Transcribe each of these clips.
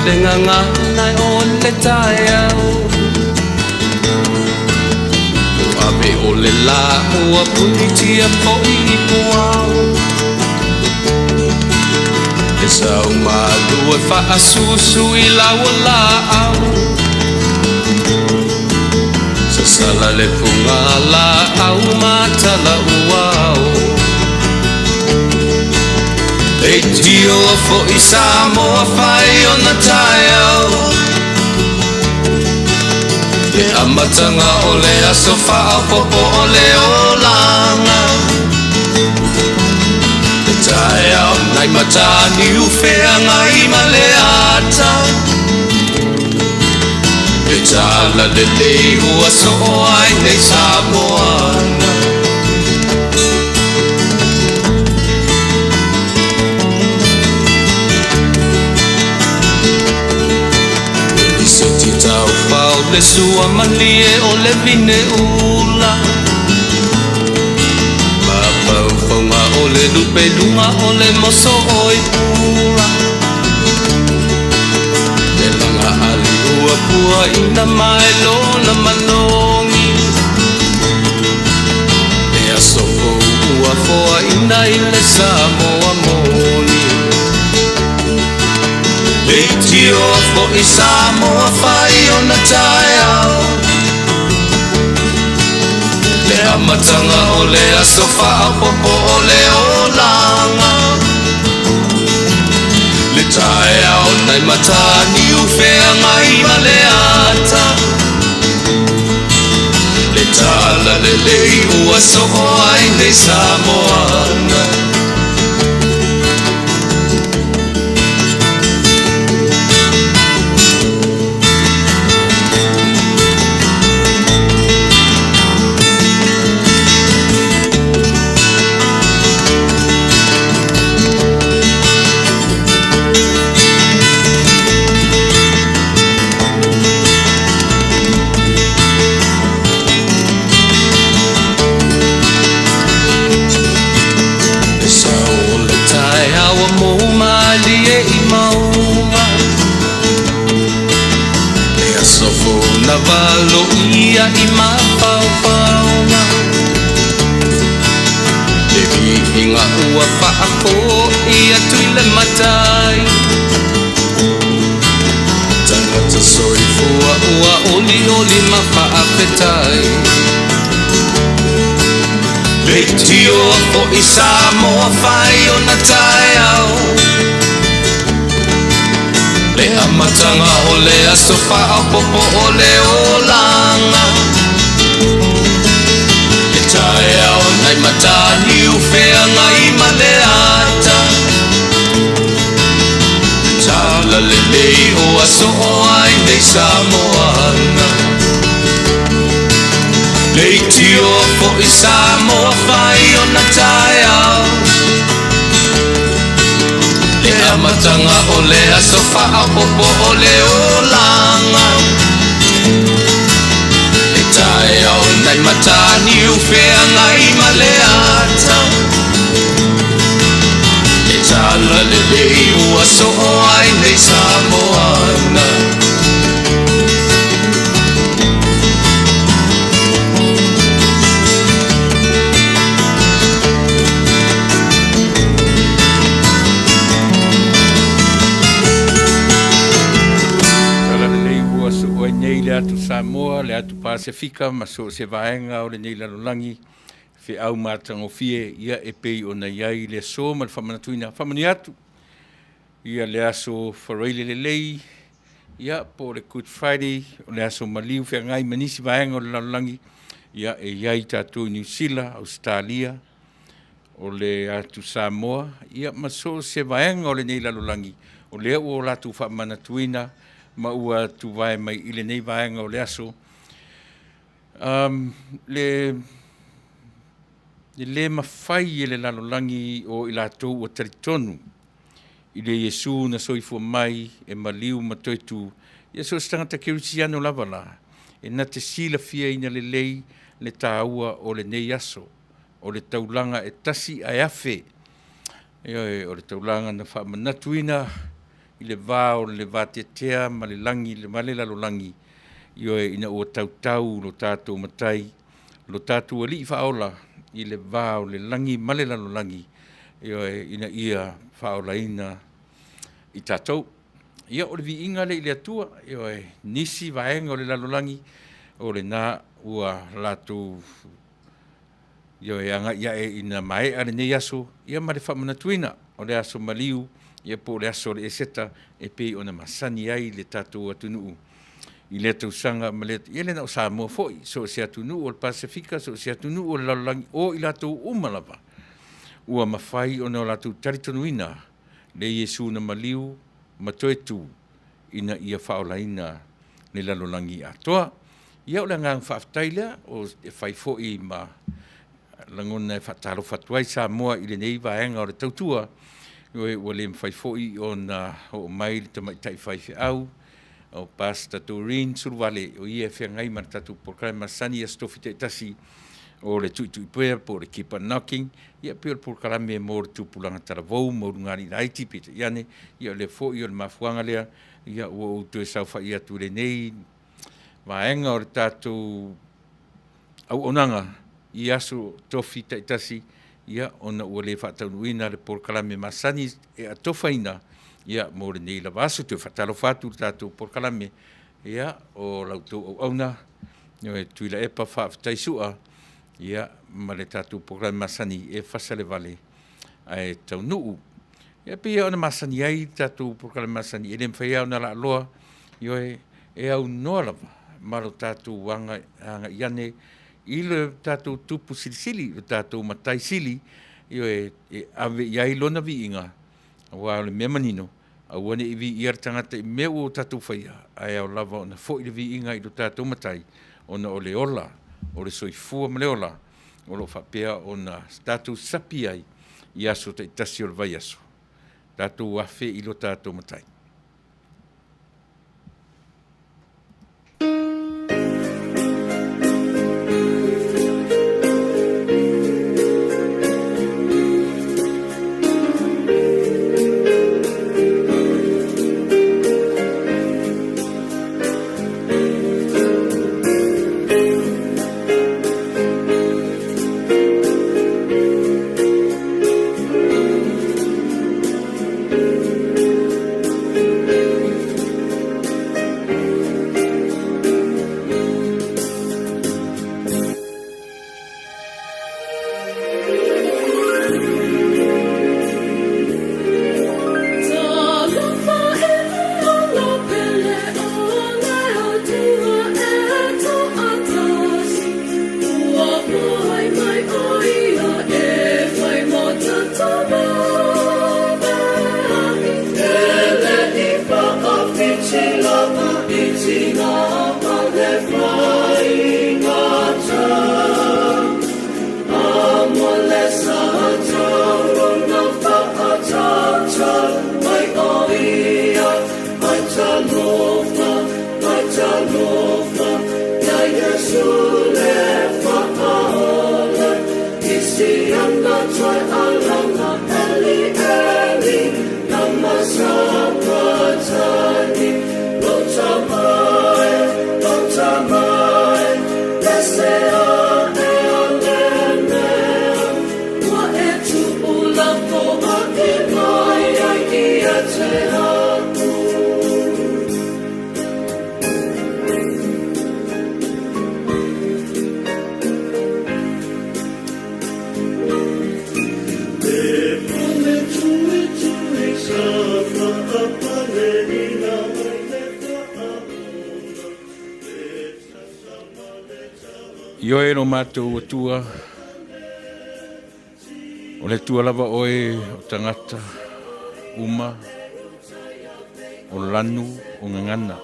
Le gagana o le taeao Ave o le lā ua punitia foi i puao Le sau malu e faasusu i lau laau Sasala le fuga laau matala uao Leitio foi Samoa fai ona taeao Le amataga o le aso faaopoopo o le olaga Le taeao nai Mataniu Feagai ma le ata Le tala lelei ua soo ai nei Samoana Eliseti taufao le sua malie o le vine ula Mafaufauga o le lupeluga o le moso oi pula Le laga ali ua puaina mai lona malogi Le aso fou ua foaina i le Samoa moni Leitio foi Samoa fai ona taeao Le amataga o le aso faaopoopo o le olaga Le taeao nai Mataniu Feagai ma le ata Le tala lelei ua soo ai nei Samoana Le sao o le taeao ua mou malie i mauga Le aso fou na valoia i mafaufauga Le viiga ua faafoi atu i le Matai Tagata soifua ua olioli ma faafetai Leitio foi Samoa fai ona taeao Le amataga o le aso faaopoopo o le olaga Le taeao nai Mataniu Feagai ma le ata Le tala lelei ua soo ai nei Samoana Leitio foi Samoa fai ona taeao Le amataga o le aso faaopoopo o le olaga Le taeao nai Mataniu Feagai ma le ata Le tala lelei ua soo ai nei Samoana Tala lelei ua soo ai nei le atu Samoa, le atu Pasefika ma so o se vaega o lenei lalolagi feau matagofie ia e pei ona i ai le aso ma le faamanatuina. Faamanuia atu ia le aso Faraile lelei ia po o le Good Friday, o le aso maliu feagai ma nisi vaega o le lalolagi ia e i ai tatou i Niu Sila, Ausetalia, o le atu Samoa ia ma so o se vaega o lenei lalolagi o lea ua o latou faamanatuina ma ua tuvae mai i lenei vaega o le aso. Le le mafai e le lalolagi o i latou ua talitonu i le Iesu na soifua mai e maliu ma toe tu, ia so o se tagata kerisiano lava la, e na te silafiaina lelei le taua o lenei aso, o le taulaga e tasi ae afe. Ioe, o le taulaga na faamanatuina. i le va o le vateatea ma le lagi ma le lalolagi, ioe, ina ua tautau lo tatou Matai, lo tatou Alii Faaola i le va o le lagi ma le lalolagi, ioe, ina ia faaolaina i tatou. Ia, o le viiga lea i le Atua, ioe, nisi vaega o le lalolagi o lena ua latou ioe, agai ae ina maea lenei aso, ia ma le faamanatuina o le aso maliu, ia po o le aso o le Eseta e pei ona masani ai le tatou atunuu i lea tausaga ma lea, ia le na o Samoa foi, so o se atunuu o le Pasefika, so o se atunuu o le lalolagi, o i latou uma lava ua mafai ona o latou talitonuina le Iesu na maliu ma toe tu ina ia faaolaina le lalolagi atoa. Ia o le agaga faafetai lea o e fai foi ma lagona e faatalofa atu ai Samoa i lenei vaega o le tautua, ua le mafai foi ona oo mai le tamaitai faifeau o Pastor Doreen Suluvale, o ia e feagai ma le tatou polokalame masani i Aso Tofi taitasi o le Tuitui Pea po o le Keep on Knocking, ia pei o le polokalame mo le tupulaga talavou ma ulugalii laiti, peitai ane, ia o lea foi o le mafuaaga lea, ia ua ou toe saofai atu i lenei vaega o le tatou auaunaga i aso tofi taitasi, ia ona ua le faataunuuina le polokalame masani e atofaina ia mo lenei lava aso. Toe faatalofa atu i le tatou polokalame, ia o la outou auauna, e Tuilaepa Faafetai Sua, ia ma le tatou polokalame masani e fasalevale ae taunuu. Ia pei lava ona masani ai le tatou polokalame masani, e le mafai lava ona laaloa, ioe, e aunoa lava ma lo tatou agai ane i le tatou Tupu Silisili, lo tatou Matai Sili, ioe, e ave i ai lona viiga, aua o le mea manino, aua ne i viia le tagata i mea ua tatou faia, ae ao lava ona foi le viiga i lo tatou Matai, ona o le ola, o le soifua ma le ola, o lo o faapea ona tatou sapi ai i aso taitasi o le vaiaso, tatou afe i lo tatou Matai. Ioe lo matou Atua, o le Atua lava oe o tagata uma, o lanu, o gagana.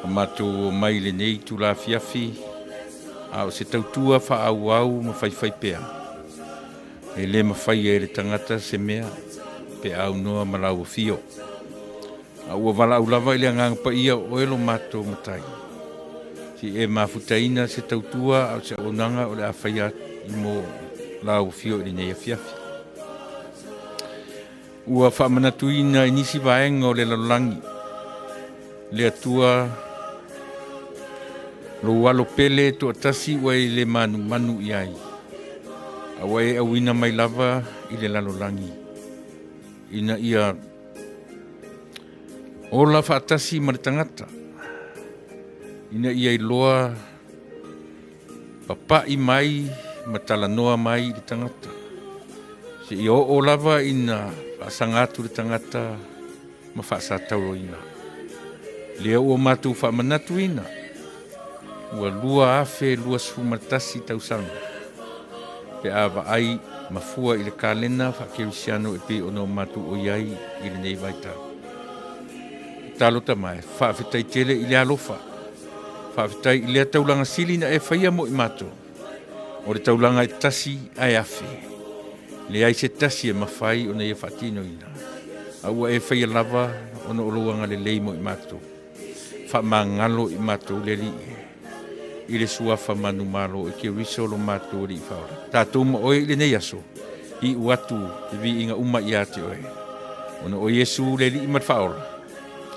O matou o mai lenei itula afiafi, a o se tautua faaauau ma faifai pea. E le mafaia e le tagata se mea pe a aunoa ma lau afio. A ua valaau lava i le Agaga Paia o oe lo matou Matai. Se i e mafutaina se tautua a o se auaunaga o le a faia i mo lau afio i lenei afiafi. Ua faamanatuina i nisi vaega o le lalolagi le Atua lou alo pele toatasi ua e le manumanu i ai, a ua e auina mai lava i le lalolagi, ina ia ola faatasi ma le tagata, ina ia iloa papa'i mai ma talanoa mai i le tagata, seia oo lava ina faasaga atu le tagata ma faasatauaina. Lea ua matou faamanatuina, ua 2021 tausaga pe a vaai ma fua i le kalena faakerisiano e pei ona o matou oi ai i lenei vaitau. Tatalo tama e, faafetai tele i le alofa, faafetai i lea taulaga sili na e faia mo i matou, o le taulaga e tasi ae afe, leai se tasi e mafai ona ia faatinoina, a ua e faia lava ona o lou agalelei mo i matou. Faamagalo i matou le Alii e, i le suafa manumalo e Keriso lo matou Alii Faaola. Tatou ma oe i lenei aso, iu atu le viiga uma ia te oe, ona o Iesu le Alii ma le Faaola.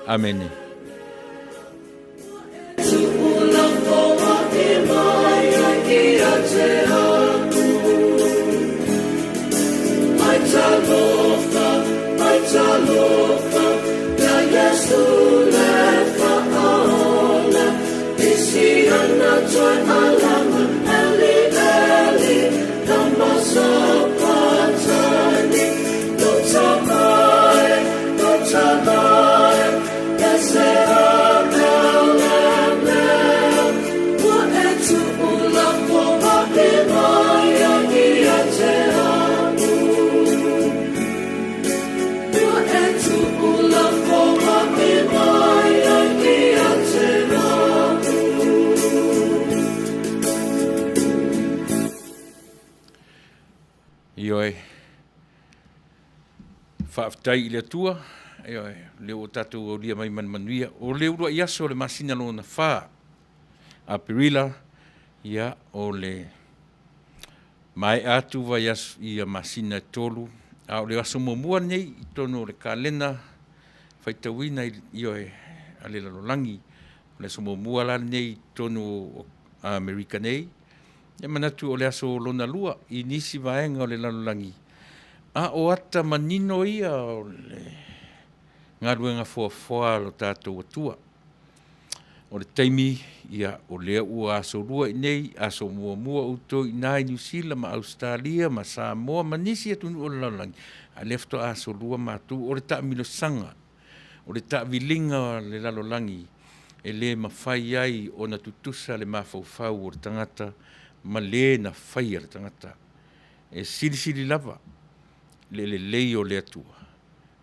Amene. Ioe. Faafetai i le Atua, ioe, lea ua tatou aulia mai ma le manuia. O le uluai aso o le masina lona fa, Aperila, ia, o le maea atu vaiaso ia masina e tolu, a o le aso muamua lenei i totonu o le kalena faitauina i, ioe, a le lalolagi. O le aso muamua la lenei i totonu o Amerika nei, e manatu o le aso lona lua i nisi vaega o le lalolagi, a o ata manino ia o le galuega foafoa a lo tatou Atua. O le taimi, ia, o lea ua asolua i nei, aso muamua outou i ina i Niu Sila ma Ausetalia ma Samoa ma nisi atunuu o le lalolagi, a o lea faatoa asolua matou. O le taamilosaga, o le taaviliga o le lalolagi e le mafai ai ona tutusa le mafaufau o le tagata ma le na faia le tagata. E silisili lava le lelei o le Atua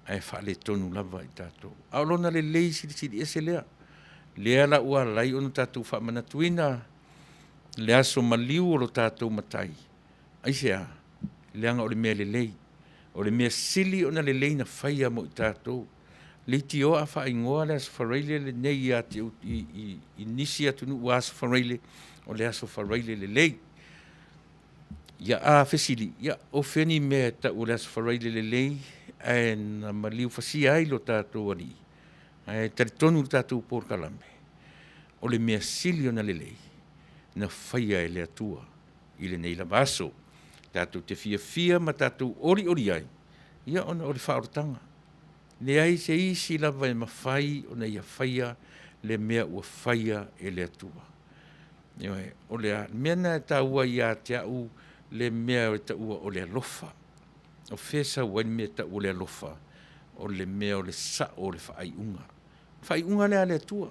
ae faaletonu lava i tatou. A o lona lelei silisili ese lea. Lea la ua ala ai ona tatou faamanatuina le aso maliu o lo tatou Matai. Aisea? Leaga o le mea lelei. O le mea sili ona lelei na faia mo i tatou. Leitioa a faaigoa le Aso Faraile lenei ia te i nisi atunuu ua Aso Faraile, o le Aso Faraile lelei. Ia a fesili, ia o fea ni mea e tau o le Aso Faraile lelei ae na maliu fasia ai lo tatou Alii? Ae talitonu le tatou polokalame, o le mea sili ona lelei na faia e le Atua i lenei lava aso. Tatou te fiafia ma tatou olioli ai, ia ona o le faaolataga. Leai se isi lava e mafai ona ia faia le mea ua faia e le Atua. Ioe, o le mea lena e taua ia te au le mea e taua o le alofa. O fea e sau ai le mea e tau o le alofa? O le mea o le sao o le faaiuga. Faaiuga lea a le Atua.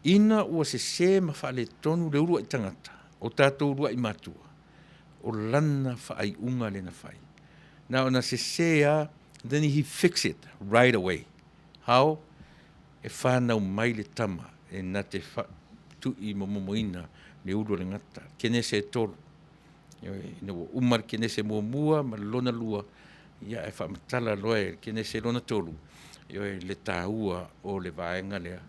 Ina ua sese ma faaletonu le uluai tagata, o tatou uluai matua, o lana faaiuga lea na fai. Na ona sese lava, then he fix it right away. How? E fanau mai le tama e na te tui momomoina le ulu o le gata. Kenese e tolu. Ina ua uma le kenese muamua ma le lona lua, ia e faamatala loa e le kenese lona tolu, ioe, le taua o le vaega lea.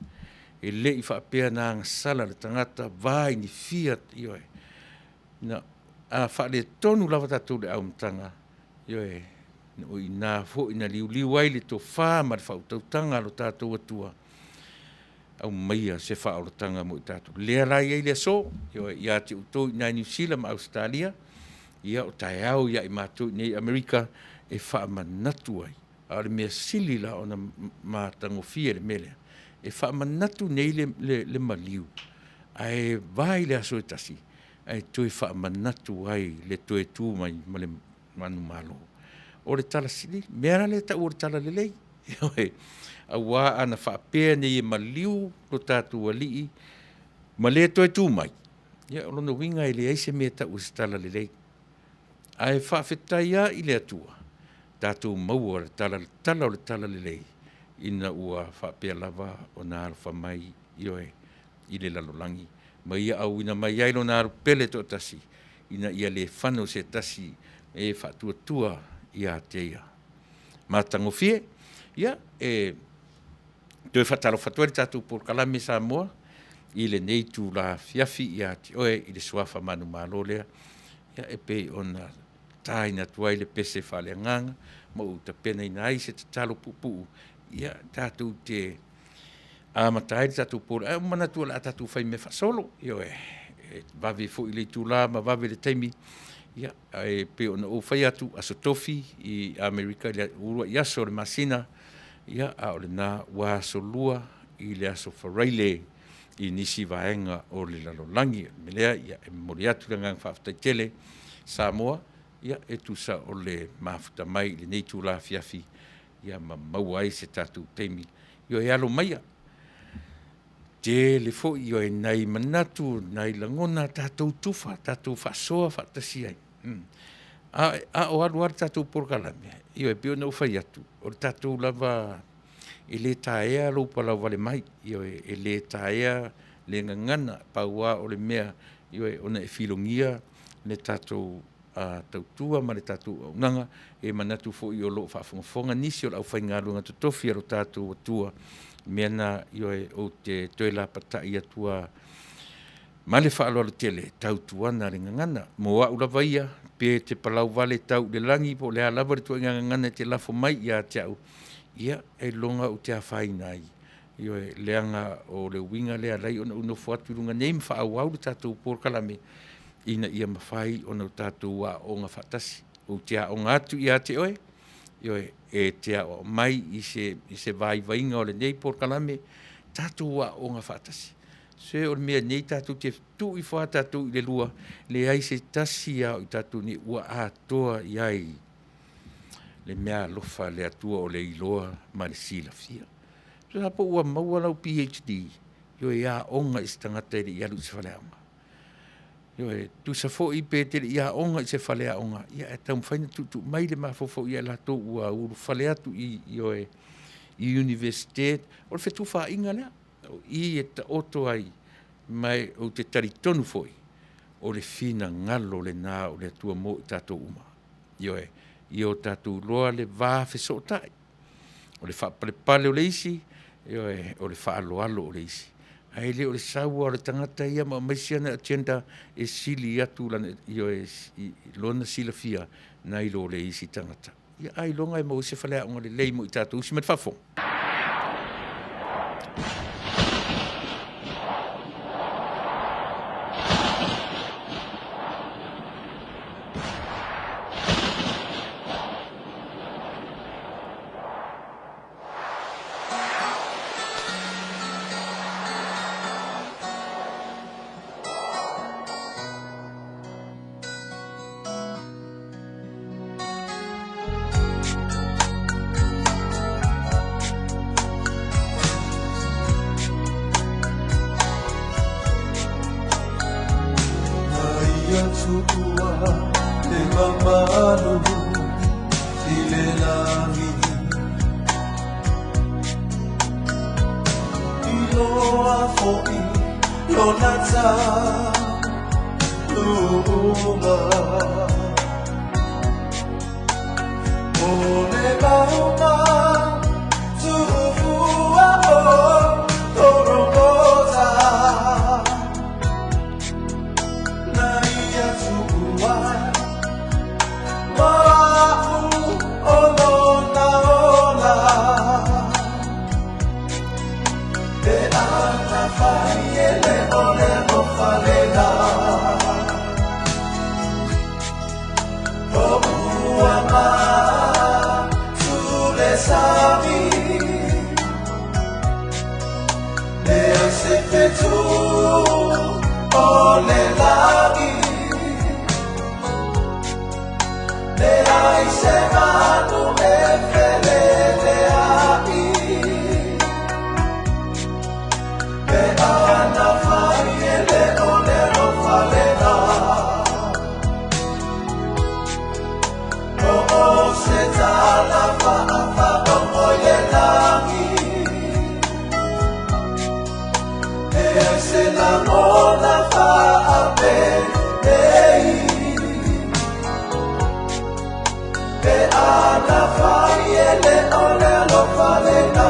E le i faapea na agasala le tagata va i ni fia, ioe. Na, a faaletonu lava tatou i le amataga, ioe, O i ina foi na liuliu ai le tofa ma le faautautaga a lo tatou Atua, aumaia se faaolataga mo i tatou. Lea la e i ai le aso, ioe, ia te outou i ina i Niu Sila ma Ausetalia, ia o taeao ia i matou i inei i Amerika e faamanatu ai. A o le mea sili la ona matagofie le mea lea, e faamanatu nei le, le, le maliu, ae va i le aso e tasi, ae toe faamanatu ai le toe tu mai ma le manumalo. O le tala sili, mea la lea e tau o le tala lelei. Ioe, aua ana faapea nei e maliu lo tatou Alii ma le toe tu mai, ia o lona uiga e leai se mea e tau o se tala lelei. Ae faafetai lava i le Atua, tatou maua le tala, le tala o le tala lelei, ina ua faapea lava ona alofa mai, ioe, i le lalolagi, ma ia auina mai ai Lona Alu Pele e toatasi, ina ia le fano se tasi e faatuatua ia te Ia. Matagofie. Ia, e toe faatalofa atu ai le tatou polokalame Samoa i lenei itula afiafi ia te oe i le suafa manumalo lea, ia e pei ona taina atu ai le pese faaleagaga ma ou tapenaina ai se tatalo puupuu, ia tatou te amata ai le tatou ae ua ou manatu o le a tatou faimea faasolo, ioe, e vave foi le itula ma vave le taimi, ia, ae pei ona ou fai atu, Aso Tofi i Amerika i le uluai aso o le masina, ia, a o lena ua aso Lua i le aso Faraile i nisi vaega o le lalolagi. O le mea lea, ia, e momoli atu le agaga faafetai tele Samoa, ia, e tusa o le mafuta mai i lenei itula afiafi, ia ma maua ai se tatou taimi. Ioe, alo maia, tele foi ioe, nai manatu, nai lagona tatou tufa, tatou faasoa faatasi ai. A o alu lava le tatou polokalame, ioe, pei ona ou fai atu, o le tatou lava, e le taea lou palauvale mai, ioe, e le taea le gagana, pau lava o le mea, ioe, ona e filogia le tatou tautua ma le tatou auaunaga. E manatu foi o lo o faafogafoga nisi o le aufaigaluega totofi a lo tatou Atua, o le mea lena, ioe, ou te toe lapatai atu lava ma le faaaloalo tele, tautuana le gagana. Mo au lava ia, pe te palauvale tau i le lagi po o le a lava le ituaiga gagana e te lafo mai ia te au, ia, ailoga ou te afaina ai, ioe, leaga o le uiga lea e ala ai ona ou nofo atu i luga nei ma faaauau le tatou polokalame, ina ia mafai ona tatou aooga faatasi. Ou te aoga atu ia te oe, ioe, e te aoao mai i se vaivaiga o lenei polokalame, tatou aooga faatasi. Se o le mea nei tatou te tuu ifo lava tatou i le lua, leai se tasi lava o i tatou nei ua atoa i ai le meaalofa a le Atua o le iloa ma le silafia. Tusa po ua maua lau PhD, ioe, ia aoga i se tagata e le i alu i se faleaoga. Ioe, tusa foi pe te le i aoga i se faleaoga, ia ae taumafai ona tuutuu mai le mafaufau ia i latou ua ulufale atu i, ioe, i Iunivesite. O le fetufaaiga lea, o i e taoto ai, ma ou te talitonu foi, o le finagalo lena o le Atua mo i tatou uma. Ioe, ia o tatou iloa le va fesootai, o le faapalepale o le isi, ioe, o le faaaloalo o le isi. Ae le o le sau lava o le tagata ia ma aumai siana agenda e sili atu lana, ioe, lona silafia nai lo le isi tagata. Ia ailoga e maua ai se faleaoga lelei mo i tatou isi mai le faafofoga. sami Leai se fetu o le lagi Leai se manu e feleleai Pe ana fai e le o le alofa lena O se tala faafagogo i le lagi Leai se lagona faapenei Pe ana fai e le o le alofa lena.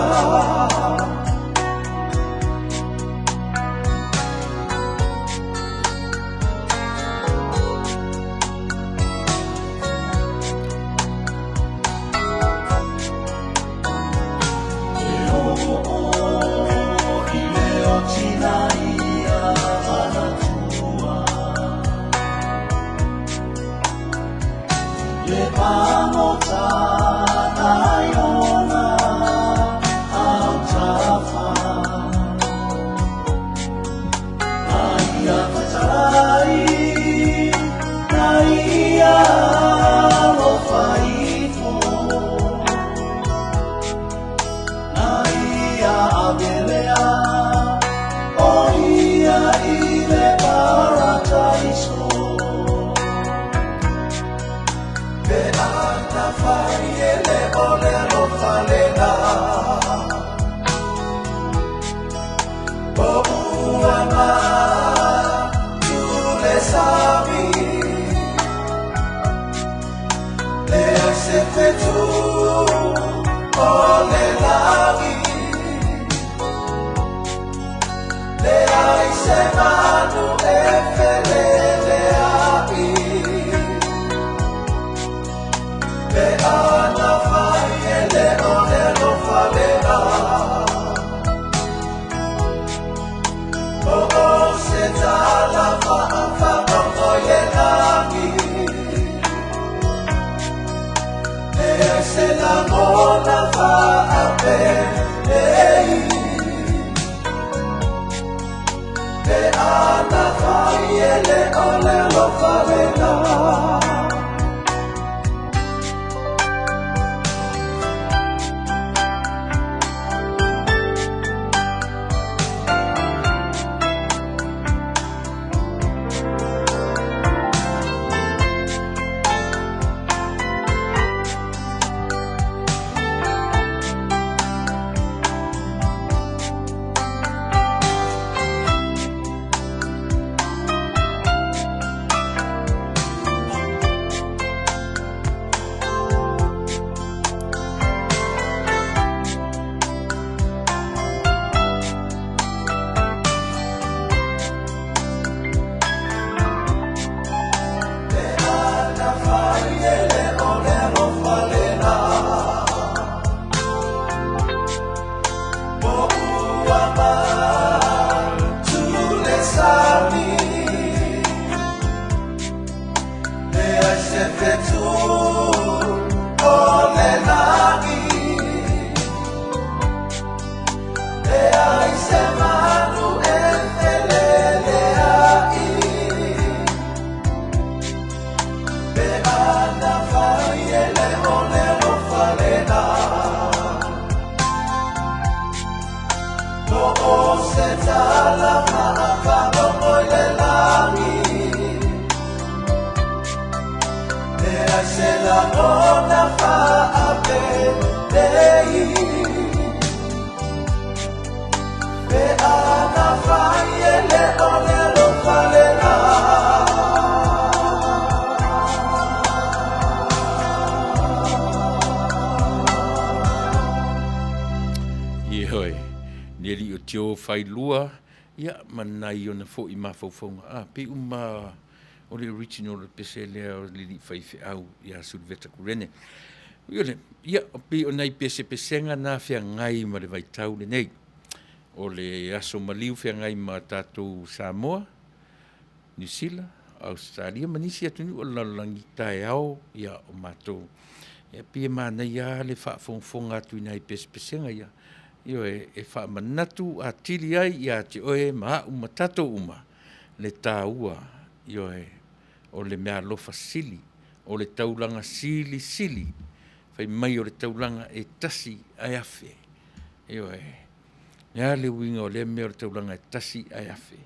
Ioe, le alii o Tio Failua, ia, ma nai ona foi mafaufauga, a, pei uma o le original o le pese lea o le alii faifeau ia Suluveta Kurene. Iole, ia, pei o nai pesepesega na feagai ma le vaitau lenei. O le aso maliu feagai ma tatou Samoa, Niu Sila, Ausetalia ma nisi atunuu o le lalolagi, taeao, ia, o matou. Ia pei e manaia lava le faafogafoga atu i nai pesepesega ia, ioe, e faamanatu atili ai ia te oe ma au ma tatou uma le taua, ioe, o le meaalofa sili, o le taulaga silisili fai mai o le taulaga e tasi ae afe. Ioe. O le a le uiga o lea mea o le taulaga e tasi ae afe?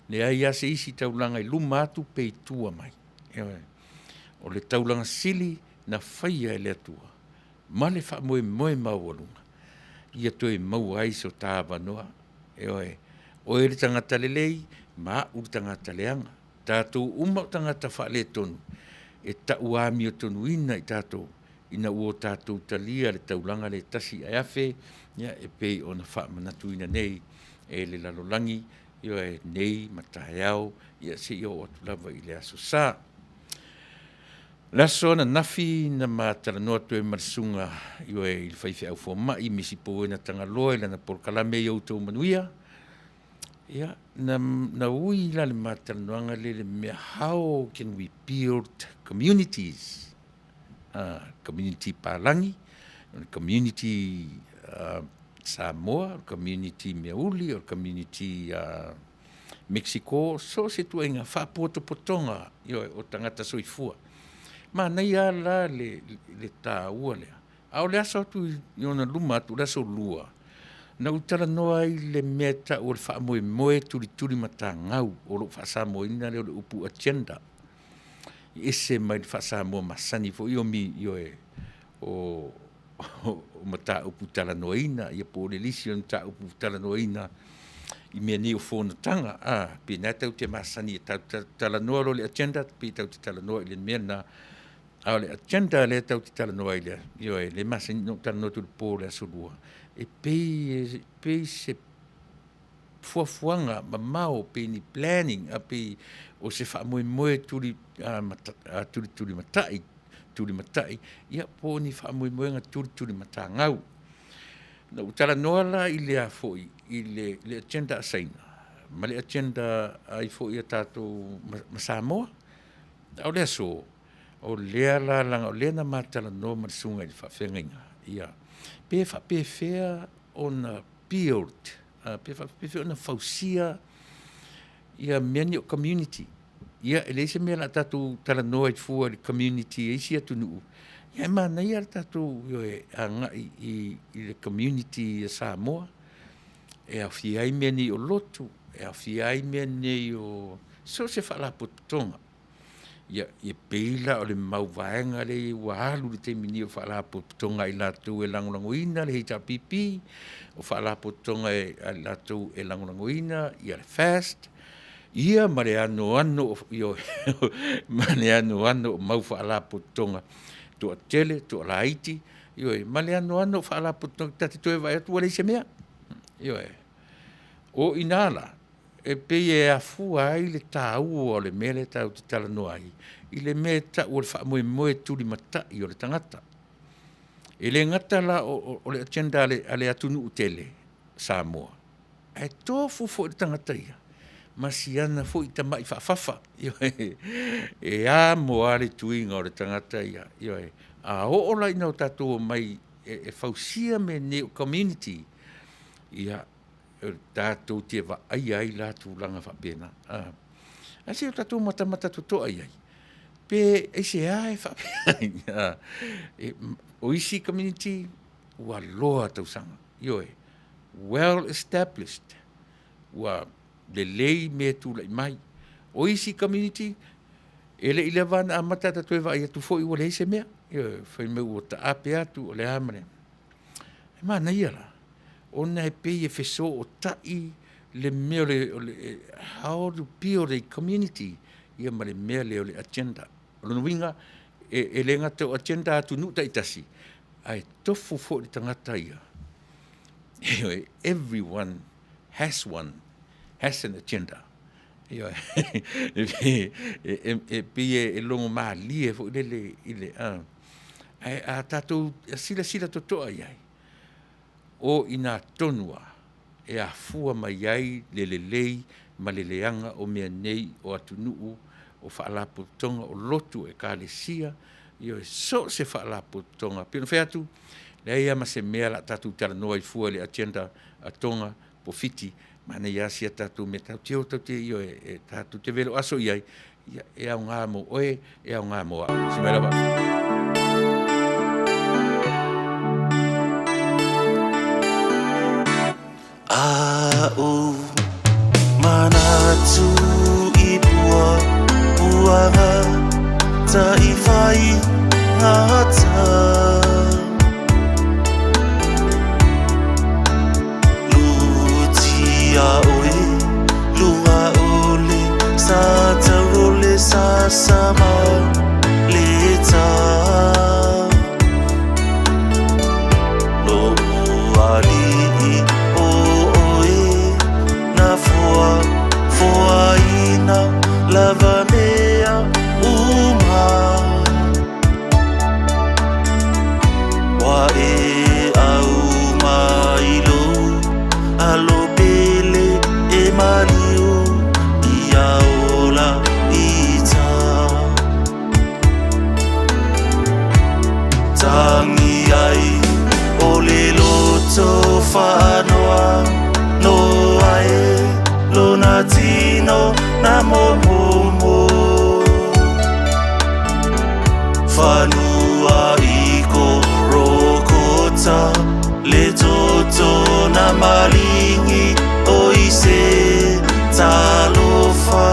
Leai lava se isi taulaga i luma atu pe i tua mai, ioe. O le taulaga sili na faia e le Atua ma le faamoemoe maualuga ia toe maua ai so ta avanoa, ioe, oe le tagata lelei ma au le tagata leaga, tatou uma o tagata faaletonu, e tau amiotonuina i tatou ina ua tatou talia le taulaga lea e tasi ae afe, e pei ona faamanatuina nei e le lalolagi, ioe, nei ma taeao, ia seia oo atu lava i le Aso Sa. O le aso ananafi na ma talanoa atu ai ma le susuga ioe, i le faifeau fomai Misi Pauena Tagaloa i lana polokalame Ia Outou Manuia. Ia, na ui la le ma talanoaga lea i le mea, how can we build communities? Community palagi, o le community Samoa, community meauli, o le community Mexico, so o se ituaiga faapotopotoga, ioe, o tagata soifua. Manaia lava la le taua lea, a o le aso atu i ona luma atu, o le aso Lua, na ou talanoa ai i le mea e tau o le faamoemoe tulitulimatagau, o lou faa-Samoaina lea o le upu agenda, e ese mai le faa-Samoa masani foi ia ioe, o mataupu talanoaina, ia po o le lisi o mataupu talanoaina i mea nei o fonotaga, pei o lena tatou te masani tatou te talanoa loa i le agenda, pei tatou te talanoa i le mea lena, a o le agenda lea tatou te talanoa ai, ioe, lea e masani ona ou talanoa atu i le po o le Aso Lua, e pei se fuafuaga mamao pei ni planning, pei o se faamoemoe tulitulimatai, tulimatai, ia po o ni faamoemoega tulitulimatagau. Na ou talanoa la i le a foi, i le agenda a Saina ma le agenda a ai foi a tatou ma Samoa. A o le aso, o lea la leaga o lea na ma talanoa ma le susuga i le faafeagaiga, ia, pe faapefea ona build, pe faapefea ona fausia mea nei o community. Ia e leai se mea o le a tatou talanoa ai fua i le community a isi atunuu, ae manaia le tatou, ioe, agai i le community a Samoa e aofia ai mea nei o lotu, e aofia ai mea nei o so o se faalapotopotoga. Ia, e pei la o le mau vaega lea ua alu i le taimi nei o faalapotopotoga a i latou e lagolagoina le HRPP, o faalapotopotoga a i latou e lagolagoina le FAST, ia ma le anoano ioe, ma le anoano o mau faalapotopotoga toatele, toalaiti, ioe, ma le anoano o faalapotopotoga ta te toe vaai atu ua leai se mea. Ioe. O i ina la e pei e afua ai le taua o le mea lea tatou te talanoa ai i le mea e tau o le faamoemoe tulimatai o le tagata. E le gata la o le agenda a le atunuu tele Samoa, ae tofu foi le tagata ia ma si ana foi tamai faafafa, ioe, e amo lava le tuiga o le tagata ia, ioe. A oo la ina tatou omai e fausia mea nei o community, ia, tatou te vaaia ai la tulaga faapena, a. Ae se i o tatou matamata totoa i ai, pe aisea e faapea ai? O isi community ua loa tausaga, ioe, well established, ua lelei mea e tulai mai. O isi community, e le i leva ona amata ta toe vaai atu foi ua leai se mea, ioe, fai mai ua taape atu o le a ma le a. E manaia la, ona e pei e fesootai le mea o le how to build a community ia ma le mea lea o le agenda. O lona uiga, e le gata o agenda a atunuu taitasi, ae tofu foi le tagata ia, ioe, everyone has one, has an agenda. Ioe. E pei e logomalie foi lele i le, ae a tatou silasila totoa i ai, o i ina tonu lava e afua mai ai le lelei ma le leaga o mea nei o atunuu, o faalapotopotoga, o lotu, o ekalesia. Ioe, so o se faalapotopotoga. E pei ona fai atu, leai lava ma se mea o le a tatou talanoa ai fua i le agenda a Toga po o Fiti, manaia lava si a tatou mea tatou te o tatou te, ioe, e tatou te velo aso i ai, ia, e aoga mo oe, e aoga mo au. Se mai lava. A'u manatu i pua puanga taifai gata Lutia oe lunga o le sa tauro le sa sama le ta Lo'u ali'i o oe na foa foaina lava mea uma Ua e au mai lou alo pele e maliu ia ola ita Tangi ai o le loto faanoa no ae lona tino na momomo Fanua i Korokota le toto na malingi o i se talofa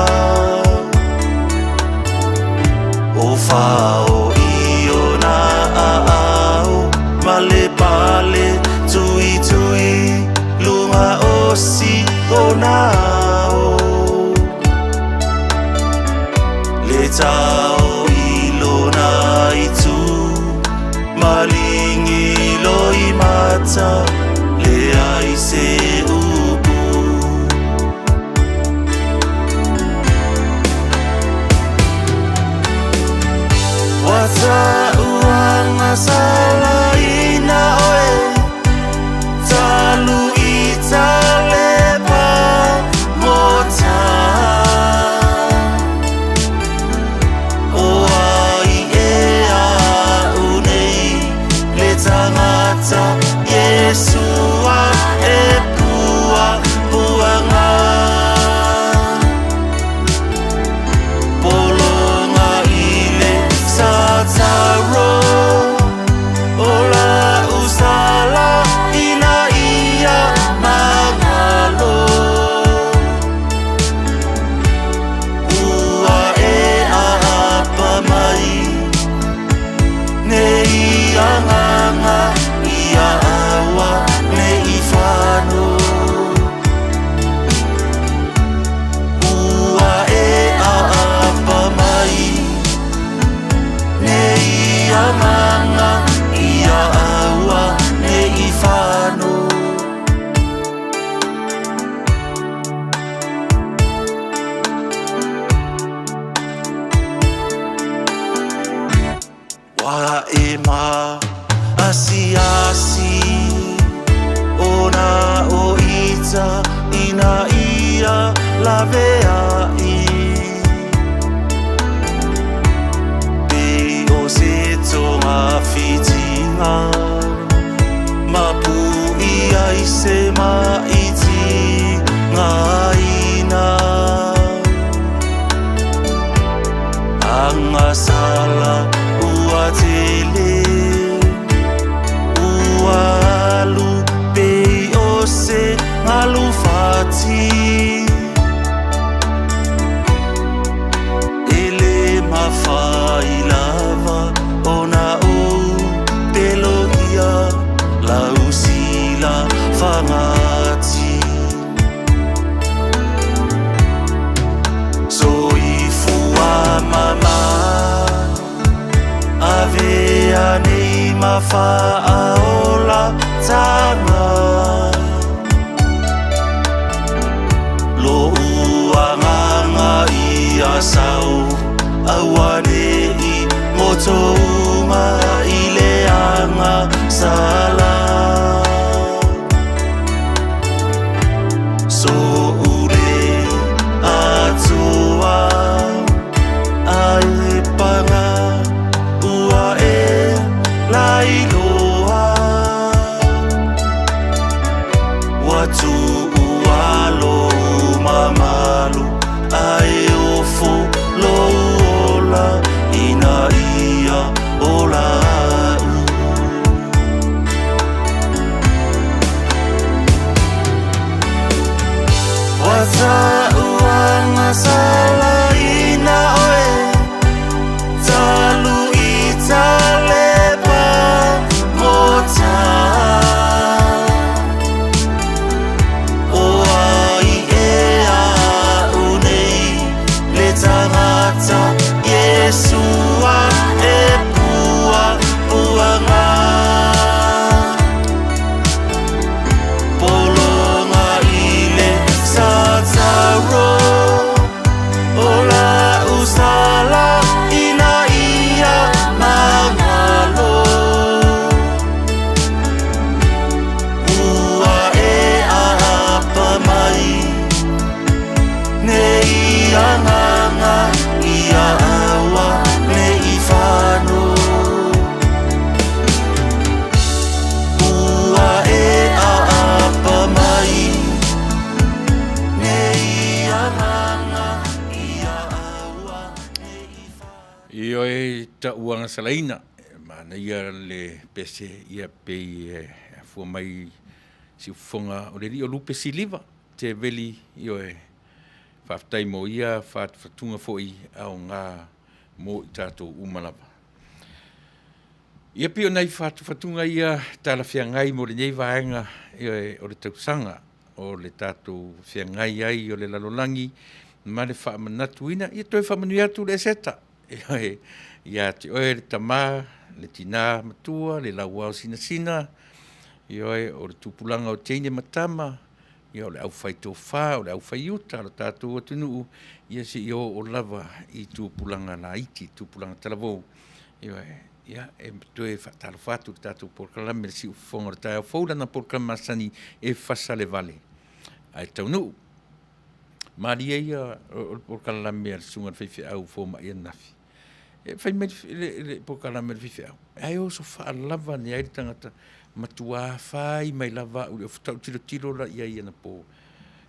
O fao i ona aao ma le pale tuitui lunga o si ona ao Le tao i lona itu malingi loi mata leai se upu Ua ta'uaga salaina oe talu i talepa mota O ai e a'u nei le tagata Iesua e puapuaga Pologa i le sataro o la'u sala ina ia magalo Ua e aapa mai nei agaga ia aua ne'i fano Ua e aapa mai nei agaga ia aua ne'i fano Ua e ma asiasi ona o ita ina ia laveai Pei o se togafitiga ma pui ai se maitigaina Agasala ua tele ua alu pei o se galu fati E le mafai lava ona ou Ta'uaga salaina oe Talu i talepa mota O ai e a'u nei le tagata Iesua e puapuaga Pologa i le sataro O la'u sala ina ia magalo Ua e a'apa mai Nei agaga ia aua nei fano Ua e a'apa mai Nei agaga ia aua nei fano. Ioe ta'uagasalaina, e manaia le pese ia pei e afua mai siufofoga o le alii o Lupe Siliva Teveli, ioe, faafetai mo ia fatufatuga foi aoga mo i tatou uma lava. Ia pei o nai fatufatuga ia talafeagai mo lenei vaega, ioe, o le tausaga o le tatou feagai ai o le lalolagi ma le faamanatuina, ia toe faamanuia atu le Eseta, ioe, ia te oe le tama, le tina matua, le lauao sinasina, ioe, o le tupulaga o teine ma tama, ia o le aufaitofa, o le aufaiuta a lo tatou atunuu, ia seia oo lava i tupulaga laiti, tupulaga talavou. Ioe, ia e toe faatalofa atu i le tatou polokalame le Siufofoga o le Taeao Fou, lana polokalame masani e fasalevale ae taunuu. Malie ia o le polokalame a le susuga i le faifeau fomai ananafi. E fai mai le polokalame a le faifeau, ae oso faalava ane ai le tagata, matua fai mai lava au i le ofi, faatoa ou tilotilo la i ai anapo,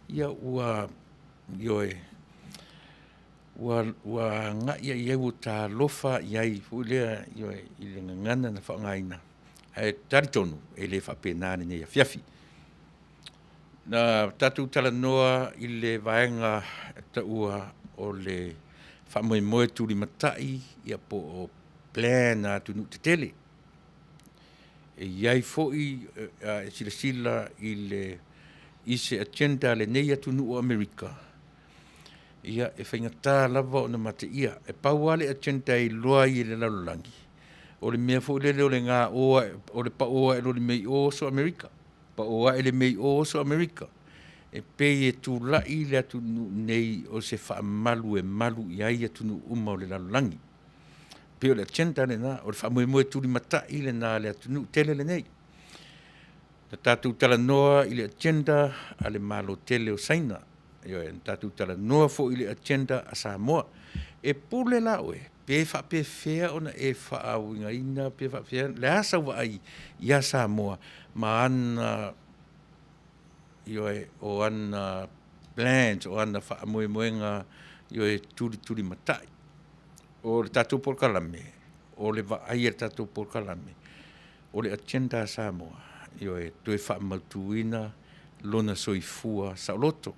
ia ua, ioe, ua agai lava i ai, ua talofa lava i ai foi lea, ioe, i le gagana na faaaogaina, ae talitonu e le faapena lenei afiafi. Na tatou talanoa i le vaega e taua o le faamoemoe tulimatai ia po o plan a atunuu tetele. E i ai foi a e silasila i le i se agenda a lenei atunuu o Amerika, ia e faigata lava ona mateia. E pau lava le agenda e iloa ai e le lalolagi, o le mea foi lele o le gaoa, o le pao ae loa o le mea i o oso Amerika, pao ae le mea i o oso Amerika. E pei e tulai le atunuu nei o se faamalu e malu i ai atunuu uma o le lalolagi. E pei o le agenda lena, o le faamoemoe tulimatai lena a le atunuu tele lenei. Na tatou talanoa i le agenda a le Malo tele o Saina, ioe, na tatou talanoa foi i le agenda a Samoa. E pule la oe pe faapefea ona e faauigaina pe faapefea, le a sau vaai ia Samoa ma ana, ioe, o ana plans, o ana faamoemoega, ioe, tulitulimatai. O le tatou polokalame, o le vaai a le tatou polokalame, o le agenda a Samoa, ioe, toe faamautuina lona soifua saoloto,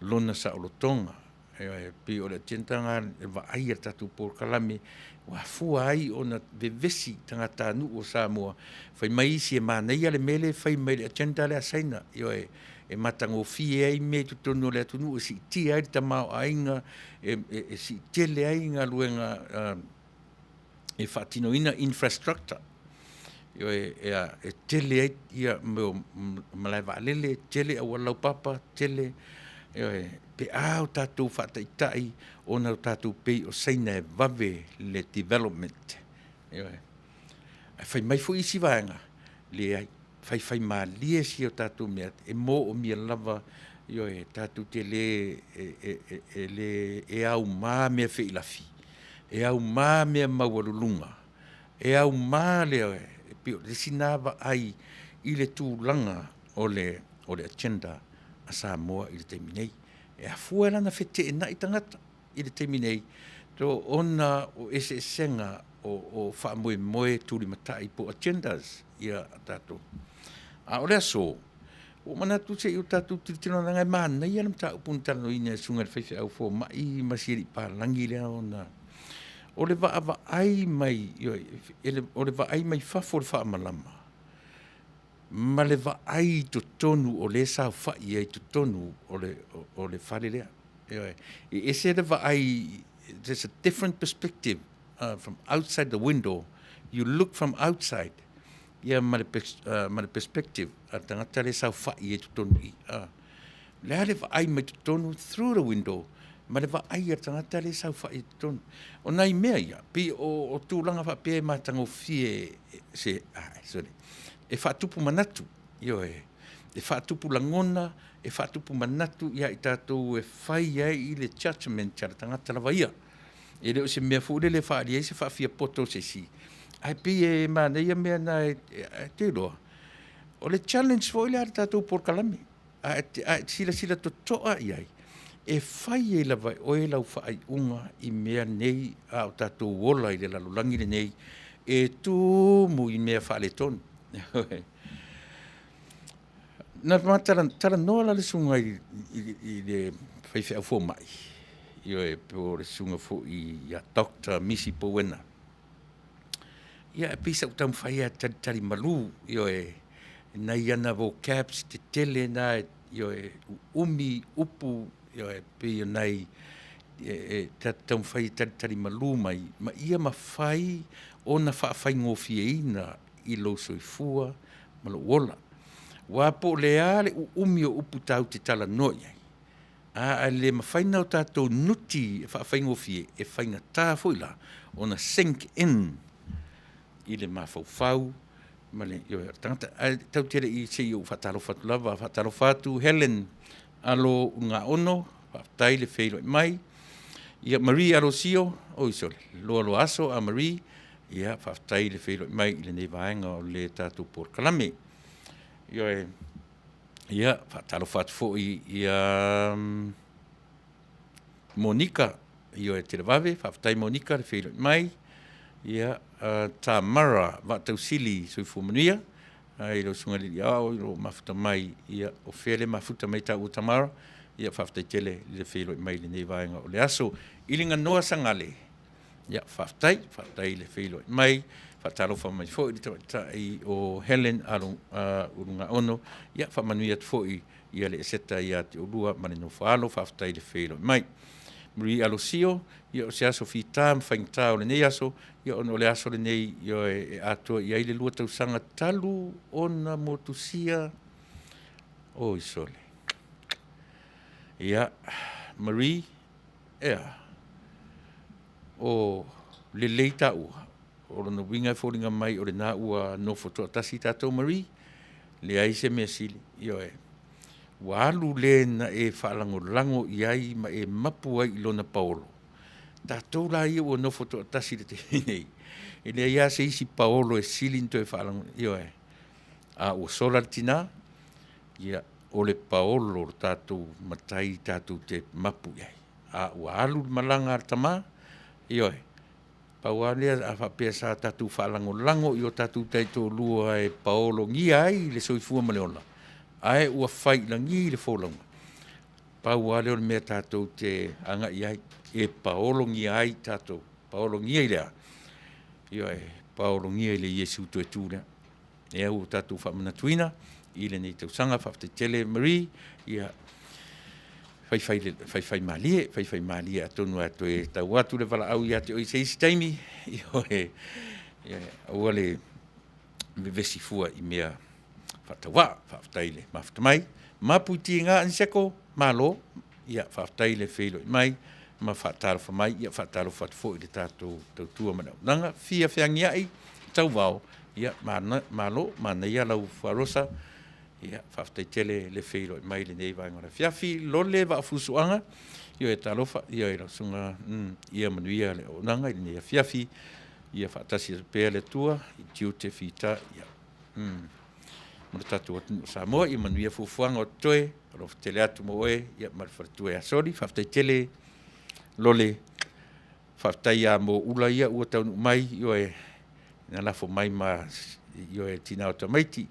lona saolotoga. Ioe, e pei o le agenda lena e vaai a le tatou polokalame ua afua ai ona vevesi tagatanuu o Samoa, fai mai isi e manaia le mea lea e fai mai e le agenda lea a Saina, ioe, e matagofie ai mea i totonu o le atunuu, e siitia ai le tamaoaiga, e siitele ai galuega e faatinoina infrastructure, ioe, e tele ai mea o malae vaalele, tele auala laupapa, tele, ioe, pe a o tatou faataitai ona o tatou pei o Saina e vave le development, ioe. Ae fai mai foi isi vaega, leai, faifaimalie si o tatou mea e moomia lava, ioe, tatou te le, e le e auma mea feilafi, e auma mea maualuluga, e auma le, e pei o le isi lena vaai i le tulaga o le agenda a Samoa i le taimi nei. E afua la ona feteenai tagata i le taimi nei, ona o eseesega o faamoemoe tulimatai po o agendas ia a tatou. A o le aso, Ua ou manatu se i o tatou tilotilo leaga e manaia le mataupu na talanoaina e le Susuga i le Faifeau Fomai ma si alii papalagi lea ona o le vaavaai mai, ioe, o le vaai mai fafo o le faamalama ma le vaai i totonu o lea e saofai ai i totonu o le fale lea. Ioe. E ese le vaai, there's a different perspective from outside the window, you look from outside ia ma le perspective a le tagata lea e saofai ai i totonu i i. O le a le vaai mai totonu through the window ma le vaai a le tagata lea e saofai i totonu. O nai mea ia, pei o tulaga faapea e matagofie se, sorry, e faatupu manatu, ioe, e faatupu lagona, e faatupu manatu ia i tatou e fai ai le judgement a le tagata lava ia. E le o se mea foi lele e faaalia ai se faafiapoto o se isi, ae pei e manaia mea na e te iloa, o le challenge foi lea a le tatou polokalame. A e silasila totoa i ai, e fai ai lava e oe lau faaiuga i mea nei a o tatou ola i le lalolagi lenei e tumu i mea faaletonu. Na ma talanoa la le susuga i le faifeau fomai, ioe, po o le susuga foi ia Doctor Misi Puena, ia e pei sa ou taumafai lava e talitalimalu, ioe, i nai ana vocabs tetele na, ioe, uumi upu, ioe, pei o nai e taumafai e talitalimalu mai ma ia mafai ona faafaigofieina i lou soifua ma lou ola. Aua po o le a le uumi o upu tatou te talanoa i ai, a le mafai ona tatou nuti e faafaigofie, e faigata foi la ona sink in i le mafaufau ma le, ioe, o le tagata. Ae tatou te le i, se i ou faatalofa atu lava. Faatalofa atu Helen Alo Ulugaono, faafetai le feiloai mai. Ia Marie Alosio, oi sole, loa loa aso a Marie, ia faafetai le feiloai mai i lenei vaega o le tatou polokalame. Ioe, ia faatalofa atu foi ia Monika Ioe Televave, faafetai Monika le feiloai mai. Ia Tamara Vaatausili, soifua manuia i lau Susuga i le Alii Aoao i lou mafuta mai, ia o fea le mafuta mai taua Tamara? Ia faafetai tele i le feiloai mai i lenei vaega o le aso. Iliganoa Sagale, ia faafetai, faafetai le feiloai mai. Faatalofa mai foi i le tamaitai o Helen Ulugaono, ia faamanuia atu foi ia le Eseta ia te oulua ma le nofo a alo, faafetai le feiloai mai. Marie Alosio, ia o se aso fita ma faigata o lenei aso, ia ona o le aso lenei ioe, e atoa i ai le 2 tausaga talu ona motusia, oi sole. Ia, Marie, ea, o lelei taua, o lona uiga e foliga mai o lena ua nofo toatasi tatou Marie, leai se mea sili, ioe. Ua alu le na e faalagolago i ai ma e mapu ai i lona paolo. Tatou la ia ua nofo toatasi i le taimi nei, e leai lava se isi paolo e sili ona toe faalagolago, ioe. A ua sola le tina, ia, o le paolo o le tatou matai tatou te mapu i ai. A ua alu le malaga a le tama, ioe, pau lava lea a faapea sa tatou faalagolago i o tatou taitoalua e paologia ai le soifua ma le ola, ae ua fai i lagi le folauga, pau lava lea o le mea tatou te agai i ai, e paologia ai tatou. Paologia i le a? Ioe, paologia i le Iesu toe tu lea. Lea ua tatou faamanatuina i lenei tausaga. Faafetai tele Marie, ia faifaimalie, faifaimalie atonu e toe tau atu le valaau ia te oe i se isi taimi, ioe, aua le vevesi fua i mea faatauvaa. Faafetai i le mafuta mai. Mapu i tiga Aniseko, malo, ia faafetai le feiloai mai ma faatalofa mai. Ia faatalofa atu foi i le tatou tautua ma le auaunaga. Fia feagiai Tauvao, ia malo, manaia lau faarosa, ia faafetai tele le feiloai mai i lenei vaega o le afiafi. Lole Vaafusuaga, ioe talofa, ioe lau susuga, ia manuia le auaunaga i lenei afiafi, ia faatasi atu pea le Atua i tiute fita, ia, ma le tatou atunuu o Samoa. Ia manuia fuafuaga o totoe, alofa tele atu mo oe ma le faletua ia Soli. Faafetai tele Lole, faafetai ia Moula ia ua taunuu mai, ioe, na lafo mai ma Ioe, tina o tamaiti.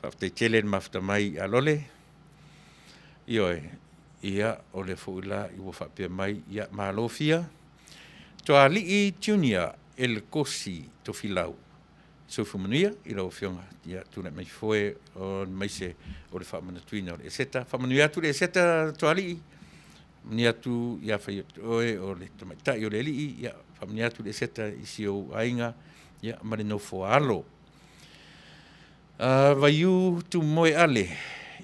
Faafetai tele le mafuta mai ia Lole. Ioe, ia, o lea foi la ua faapea mai, ia, malo fia. Toalii Junior Elekosi Tofilau, soifua manuia i lau Afioga, ia tulai mai foe aemaise o le faamanatuina o le Eseta. Faamanuia atu le Eseta Toalii, faamanuia atu ia fai oe o le tamaitai o le alii, ia faamanuia atu le Eseta i si ou aiga, ia ma le nofo a alo. Vaiu Tumoe Ale,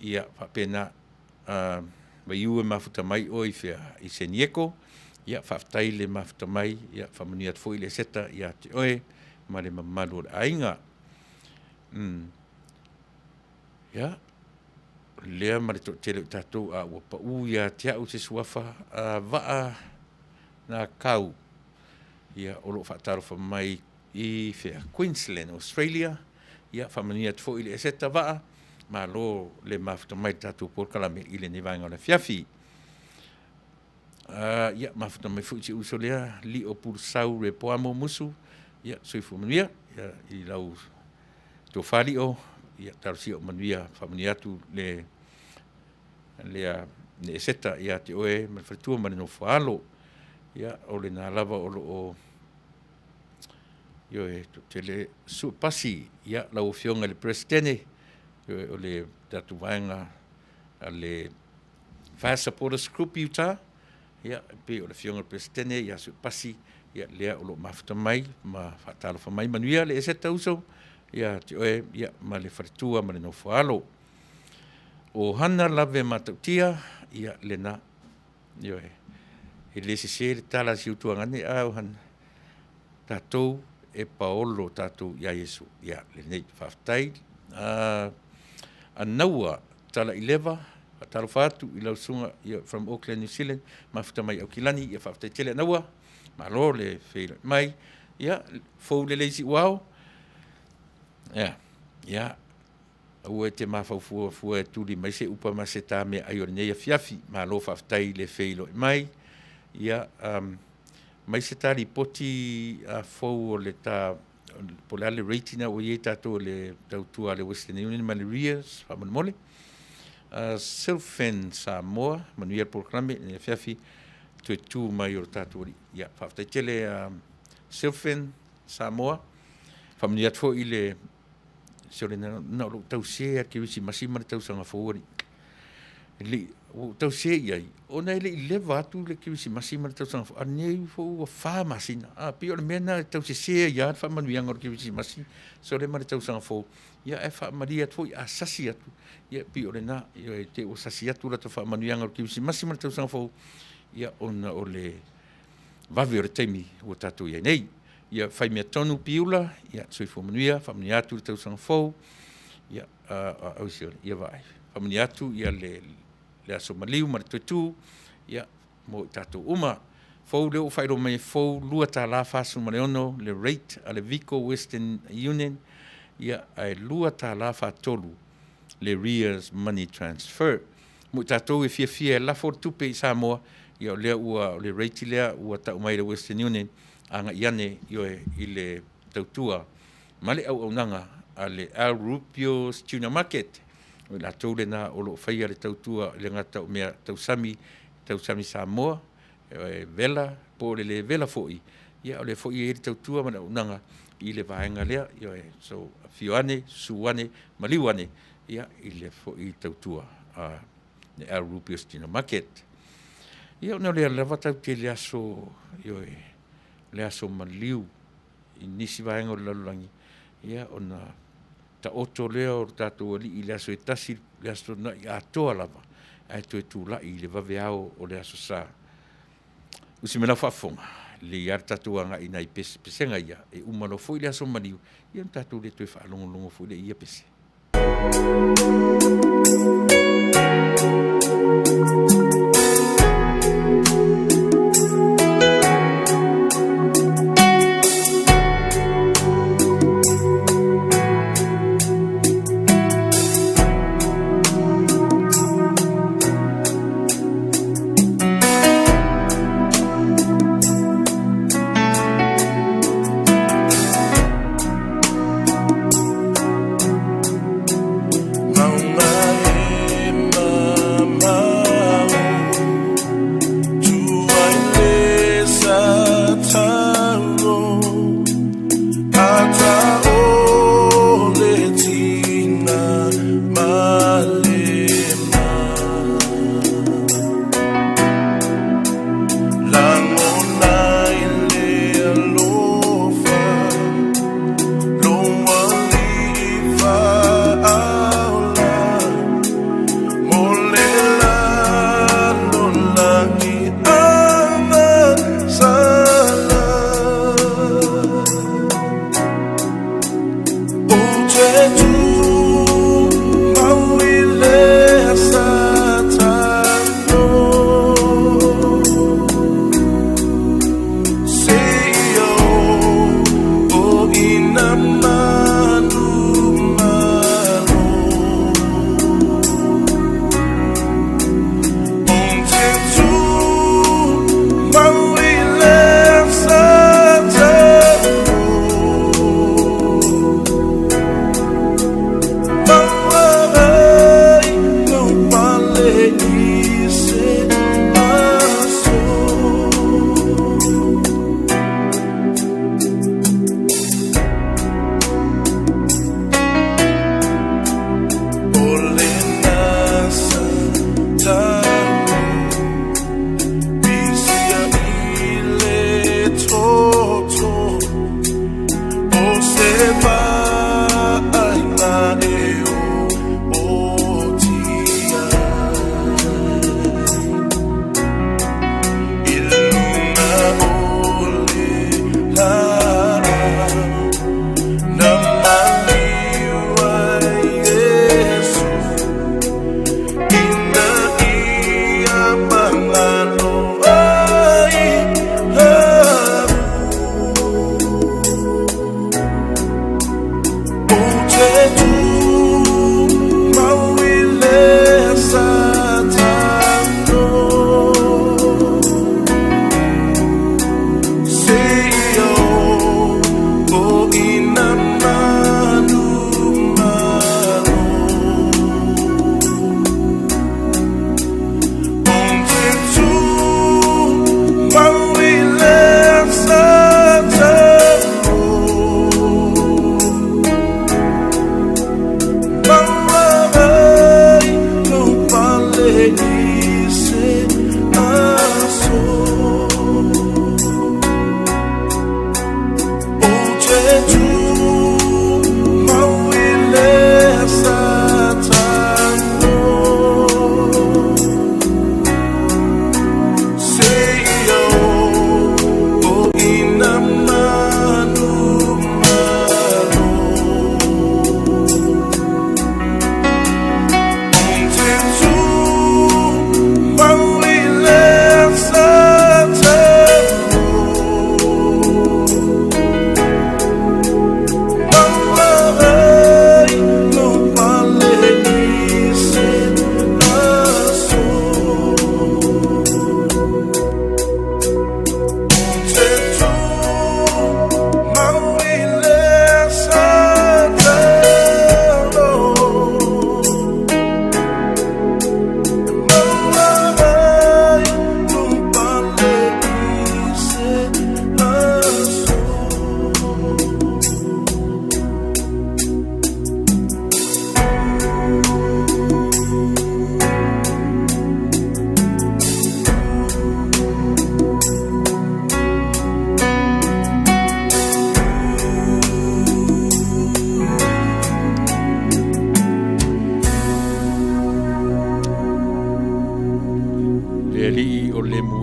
ia faapena. Vaiu e mafuta mai oe i fea? I Senieko, ia faafetai le mafuta mai, ia faamanuia atu foi le Eseta ia te oe ma le mamalu o le aiga. Ia, o lea ma le toatele o tatou a ua pau ia te au se suafa, Vaa Nakau, ia o lo o faatalofa mai i fea? Queensland, Australia. Ia faamanuia atu foi le Eseta Vaa, malo le mafuta mai i le tatou polokalame i lenei vaega o le afiafi. Ia, mafuta mai foi si ou uso lea, Lio Pulusau Repoamo Musu, ia soifua manuia i lau tofa Lio, ia talosia ia manuia, faamanuia atu le Eseta ia te oe ma le faletua ma le nofo a alo. Ia, o lena lava o lo o, ioe, toatele. Sue Pasi, ia lau Afioga i le Peresetene o le tatou vaega a le FAST Supporters Group i Utah, ia e pei o le Afioga i le Peresetene ia Sue Pasi, ia lea o lo o mafuta mai ma faatalofa mai. Manuia le Eseta uso ia te oe ia ma le faletua ma le nofo a alo. O Hana Lave Matautia, ia lena, ioe. E le sese le tala a si ou tuagane, a Hana, tatou e paolo tatou ia Iesu. Ia lelei, faafetai. Anaua Talaileva, faatalofa atu i lau susuga from Auckland, New Zealand, mafuta mai Aukilani, ia faafetai tele Anaua, malo le feiloai mai. Ia, fou lelei Siuao, ia, aua e te mafaufau fua e tuli mai se upa ma se ta meaai o lenei afiafi. Malo faafetai le feiloai mai. Ia, mai se ta lipoti fou o le ta, po o le a le rate lena ua i ai tatou i le tautua a le Western Union ma le RIAS faamolemole. Silfen Samoa, manuia le polokalame i lenei afiafi, toe tu mai o le tatou Alii. Ia, faafetai tele Silfen Samoa, faamanuia atu foi i le, se o le na o lou tause lava i le Kerisimasi ma le Tausaga Fou alii. E le i, ua ou tause i ai, ona e le i leva atu le Kerisimasi ma le Tausaga Fou, a o lenei foi ua 4 masina. E pei o le mea lena e tau sese ai lava le faamanuiaga o le Kerisimasi sole ma le Tausaga Fou. Ia ae faamalie atu foi a sasi atu, ia pei o lena, ioe, te i ua sasi atu lata faamanuiaga o le Kerisimasi ma le Tausaga Fou, ia ona o le vave o le taimi ua tatou i ai nei. Ia fai mea tonu Piula, ia soifua manuia, faamanuia atu le tausaga fou. Ia, ia vaai, faamanuia atu ia le aso maliu ma le toe tu, ia, mo i tatou uma. Fou lea ua faailoa mai e fou $2.46 le rate a le Vico Western Union, ia, ae $2.43 le RIAS Money Transfer. Mo i tatou e fiafia e lafo le tupe i Samoa, ia o lea ua, o le rate lea ua tau mai e le Western Union, agai ane, ioe, i le tautua ma le auaunaga a le Al Rubio's Tuna Market. O i latou lena o lo o faia le tautua i le gata o mea tausami, tausami Samoa, e vela po o le le vela foi, ia o lea foi e i ai le tautua ma le auaunaga i le vaega lea. Ioe, so afio ane, susu ane, maliu ane, ia, i lea foi tautua a le Al Rubio's Tuna Market. Ia ona o lea lava tatou te i le aso, ioe, le aso maliu i nisi vaega o le lalolagi, ia ona taoto lea o le tatou Alii i le aso e tasi, le aso Toonai atoa lava, ae toe tulai i le vaveao o le Aso Sa. Usi mai lau faafofoga, e lelei lava le tatou agai i nai pesega ia, e uma loa foi le aso maliu, ia ona tatou le toe faalogologo foi lea i ia pese.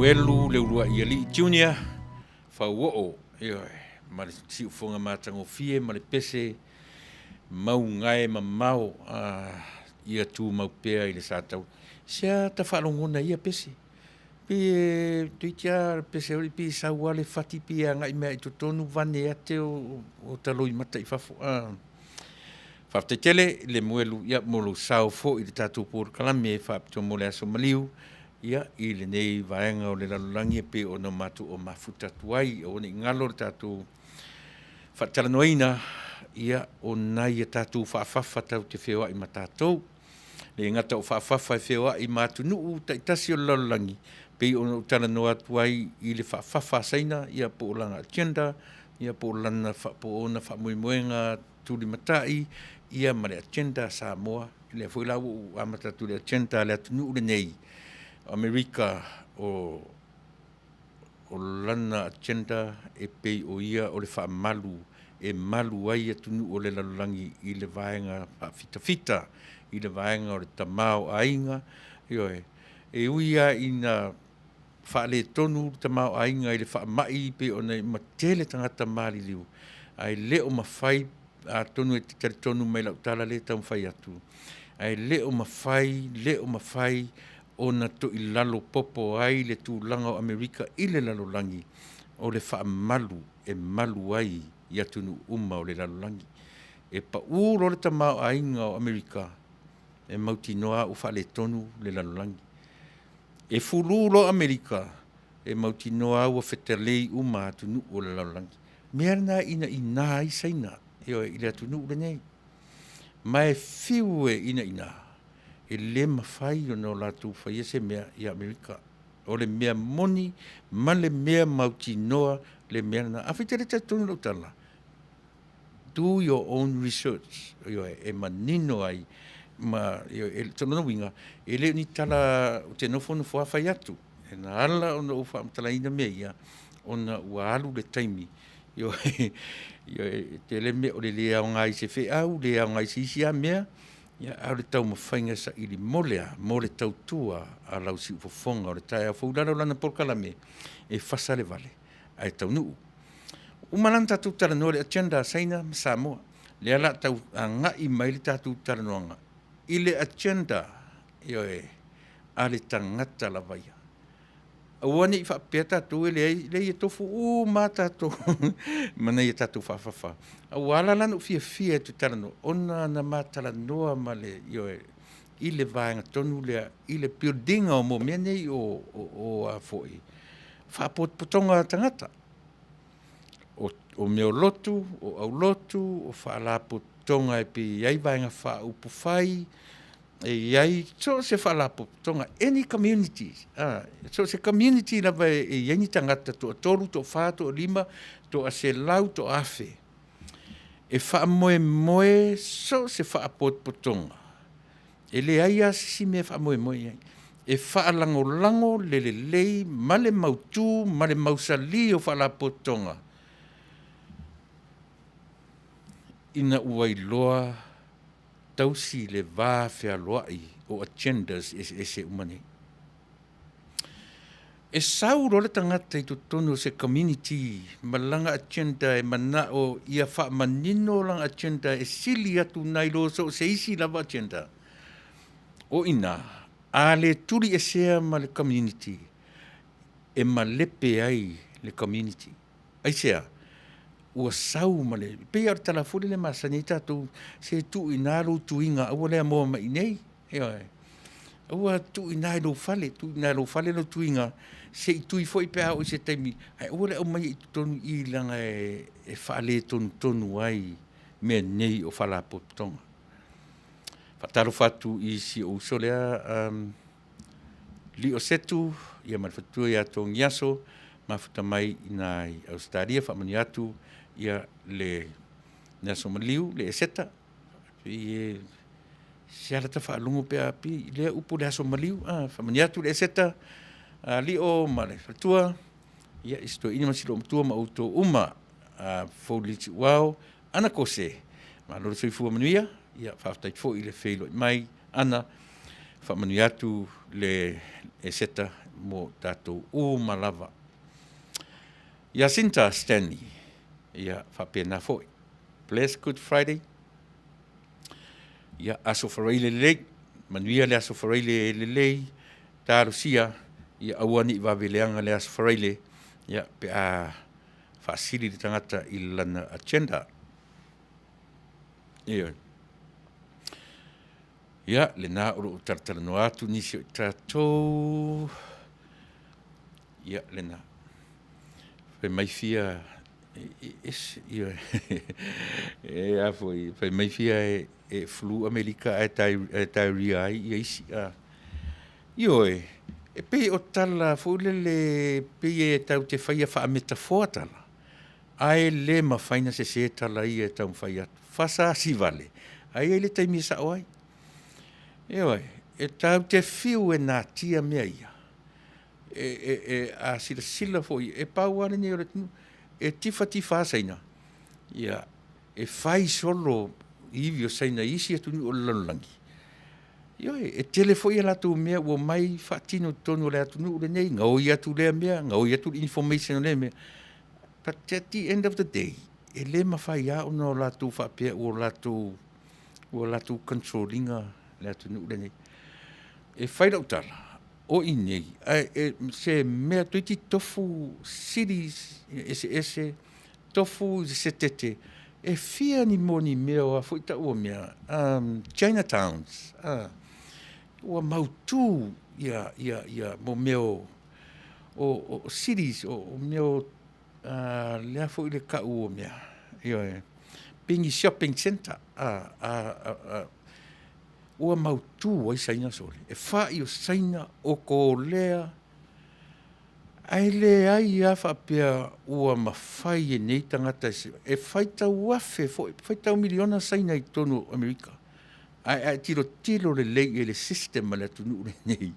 Lemuelu Leuluaialii Junior Fauoo, ioe, ma le siufoga matagofie ma le pese maugae mamao a ia tumau pea i le sa tau. Sea ta faalogona ia pese. Pei e toeitiiti lava pese foi pei e sau lava le fati pei e agai mai lava i totonu vane ate o ta loimata i fafo. Faafetai tele Lemuelu mo lou sao foi i le tatou polokalame faapitoa mo le aso maliu i lenei vaega o le lalolagi e pei ona matou mafuta atu ai. Aua ne i galo le tatou faatalanoaina o nai a tatou faafafa tatou te feoai ma tatou. E le gata o faafafa e feoai ma atunuu taitasi o le lalolagi, pei ona ou talanoa atu ai i le faafafa a Saina po o lana agenda po o ona faamoemoega tulimatai ma le agenda a Samoa. O lea foi la ua ou amata atu i le agenda a le atunuu lenei o Amerika, o lana agenda e pei o ia o le faamalu e malu ai atunuu o le lalolagi i le vaega faafitafita, i le vaega o le tamaoaiga. Ioe. E ui lava ina faaletonu le tamaoaiga i le faamai pei ona i ai ma tele tagata maliliu, ae le o mafai, atonu e te talitonu mai i lau tala lea e taumafai atu, ae le o mafai, le o mafai ona toilalo popo ai le tulaga o Amerika i le lalolagi o le faamalu e malu ai i atunuu uma o le lalolagi. E pau loa le tamaoaiga o Amerika, e mautinoa lava ua faaletonu le lalolagi. E fulu loa Amerika, e mautinoa lava ua fetalei uma atunuu o le lalolagi. O le mea lena e inaina ai Saina, ioe, i le atunuu lenei. Ma e fiu e inaina, e le mafai ona latou faia se mea ia Amerika. O le mea moni ma le mea mautinoa le mea lena. Afai e te le talitonu i lau tala, do your own research. Ioe, e manino ai ma, ioe, o lona uiga, e le o ni tala ou te nofo nofo lava fai atu. Na ala ona ou faamatalaina mea ia, ona ua alu le taimi, ioe, e tele mea o le le aoga i se feau, le aoga i se isi lava mea, a o le taumafaiga e saili mo le a? Mo le tautua a lau siufofoga o le taeao fou i lalo o lana polokalame, e fasa le vale ae taunuu. Ua uma la ona tatou talanoa i le agenda a Saina ma Samoa, lea o le a tau agai mai le tatou talanoaga i le agenda, ioe, a le tagata lava ia. Aua ne i faapea tatou e leai, leai e tofu uma lava tatou ma nai a tatou faafafa. Ae ua ala la ona ou fiafia ou te talanoa, ona na ma talanoa ma le, ioe, i le vaega tonu lea i le build ina o mea nei o faapotopotoga a tagata, o mea o lotu, o aulotu, o faalapotopotoga e pei e i ai Vaega Faaupufai, e i ai so o se faalapotopotoga, any community, so o se community lava e i ai ni tagata e toatolu, toafa, toalima, toaselau, toaafe, e faamoemoe so o se faapotopotoga, e leai lava se isi mea e faamoemoe i ai, e faalagolago le lelei ma le mautu ma le mausali o faalapotopotoga ina ua iloa tausi le vafealoai o agendas eseese uma nei. E sau loa le tagata i totonu o se community ma lana agenda e manao ia faamanino lana agenda e sili atu nai lo so o se isi lava agenda, o i ina, a le tuliesea ma le community, e malepe ai le community. Aisea? Ua sau ma le, e pei lava o le tala foi lele e masani ai tatou, se tuu i ina lou tuiga aua le amoa mai i inei. Ioe. Aua, tuu i ina i lou fale, tuu i ina i lou fale lou tuiga se i tui foi pe a oo i se taimi, ae aua le aumaia i totonu i i leaga e faaletonutonu ai mea nei o faalapotopotoga. Faatalofa atu i si ou uso lea Lio Setu ia ma le faletua ia Togiaso, mafuta mai i ina i Ausetalia, faamanuia atu ia le aso maliu le Eseta. E se ala ta faalogo pe a pi lea upu le aso maliu, faamanuia atu le Eseta a Lio ma le faletua, ia i si toeaina ma si loomatua ma outou uma. Fofoulii Siuao, Ana Kose, malo le soifua manuia, ia faafetai foi le feiloai mai Ana, faamanuia atu le Eseta. mo tatou uma lava. Jacinta Stanley, ia faapena foi. Bless Good Friday. Ia, Aso Faraile lelei, manuia le Aso Faraile lelei, talosia, ia aua ne i vave leaga le Aso Faraile, ia, pe a faasili le tagata i lana agenda. Ioe. Ia, lena o lo o talatalanoa atu nisi o i tatou. Ia, lena. Fai mai fia, ese, ioe, e a foi, fai mai fia e flu Amerika ae diarrhea ai ia isi. A. Ioe, e pei o tala foi lele, pei e tatou te faia faa-metafoa tala, ae le mafai ona sese tala ia e taumafai atu. Fasasi vale, ae i ai le taimi e sao ai. Ioe, e tatou te fiu e natia mea ia, a silasila foi, e pau lava lenei o le atunuu, e tifatifa lava Saina, ia, e fai solo ivi o Saina i isi atunuu o le lalolagi. Ioe, e tele foi a latou mea ua omai faatino i totonu o le atunuu lenei, gaoi atu lea mea, gaoi atu le information o lea mea, but at the end of the day, e le mafai lava ona o latou faapea ua latou control ina le atunuu lenei. E fai lau tala, o i inei, ae se mea toeitiiti tofu cities eseese, tofu i se setete, e fia ni mo ni mea o a foi tau o mea, Chinatowns, ua mautu ia, ia, ia mo mea o, o, o cities, o mea o, lea foi le tau o mea, ioe, pei ni shopping centre, ua mautu ai Saina sole. E fai o Saina, o Kolea, ae leai lava faapea ua mafai e nei tagata e faitau afe foi, faitau miliona Saina i totonu o Amerika, ae a e tilotilo lelei i ai i le system a le atunuu lenei,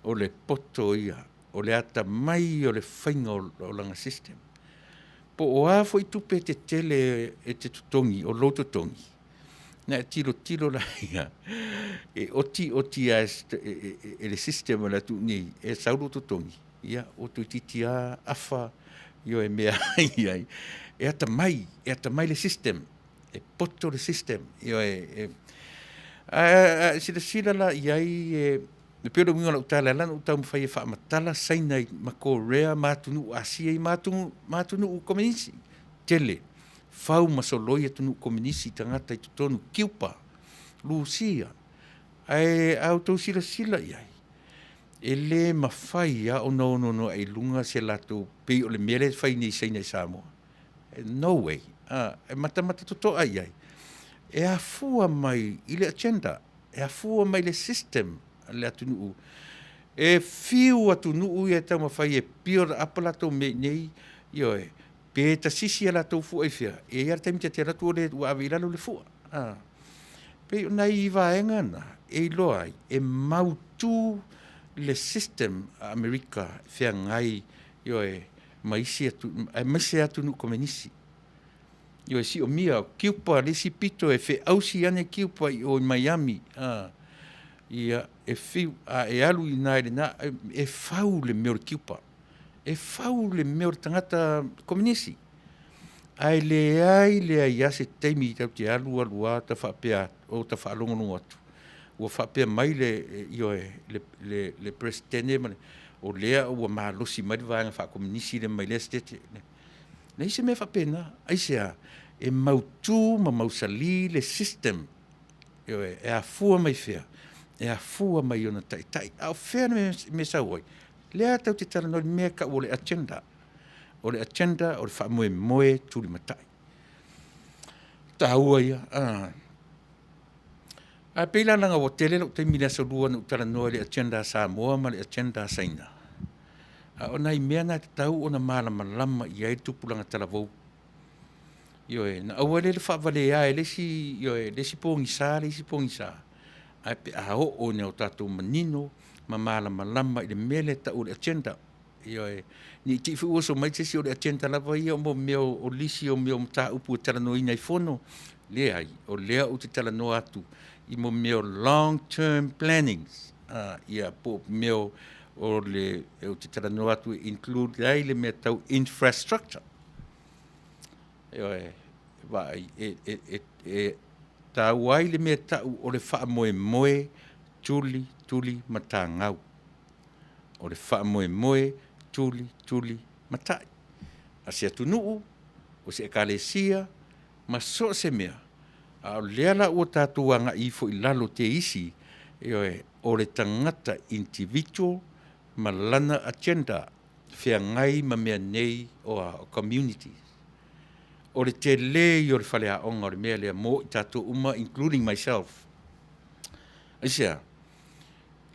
o le poto ia, o le atamai ia o le faiga o lana system. Po o a foi tupe tetele e te totogi, o lou totogi, ona e tilotilo lea, e oti oti lava e le system a le atunuu nei, e sau lou totogi, ia ua toeitiiti lava afa ioe mea i ai. E atamai, e atamai le system, e poto le system, ioe. Ae a silasila la i ai, e pei o le uiga o lau tala e ala ona ou taumafai e faamatala Saina ma Korea ma atunuu Asia ma atunuu Komenisi tele, fau ma soloi atunuu Komenisi i tagata i totonu, Kiupa, Rusia. Ae a outou silasila i ai, e le mafai lava ona ononoa'i i luga se latou, pei o le mea lea e fai nei e Saina i Samoa. No way. E matamata toto'a i ai. E afua mai i le agenda, e afua mai i le system a le atunuu. E fiu atunuu ia e taumafai e build up a latou mea i inei, ioe, pe tasisi a latou fua i fea, e i ai lava le taimi ta te alu atu ua ave i lalo le fua. Pei o nai vaega na e iloa ai e mautu le system a Amerika e feagai, ioe, ma isi aemaise atunuu Komenisi. Ioe, siomia, o Kiupa le isi pito e feausi ane Kiupa i o i Miami, ia, e fiu, a e alu i ina i lena, e fau le mea o le Kiupa. E fau le mea o le tagata Komenisi. Ae leai leai lava se taimi tatou te alu alu lava ta faapea atu, ta faalogologo atu ua faapea mai le, ioe, le Peresetene ma le, o lea ua malosi mai le vaega faakomenisi lea mai lea Setete. Leai se mea faapena. Aisea? E mautu ma mausali le system. Ioe, e afua mai fea? E afua mai i ona taitai. A o fea le mea e sau ai? Lea tatou te talanoa i le mea e tau o le agenda. O le agenda o le faamoemoe tulimatai. Taua ia. Ae pei la leaga ua tele lou taimi i le aso Lua na ou talanoa i le agenda a Samoa ma le agenda a Saina, a o nai mea na e tatau ona malamalama i ai le tupulaga talavou. Ioe, ona aua lea le faavalea e le isi, ioe, le isi pogisa le isi pogisa, ae pe a oo ina o tatou manino ma malamalama i le mea lea e tau o le agenda. Ioe, ne i te i foi ua oso mai se isi o le agenda lava ia o mea o lisi o mea o mataupu e talanoaina i fono. Leai, o lea ou te talanoa atu i mea o long term plannings, ia po o mea o O le, ou te talanoa atu e include ai le mea tau infrastructure. Ioe, vaai, e, e, e, e taua ai le mea tau o le faamoemoe tuli, tuli matagau. O le faamoemoe tuli, tuli matai. A se atunuu, o se ekalesia, ma so o se mea, a o lea la ua tatou agai ifo i lalo te isi, ioe, o le tagata individual ma lana agenda feagai ma mea nei o a, o communities. O le tele ia o le faleaoga o le mea lea mo i tatou uma including myself. Aisea?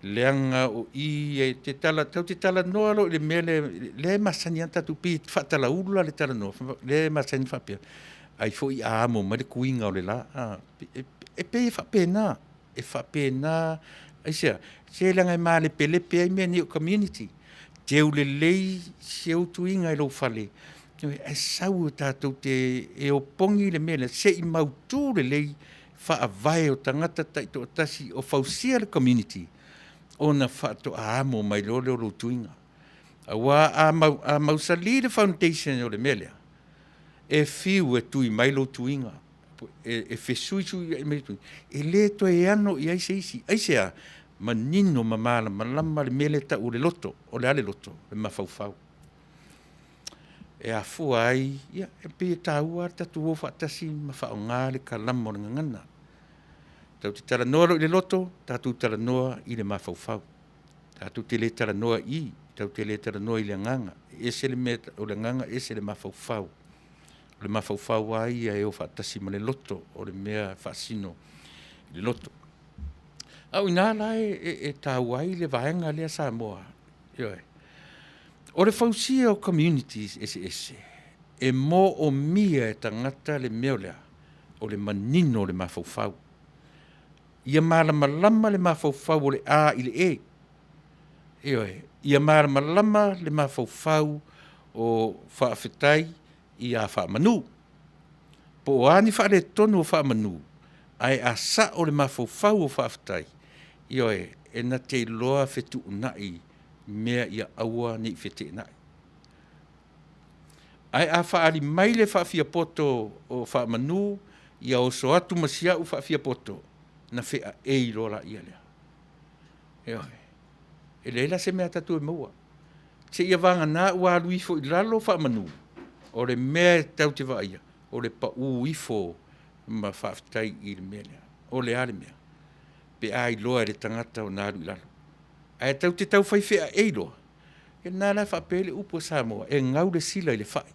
Leaga o i e te tala, tatou te talanoa loa i le mea lea, lea e masani lava ona tatou pei e faatalaula le talanoa, lea e masani ona faapea, ai foi a amo mai le tuiga o le la, a? E pei e faapena, e faapena, aisea? Se leaga e malepelepe ai mea nei o community. Teu lelei si ou tuiga i lou fale, ae sau tatou te, e opogi le mea lea se i mautu lelei faavae o tagata taitoatasi o fausia le community ona faatoa amo mai loa lea o lou tuiga. Aua a mausali le foundation o le mea lea, e fiu e tui mai lou tuiga, e fesuisuiai mai, e le toe ano i ai se isi. Aisea? Manino ma malamalama le mea lea e tau o le loto. O le a le loto? O le mafaufau. E afua ai, ia, e pei e taua lava le tatou o faatasi ma faaaoga le kalama o le gagana. Tatou te talanoa loa i le loto, tatou talanoa i le mafaufau. Tatou te le talanoa i i, tatou te le talanoa i le agaga. E ese le mea o le agaga, ese le mafaufau. O le mafaufau lava ia e o faatasi ma le loto, o le mea e faasino i le loto. A o i ina la e taua ai le vaega lea Samoa, ioe. O le fausia o communities eseese, e moomia e tagata le mea o le a? O le manino o le mafaufau. Ia malamalama le mafaufau o le A i le E. Ioe, ia malamalama le mafaufau o Faafetai ia Faamanu. Po o a ni faaletonu o Faamanu, ae a sao le mafaufau o Faafetai, ioe, e na te iloa fetuunai mea ia aua ne i feteenai. Ae a faaali mai le faafiapoto o Faamanu, ia oso atu ma si au faafiapoto, ona feaei loa lea lea. Ioe. E leai la se mea a tatou e maua, seia vagana ua alu ifo i lalo Faamanu, o le mea e tatou te vaaia, o le pau ifo ma Faafetai i le mea lea. O le a le mea? Pe a iloa e le tagata ona alu i lalo. Ae tatou te tau fai feaei loa, ia lena la e faapea ai le upu a Samoa, e gau le sila i le fai.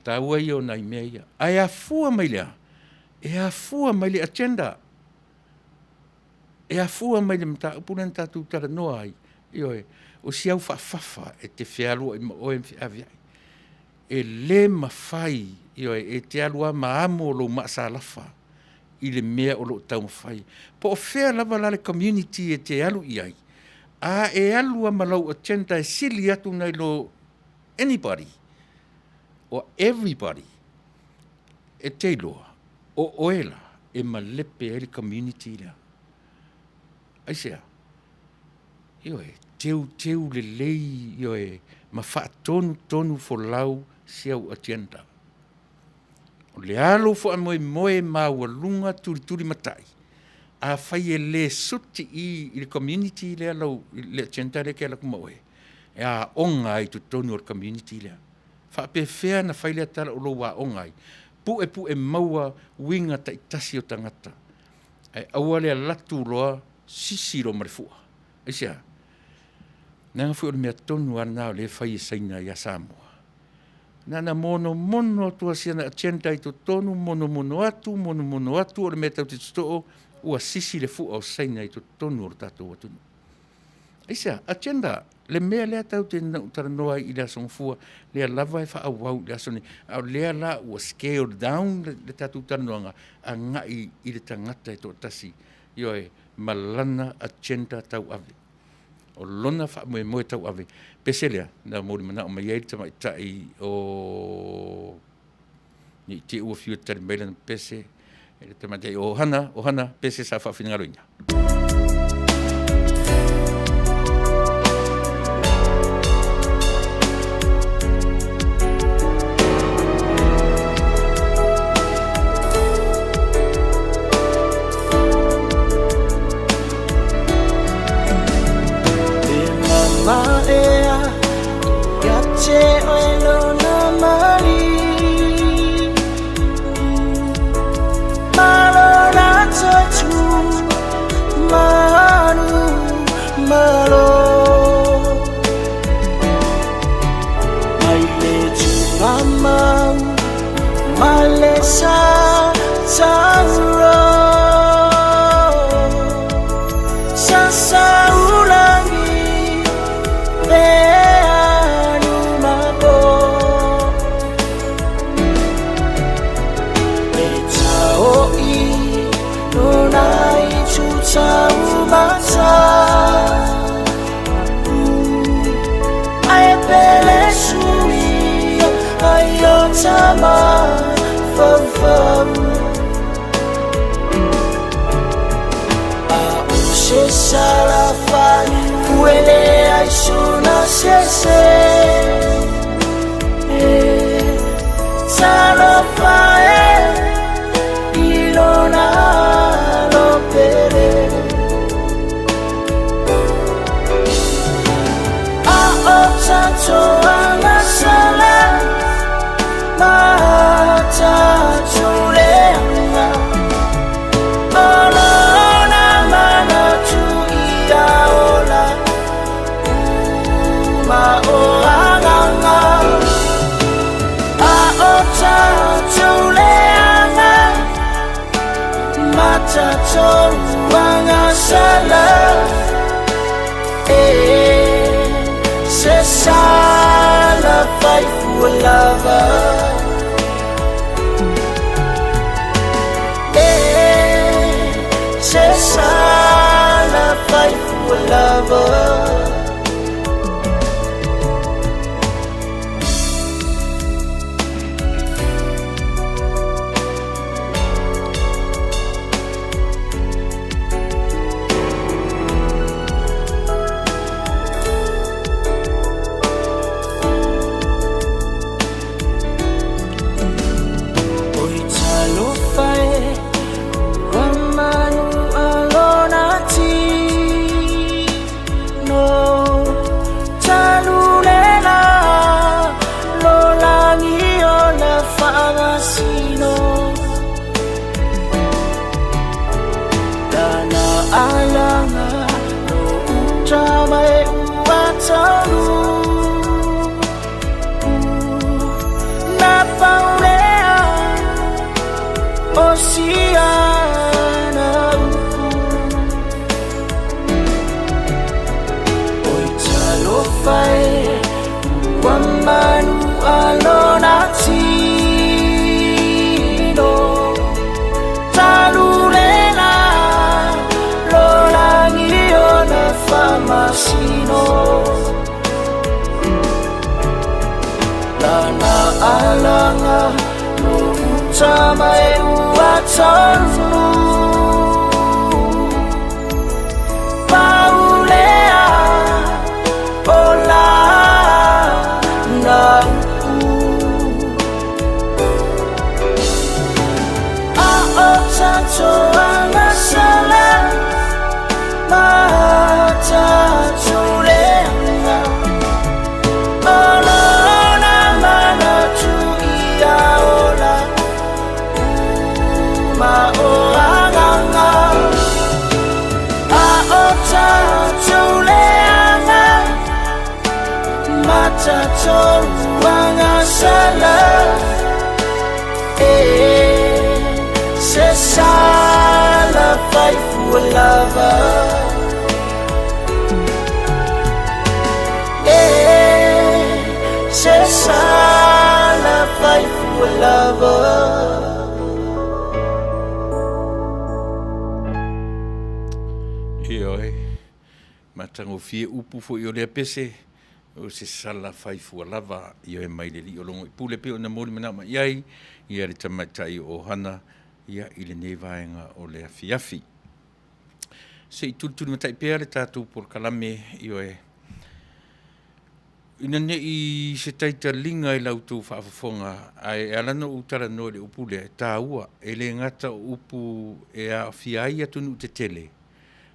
Taua ia o nai mea ia. Ae afua mai le a? E afua mai le agenda. E afua mai le mataupu lea na tatou talanoa ai, ioe, o si au faafafa e te fealuai ma oe ma feaveai. E le mafai, ioe, e te alu lava ma amo lou maasalafa i le mea o lo o taumafai. Po o fea lava la le community e te alu i ai, a e alu lava ma lou agenda e sili atu nai lo anybody or everybody, e te iloa o oe la e malepe ai le community lea. Aisea? Ioe, teuteu lelei, ioe, ma faatonutonu folau si au agenda. O le a lou faamoemoe maualuga tulitulimatai, afai e le suti i i le community lea lau, le agenda lea e te alu atu ma oe, e aoga ai i totonu o le community lea. E faapefea ona fai lea tala o lou aoga ai? Puepue maua uiga taitasi o tagata, ae aua le alu atu loa sisi loa ma le fua. Aisea? Leaga foi o le mea tonu lava lena o lea e fai e Saina ia Samoa. Na ona monomono atu lava o sina agenda i totonu, monomono atu, monomono atu, o le mea tatou te totoo, ua sisi le fua o Saina i totonu o le tatou atunuu. Aisea? Agenda, le mea lea tatou te talanoa ai i le Aso Gafua, lea lava e faaauau i le aso nei, a o lea la ua scale down le tatou talanoaga agai i le tagata e toatasi, ioe, ma lana agenda tauave. O lona faamoemoe tauave. Pese lea, na molimanao mai ai le tamaitai o ne i te i ua fiu e tali mai lana pese, le tamaitai o Hana, o Hana, pese sa faafinagaloina. sa tauro sa sa ulangi pe anu mapo E tao i luna i tu tau mata Ai pele sui ai o tama fau A o se sala fai fuele ai suna se se Talofa e i lona alo pele A o tatou agasala ma tatou leaga O lona manatu ia ola uma o agaga A o tatou leaga ma tatou agasala E se sala fai fua lava E se sala fai fua lava. Oi talofa e ua manu a lona tino talu lela lo lagi o le faamasino Lana alaga no uta mai ua talu Na paulea o siana upu Oi talofa e ua manu a lona tino talu lela lo lagi o le faamasino Lana alaga no uta mai ua talu Paulea o lana upu A o tatou agasala ma tatou leaga O lona manatu ia ola uma o agaga A o tatou leaga ma tatou agasala E se sala fai fua lava E se sala fai fua lava. Ioe, matagofie upu foi o lea pese, o se sala faifua lava, ioe mai le alii o Logoipule pei ona moli manao mai ai, ia le tamaitai o Ohana, ia i lenei vaega o le afiafi. Se i tulitulimatai pea le tatou polokalame, ioe, ina ne i se taitaliga i la outou faafofoga, ae e ala ona ou talanoa i le upu lea, e taua, e le gata o upu e aafia ai atunuu tetele,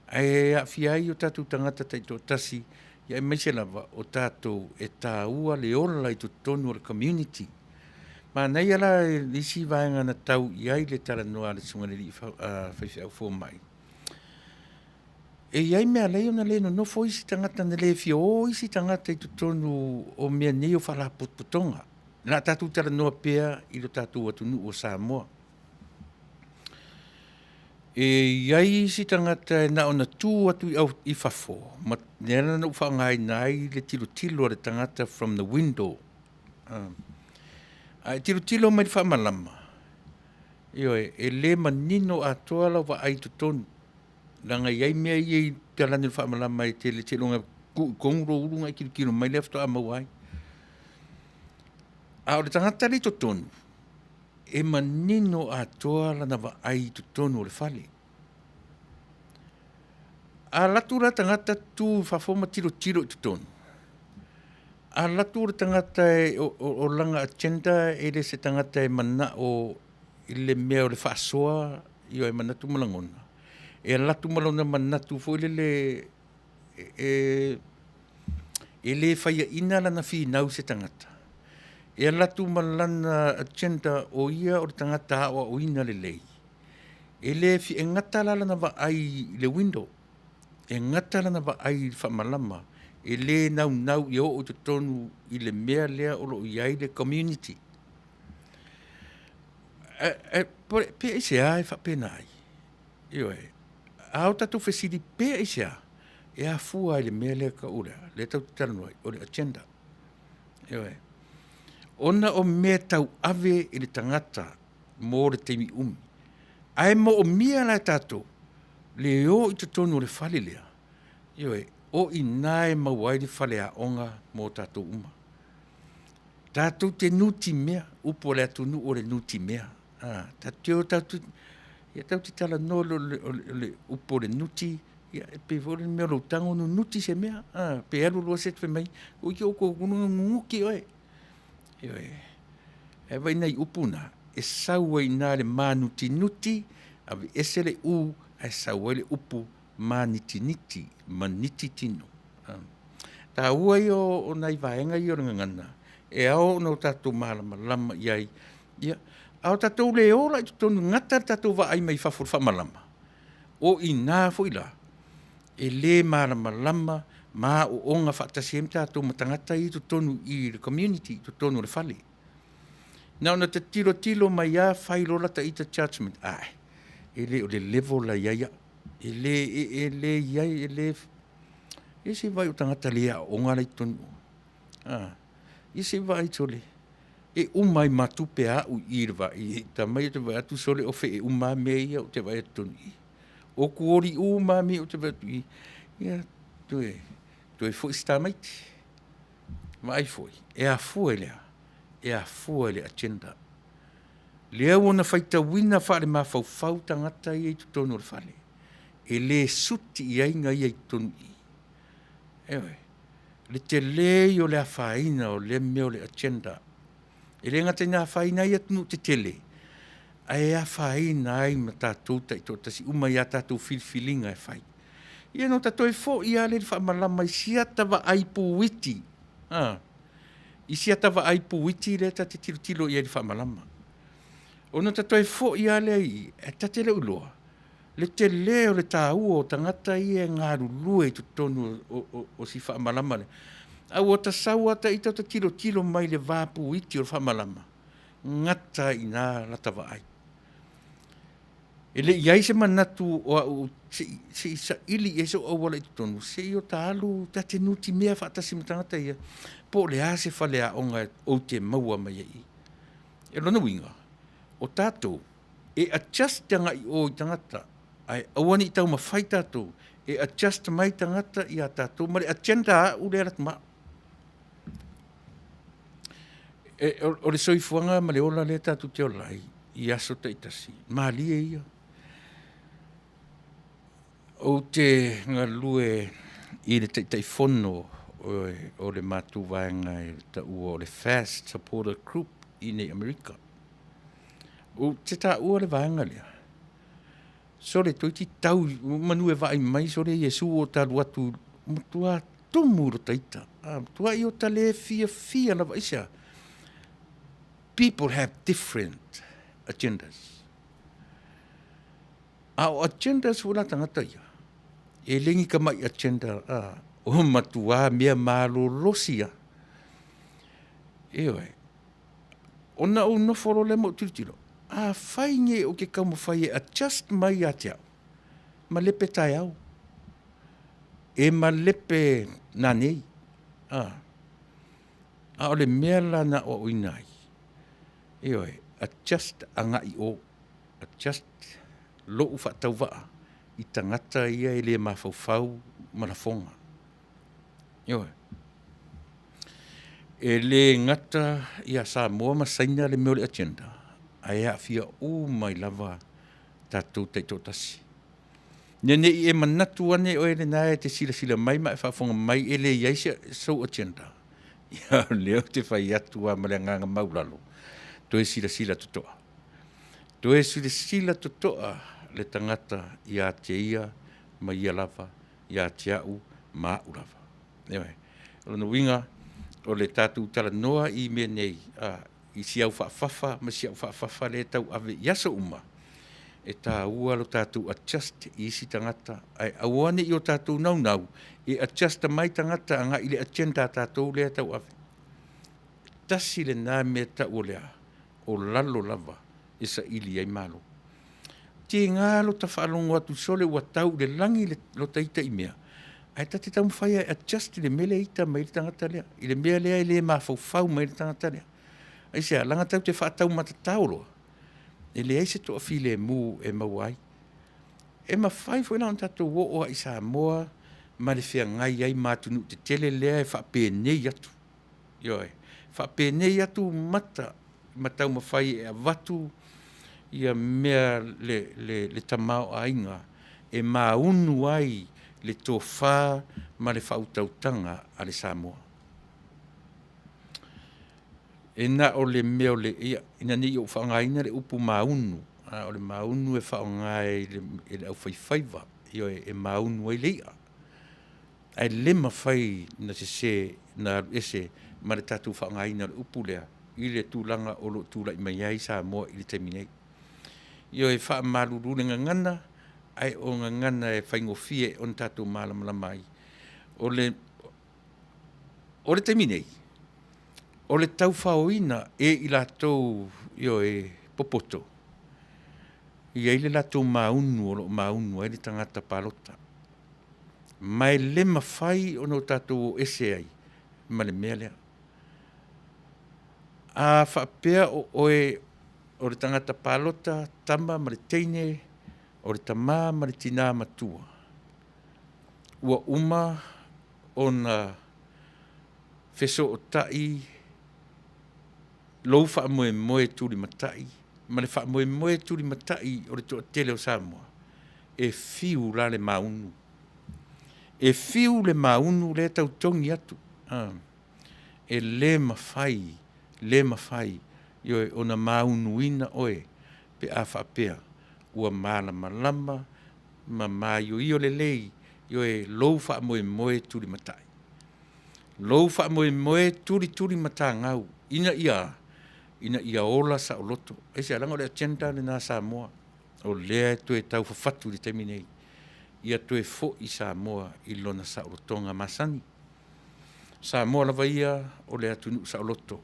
ae aafia ai o tatou tagata taitoatasi, ia aemaise lava o tatou e taua le ola i totonu o le community. Manaia la le isi vaega na tau i ai le talanoa a le Susuga i le Alii Faifeau Fomai, e i ai mea alai ona le nonofo isi tagata na le fia o isi tagata i totonu o mea nei o faalapotopotoga. Le a tatou talanoa pea i lo tatou atunuu o Samoa. E i ai isi tagata e na ona tu atu i, au, i fafo, ma lea na ou faaaogaina ai le tilotilo a le tagata from the window. A e tilotilo mai i le faamalama, ioe, e le manino atoa lau vaai i totonu, leaga e i ai mea ia i talane o le faamalama e tele seiloga e tuu i totonu lou ulu ona e tilotilo mai lea faatoa maua ai. A o le tagata lea i totonu, e manino atoa lana vaai i totonu o le fale. A alu atu la le tagata tu i fafo ma tilotilo i totonu, a alu atu le tagata e, o, o, o lana agenda e le se tagata e manao i le mea o le faasoa, ioe, manatu ma lagona, e alu atu ma lona manatu foi lele e, e le faiaina lana finau i se tagata, e alu atu ma lana agenda o ia o le tagata aoaoina lelei. E le e gata la lana vaai i le window, e gata lana vaai i le faamalama, e le naunau ia oo i totonu i le mea lea o lo o i ai le community. E, e, pe aisea e faapena ai? Ioe. A o tatou fesili pe aisea, e afua i le mea lea e tau o le a? Lea tatou te talanoa ai, o le agenda. Ioe. Ona o mea tauave i le tagata mo le taimi umi. Ae moomia la e tatou le o i totonu o le fale lea, ioe, o i ina e maua ai le faleaoga mo tatou uma. Tatou te nutimea, upu a le atunuu o le nutimea. A, tatou te o tatou, ia tatou te talanoa loa o le upu o le nuti, ia e pei foi o le mea o lou tago nunuti se mea, a, pe alu loa se fai mai, nunuti oe. Ioe. Ae vaai nai upu na, e sau ai i ina le manutinuti, aveese le u ae sau ai le upu manitiniti, maniti tino. Taua ia o nai vaega ia o le gagana e ao ona tatou malamalama i ai. Ia, a o tatou le o la i totonu, gata le tatou vaai mai fafo i le faamalama, o i ina foi la e le malamalama ma aooga faatasi ai ma tatou ma tagata ia i totonu i i le community i totonu o le fale. Na ona ta tilotilo mai lava fai loa lata ita judgement, ae, e le o le level la e i ai au. E le, e le i ai, e le, ia se i vaai o tagata le aooga la e i totonu o. A, ia se i vaai sole, e uma ai ma tupe a au i i le vaai i tama ia ou te vaai atu sole o fee uma lava mea ia ou te vaai atu i totonu i i. O tuoli uma lava mea ia ou te vaai atu i i. Ia, toe, toe foi si tamaiti. Vaai foi, e afua i le a? E afua i le agenda. Lea ua na faitauina faalemafaufau tagata ia i totonu o le fale, e le suti i ai ia i totonu i i. Ioe. Le tele ia o le afaina o lea mea o le agenda. E le gata ina afaina ai atunuu tetele, ae afaina ai ma tatou taitoatasi uma i a tatou filifiliga e fai. Ia ona ta toe foi lava lea i le faamalama i si ata vaai puiti, a, i si ata vaai puiti lea ta te tilotilo i ai i le faamalama. Ona ta toe foi lava lea i i, ae ta te le o iloa le tele o le taua o tagata ia e galulue i totonu o, o, o si faamalama lea. A ua ta sau lava ita ta tilotilo mai i le va puiti o le faamalama, gata ai i ina lata vaai. E le i i ai se manatu o au se i, se i saili i ai sou auala i totonu, se i o ta alu ta te nutimea faatasi ma tagata ia, po o le a se faleaoga ou te maua mai ai i i. O lona uiga, o tatou, e adjust agai i o i tagata, ae aua ne i taumafai tatou e adjust mai tagata ia tatou ma le agenda a au lea e alu atu ma au. E, o, o le soifuaga ma le ola lea tatou te ola ai i aso taitasi, malie ia. Ou te galue i le Taitaifono o le matou vaega e taua o le FAST Supporter Group i inei i Amerika. Ou te taua le vaega lea, sole toeitiiti tau manu e vaai mai sole Iesu o ta alu atu, matua tumu i lota ita, a, matuai o ta le fiafia lava. Aisea? People have different agendas. A o agendas foi la tagata ia, e le ni tamai agenda, a, o matua mea malolosi lava. Ioe. Ona ou nofo loa lea ma ou tilotilo, afai nei ou te taumafai e adjust mai ia te au, malepe taeao, e malepe nanei. A o le mea la na aoaoina ai, ioe, adjust agai i o, adjust lou faatauvaa i tagata ia e le mafaufau ma lafoga. Ioe. E le gata ia Samoa ma Saina le mea o le agenda, ae aafia uma ai lava tatou taitoatasi. Ina ne i e manatu ane oe lena e te silasila mai ma e faafofoga mai e leai sou agenda, ia o lea ou te fai atu lava ma le agaga maualalo, toe silasila totoa. Toe silasila totoa le tagata ia te ia ma ia lava, ia te au ma au lava. Ioe. O lona uiga, o le tatou talanoa i mea nei, i si au faafafa ma si au faafafa lea e tauave i aso uma, e taua lo tatou adjust i isi tagata, ae aua ne i o tatou naunau e adjust mai tagata agai i le agenda a tatou lea e tauave. Tasi lena mea e tau o le a? O lalo lava e saili ai Malo. Tiga lota faalogo atu sole ua tau i le lagi lota ita i mea, ae ta te taumafai lava e adjust i le mea lea e ita mai ai le tagata lea, i le mea lea e le mafaufau mai ai le tagata lea. Aisea? Leaga tatou te faataumatatao loa, e leai se toafilemu e maua ai. E mafai foi la ona tatou oo lava i Samoa ma le feagai ai ma atunuu tetele lea e faapenei atu, ioe, faapenei atu mata ma taumafai e avatu mea le tamaoaiga e maunu ai le tofa ma le faautautaga a le Samoa. E na o le mea o le, ia, ina ne i ou faaaogaina le upu maunu, a o le maunu e faaaoga e le aufaifaiva, ioe, e maunu ai le i'a, ae le mafai ona sese ona alu ese ma le tatou faaaogaina o le upu lea i le tulaga o lo o tulai mai ai Samoa i le taimi nei. Ioe, e faamalulu i le gagana, ae o gagana e faigofie ona tatou malamalama ai. O le taimi nei, o le taufaoina e i latou, ioe, popoto, e i ai le latou maunu o lo o maunu ai le tagata palota, ma e le mafai ona tatou o ese ai ma le mea lea. A faapea o oe o le tagata palota, tama ma le teine, o le tama ma le tina matua, ua uma ona fesootai lou faamoemoe tulimatai ma le faamoemoe tulimatai o le toatele o Samoa, e fiu la le maunu, e fiu le maunu lea e tau togi atu, e le mafai, le mafai, ioe, ona maunuina oe pe a faapea ua malamalama ma maioio lelei, ioe, lou faamoemoe tulimatai, lou faamoemoe tulitulimatagau ina ia a? Ina ia ola saoloto. Aisea? Leaga o le agenda lena a Samoa o lea e toe tau fafatu i le taimi lenei, ia toe foi Samoa i lona saolotoga masani. O Samoa lava ia o le atunuu saoloto,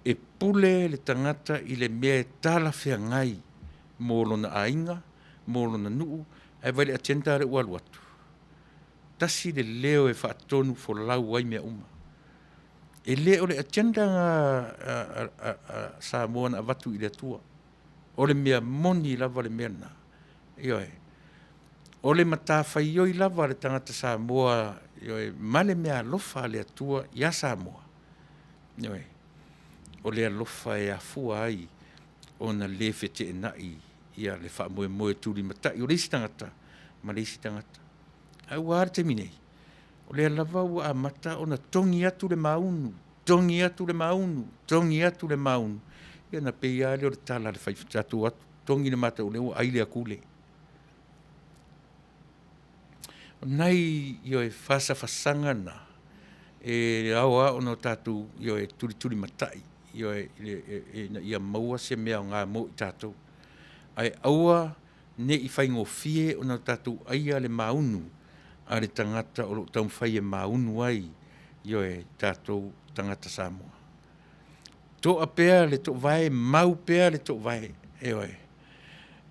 e pule le tagata i le mea e talafeagai mo lona aiga, mo lona nuu, ae vaai i le agenda lea ua alu atu? Tasi le leo e faatonufolau ai mea uma. E le o le agenda lena a Samoa na avatu i le Atua. O le mea moni lava le mea lena, ioe. O le matafaioi lava a le tagata Samoa, ioe, ma le meaalofa a le Atua ia Samoa, ioe, o le alofa e afua ai ona le feteenai le faamoemoe tulimatai o le isi tagata ma le isi tagata. Ae ua a le taimi nei? O lea lava ua amata ona togi atu le maunu, togi atu le maunu, togi atu le maunu, ia ona pei lava lea o le tala a le faifeau, tatou o atu togi le matou o lea ua ai le akule. O nai, ioe, fasafasaga na e ao lava ona tatou, ioe, tulitulimatai, ioe, ina ia maua se mea aoga mo i tatou. Ae aua ne i faigofie ona tatou aia le maunu a le tagata o lo o taumafai e maunu ai, ioe, tatou tagata Samoa. To'a pea le toovae, mau pea le toovae, ioe.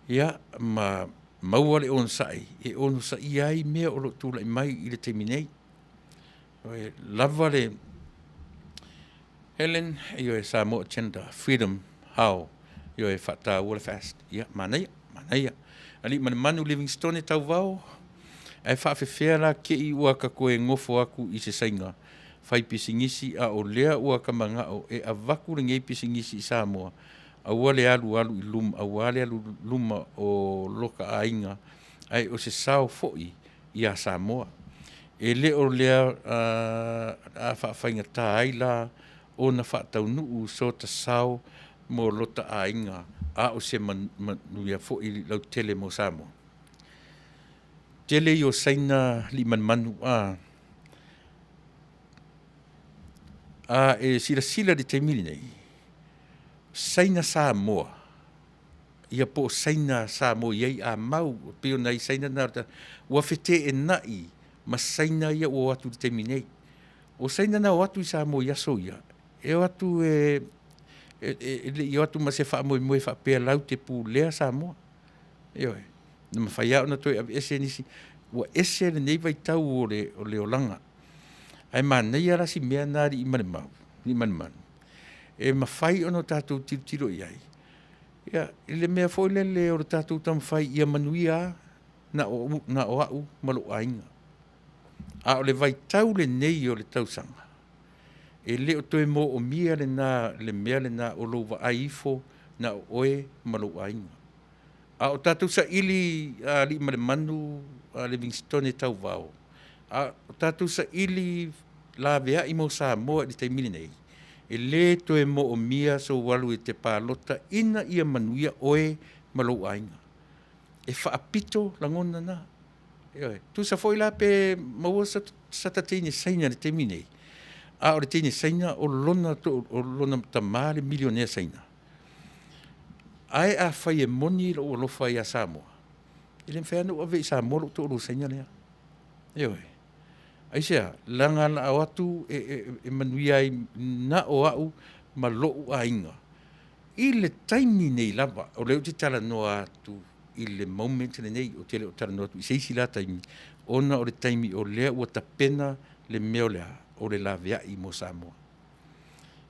Ia, ma maua le onosai e onosaia ai mea o lo o tulai mai i le taimi nei. Ioe, lava le Helen, ioe, Samoa Agenda, Freedom, How, ioe, faataua le FAST. Ia, manaia, manaia. Aliimalemanu Livingstone Tauvao, ae faafefea la te i ua ta toe nofo atu i se Saina fai pisinisi a o lea ua ta manao e avatu lenei pisinisi i Samoa, aua le alualu i luma, aua le alu i luma o lota aiga, ae o se sao foi ia Samoa. E le o lea a faafaigata ai la ona faataunuu so ta sao mo lota aiga, a o se manuia foi lautele mo Samoa. Tele ia o Saina Aliimalemanu, a e silasila i le taimi lenei, Saina Samoa, ia po o Saina Samoa i ai a mau, pei o nai Saina na ua feteenai ma Saina ia ua o atu i le taimi nei. O Saina na o atu i Samoa i aso ia, e o atu e le i o atu ma se faamoemoe faapea latou te pulea Samoa. Ioe. Na mafai lava ona toe aveese nisi, ua ese lenei vaitau o le olaga. Ae manaia la si mea lena Aliimalemanu, e mafai ona tatou tilotilo i ai i le mea foi lele o le tatou taumafai ia manuia lava na o au ma lou aiga. A o le vaitau lenei o le tausaga, e le o toe moomia lena le mea lena o lou vaai ifo na o oe ma lou aiga. A o tatou saili Aliimalemanu Livingstone Tauvao, a o tatou saili laveai mo Samoa i le taimi lenei, e le toe moomia sou alu e te palota ina ia manuia oe ma lou aiga. E faapito lagona na. Ioe. Tusa foi la pe maua sata teine Saina i le taimi lenei, a o le teine Saina o lona tama le milionea Saina. Ae afai e moni lou alofa ia Samoa, e le mafai lava ona ou avea i Samoa lou toalua Saina lea. Ioe. Aisea? Leaga o le a o atu e manuia ai na o au ma lou aiga i le taimi nei lava. O lea ou te talanoa atu i le moment lenei, ou te le o talanoa atu i se isi la taimi, ona o le taimi o lea ua tapena le mea o le a? O le laveai mo Samoa.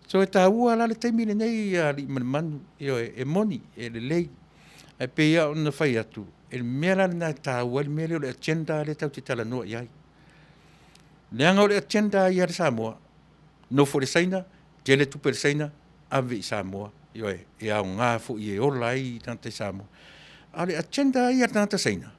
So e taua la le taimi lenei Aliimalemanu, ioe, e moni, e lelei. Ae pei lava ona fai atu, o le mea la lena e taua ai le mea lea o le agenda lea tatou te talanoa i ai. Leaga o le agenda ia a le Samoa, nofo i le Saina, tele tupe a le Saina, ave i Samoa, ioe, e aoga foi e ola ai tagata i Samoa. A o le agenda ia a le tagata Saina,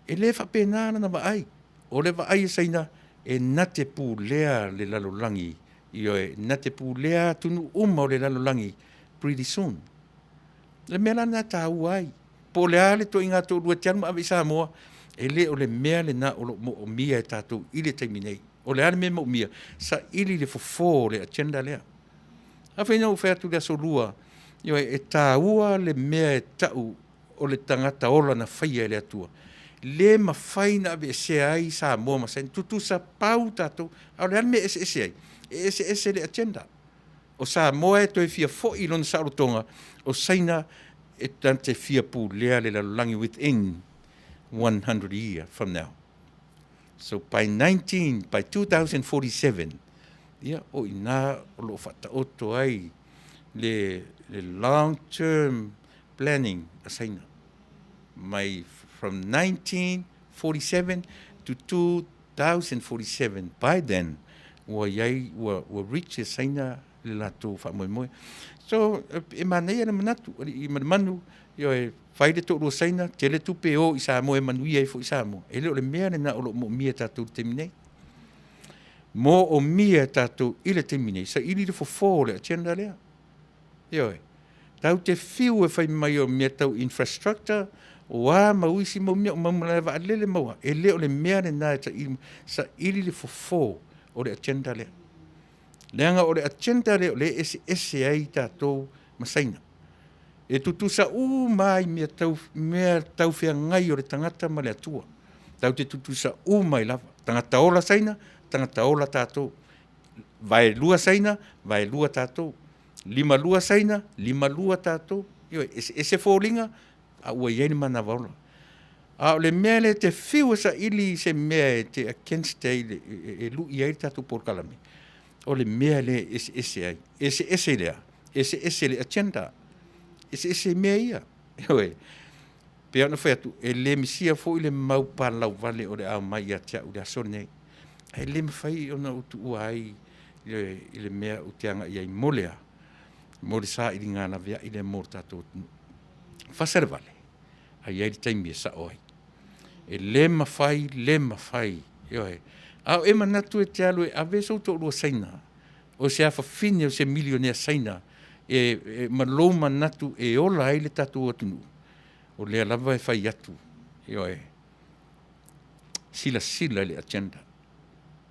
e le faapena lana vaai. O le vaai a Saina, e na te pulea le lalolagi, ioe, na te pulea atunuu uma o le lalolagi pretty soon. O le mea la lena e taua ai, po o le a le ituaiga toalua e te alu ma ave i Samoa, e le o le mea lena o lo o moomia e tatou i le taimi nei. O le a le mea e moomia? Saili le fofo o le agenda lea. Afai na ou fai atu i le Aso Lua, ioe, e taua le mea e tau o le tagata ola na faia e le Atua. Le mafai ona aveesea ai Samoa ma Saina, tutusa pau tatou. A o le a le mea e eseese ai? E eseese le agenda. O Samoa e toe fia foi i lona saolotoga, o Saina e na te fia pulea le lalolagi within 100 year from now. So by 19, by 2047, ia, o i ina o lo o faataoto ai le long term planning a Saina. Mai from 1947 to 2047, by then, ua i ai, ua reach e Saina le latou faamoemoe. So, e manaia le manatu, Aliimalemanu, ioe, fai le toalua Saina, tele tupe e o i Samoa e manuia ai foi Samoa. E le o le mea lena o lo o moomia e tatou i le taimi nei. Moomia e tatou i le taimi nei, saili le fofo o le agenda lea. Ioe. Tatou te fiu e fai mai o mea tau infrastructure, o a mau isi mau mea, o mau malae vaalele mau a, e le o le mea lena e saili, saili le fofo o le agenda lea. Leaga o le agenda lea o lea e eseese ai tatou ma Saina. E tutusa uma lava i mea tau, mea tau feagai o le tagata ma le Atua. Tatou te tutusa uma ai lava. Tagata ola Saina, tagata ola tatou. Vaelua Saina, vaelua tatou. 52 Saina, 52 tatou, ioe, eseese foliga, a ua i ai le manava ola. A o le mea lea e te fiu e saili i se mea e te against ai, e lui ai le tatou polokalame, o le mea lea e eseese ai. Eseese i le a? Eseese i le agenda. Eseese i mea ia. Ioe. Pei ona fai atu, e le misia foi le mau palau vale o le a omai ia te au i le aso lenei. Ae le mafai ona ou tuua ai i le mea ou te agai ai mo le a? Mo le sailiga laveai lea mo le tatou atunuu. Fasa le vale, ae i ai le taimi e sao ai. E le mafai, le mafai, ioe. A o e manatu e te alu e ave sou toalua Saina, o se afafine o se milionea Saina e, ma lou manatu e ola ai le tatou atunuu, o lea lava e fai atu, ioe, silasila i le agenda.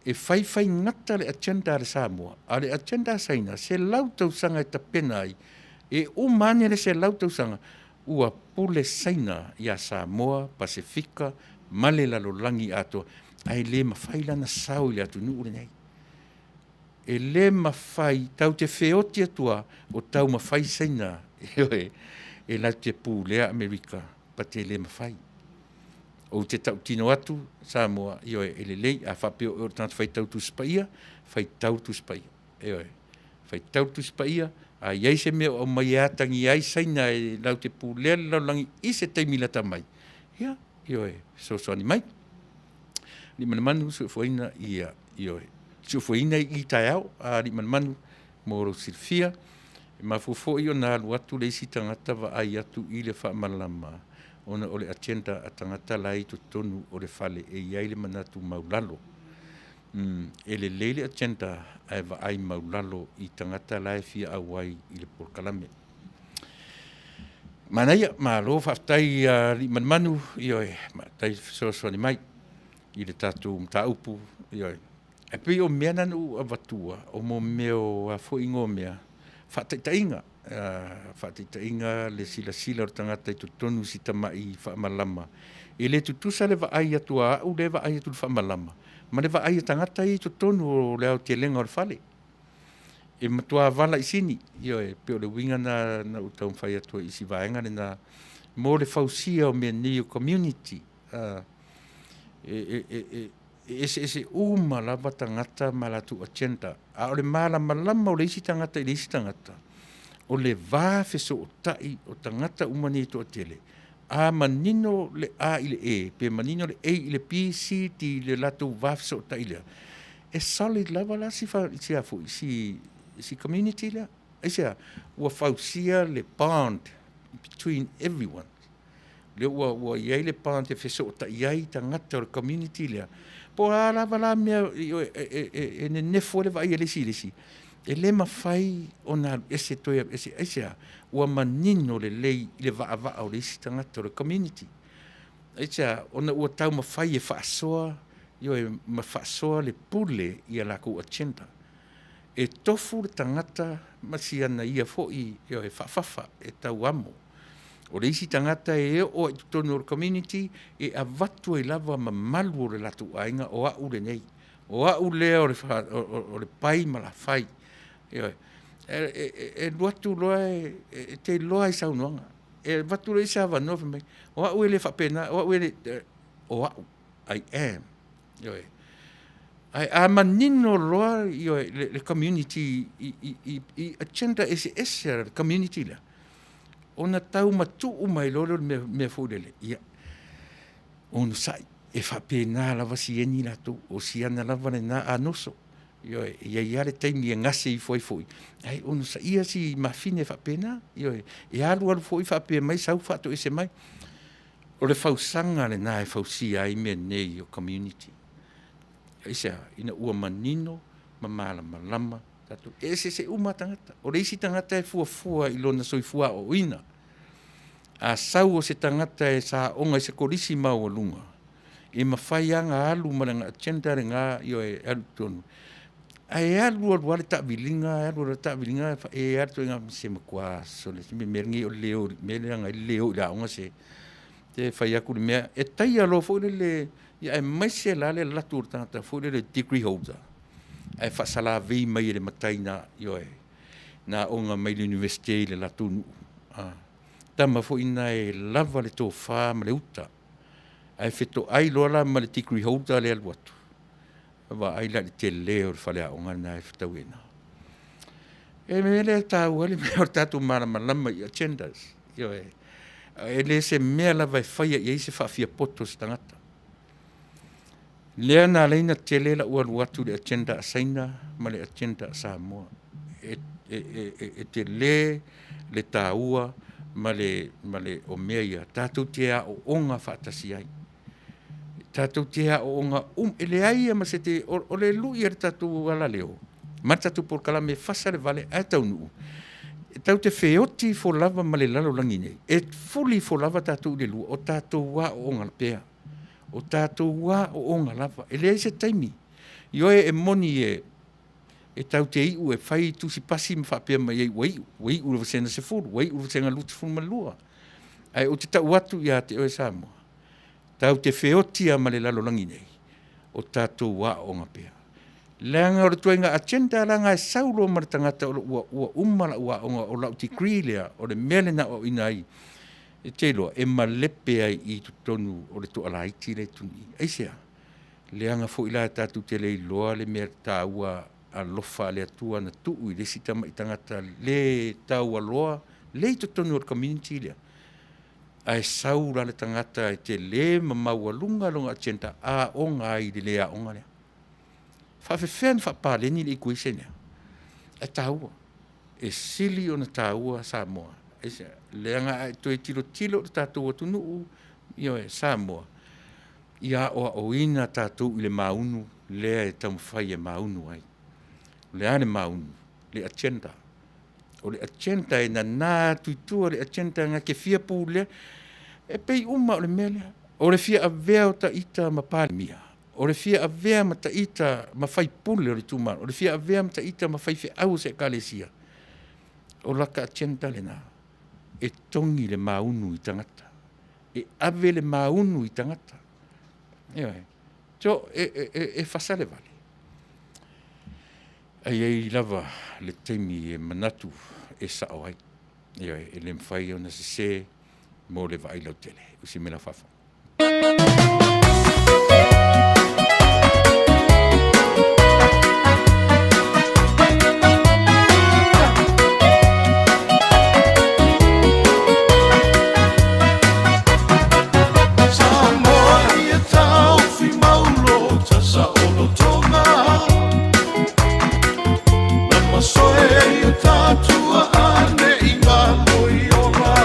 E faifaigata le agenda a le Samoa, a o le agenda a Saina, 100 tausaga e tapena ai, e uma ane le 100 tausaga, ua pule Saina ia Samoa, Pasefika ma le lalolagi atoa, ae le mafai lana sao i le atunuu lenei. E le mafai, tatou te feoti atu lava o taumafai Saina, ioe, e latou te pulea Amerika, but e le mafai. Ou te tautino atu Samoa, ioe, e lelei, a faapea o oe o le tagata faitau Tusi Paia, faitau le Tusi Paia. Ioe, faitau le Tusi Paia, a i ai se mea o aumai e atagia ai Saina e latou te pulea le lalolagi i se taimi lata mai, ia, ioe, fesoasoani mai. Aliimalemanu soifuaina, ia, ioe, soifuaina i taeao, Aliimalemanu mo lou silafia. E mafua foi ona alu atu le isi tagata vaai atu i le faamalama ona o le agenda a tagata la e i totonu o le fale e i ai le manatu maulalo. E lelei le agenda ae vaai maulalo i tagata la e fia auai i le polokalame. Manaia, malo faafetai Aliimalemanu, ioe, faafetai fesoasoani mai i le tatou mataupu, ioe. Ae pei o mea na na ou avatua, o mo mea o a foi igoa o mea, faataitaiga, faataitaiga le silasila o le tagata i totonu i si tamai faamalama. E le tutusa le vaai atu a au lea e vaai atu i le faamalama, ma le vaai a tagata ia i totonu o le aotelega o le fale. E matua valaisini, ioe, pei o le uiga lena na ou taumafai atu ai i si vaega lena mo le fausia o mea nei o community. E eseese uma lava tagata ma latou agenda, a o le malamalama o le isi tagata i le isi tagata, o le va fesootai o tagata uma nei e toatele, a manino le A i le E, pe manino le A i le B, C, D, le latou va fesootai lea, e solid lava la si, fa, si, a foi, si, si community lea. Aisea? Ua fausia le bond between everyone. Lea ua, ua i ai le bond e fesootai ai tagata o le community lea. Po o a lava la mea e, e, e, e nenefu ai le vaai a le isi i le isi, e le mafai ona alu ese toe alu ese. Aisea? Ua manino lelei i le vaavaa o le isi tagata o le community. Aisea? Ona ua taumafai e faasoa, ioe, ma faasoa le pule i a latou agenda. E tofu le tagata ma si ana ia foi, ioe, faafafa e tau amo. O le isi tagata e oo ai i totonu o le community e avatu ai lava mamalu o le latou aiga, o au lenei, o au lea o le, o, o le pai ma lafai. Ioe. E, e, e alu atu loa e, e te iloa i saunoaga. E avatu loa i se avanoa fai mai, o au e le faapena, o au e le, o au, I am. Ioe. Ae a manino loa ioe, le, le community i, i, i, i agenda eseese a le community lea, ona tau matuu mai loa lea o le mea, mea foi lele, ia, onosai, e faapena lava sieni latou, o siana lava lena a noso. Ioe, e i ai lava le taimi e gase ifo ai foi, ae onosaia si mafine faapena, ioe, e alu alu foi faapea mai sau faatoese mai. O le fausaga lena e fausia ai mea nei o community. Aisea? Ina ua manino ma malamalama tatou. E eseese uma tagata. O le isi tagata e fuafua i lona soifua aoaoina. A sau o se tagata e saoga i se kolisi maualuga, e mafai lava ona alu ma lana agenda lena, ioe, e alu i totonu. Ae alu alu lava le taaviliga, alu alu lava le taaviliga, e alu ituaiga se matua sole se mea lenei o le le o i le mea lea leaga ai le le o i le aoga se te fai atu le mea e taia loa foi lele, ia aemaise la le alu atu o le tagata foi lele degree holder ae faasalavei mai e le matai ina, ioe. na aoga mai le Iunivesite i le latou nuu. A, tama foi na e lava le tofa ma le uta, ae fetoai loa la ma le degree holder lea e alu atu, vaai la i le tele o le faleaoga lena e fetaui ai i ina. O le mea lea e taua ai le mea o le tatou malamalama i agendas. Ioe. E le o se mea lava e faia i ai se faafiapoto a se tagata. Lea na ala ai ona tele lou alu atu i le agenda a Saina ma le agenda a Samoa. E, e, e, e tele le taua ma le, ma le o mea ia tatou te aooga faatasi ai. Tatou te aooga uma, e leai lava ma se te, o, o le lui a le tatou alaleo ma le tatou polokalame e fasa le vale ae taunuu, e tatou te feoti ifo lava ma le lalolagi nei, e fuli ifo lava tatou i le lua, o tatou aooga pea. O tatou aooga lava. E leai se taimi. Ioe, e moni e, e tatou te iu e fai tusi pasi ma faapea mai ai ua iu, ua iu i le vasega 10, ua iu i le vasega 22. Ae ou te tau atu ia te oe Samoa, tatou te feoti lava ma le lalolagi nei, o tatou aooga pea. Leaga o le ituaiga agenda leaga e sau loa ma le tagata o lo ua, ua uma lau aoga, o lau degree lea, o le mea lea na aoaoina ai, e te iloa, e malepe ai i totonu o le toalaiti lea i totonu i i. Aisea? Leaga foi la tatou te le iloa le mea taua alofa a le Atua na tuu i le isi tamai tagata le taualoa le i totonu o le community lea, ae sau la le tagata e tele ma maualuga lona agenda, aoga ai i le le aoga lea. Faafefea ona faapaleni le equation lea? E taua. E sili ona taua Samoa. Aisea? Leaga a e toe tilotilo i le tatou atunuu, ioe, Samoa, ia aoaoina tatou i le maunu lea e taumafai e maunu ai. O le a le maunu? Le agenda. O le agenda e nana atu i tua le agenda na te fia pulea. E pei uma o le mea lea. O le fia avea o ita ma Palemia, o le fia avea ma ita ma faipule o le itumalo, o le fia avea ma ita ma faifeau o se ekalesia, o lata agenda lena, e togi le maunu i tagata, e ave le maunu i tagata. Ioe. So, e, e, e, e fasa le vale. Ae i ai lava le taimi e manatu e sao ai. Ioe, e le mafai ona sese mo le vaai lautele. O si mea la faafofoga. Samoa ia taofi maulo tasa o lotoga Na masoe ai o tatua ane i ngā loiola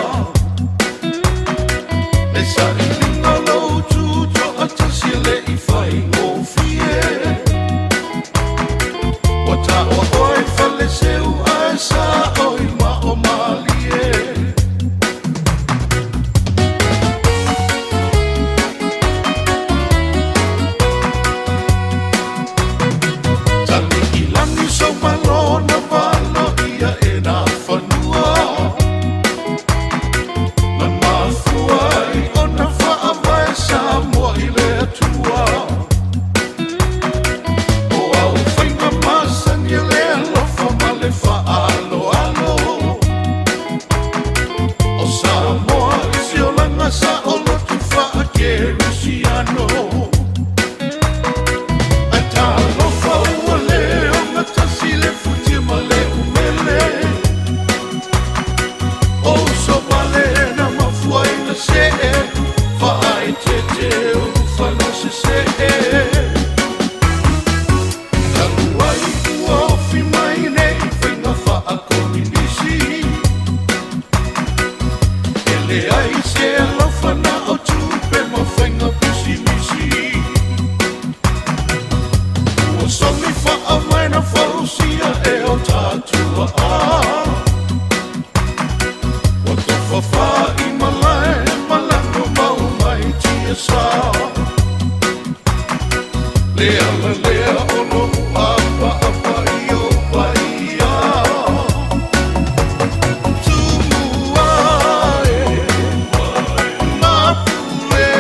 Le sailiga o lou tutoatasi e le i faigofie Ua taoa oe faleseu ae sao i mao malie. Tali i lagi sou malo na valo ia e nā fanua Na mafua ai ona faavae Samoa i le Atua O au faiga masani e le alofa ma le faaaloalo O Samoa i se olaga saoloto faakerisiano. Ae talofa ua le ogatasi le futia ma le umele. O uso vale na mafua ina see faaeteete ulufana sesee. Talu ai ua ofi mai nei faiga faakominisi. E leai se alofa na o tupe ma faiga pisimisi. Ua somi faavae na fausia e o tatua a. Ua tofa fai malae ma lano mau mai tiasa. Le ala lea o lou apaapa i ou paia. Tumua e Mapule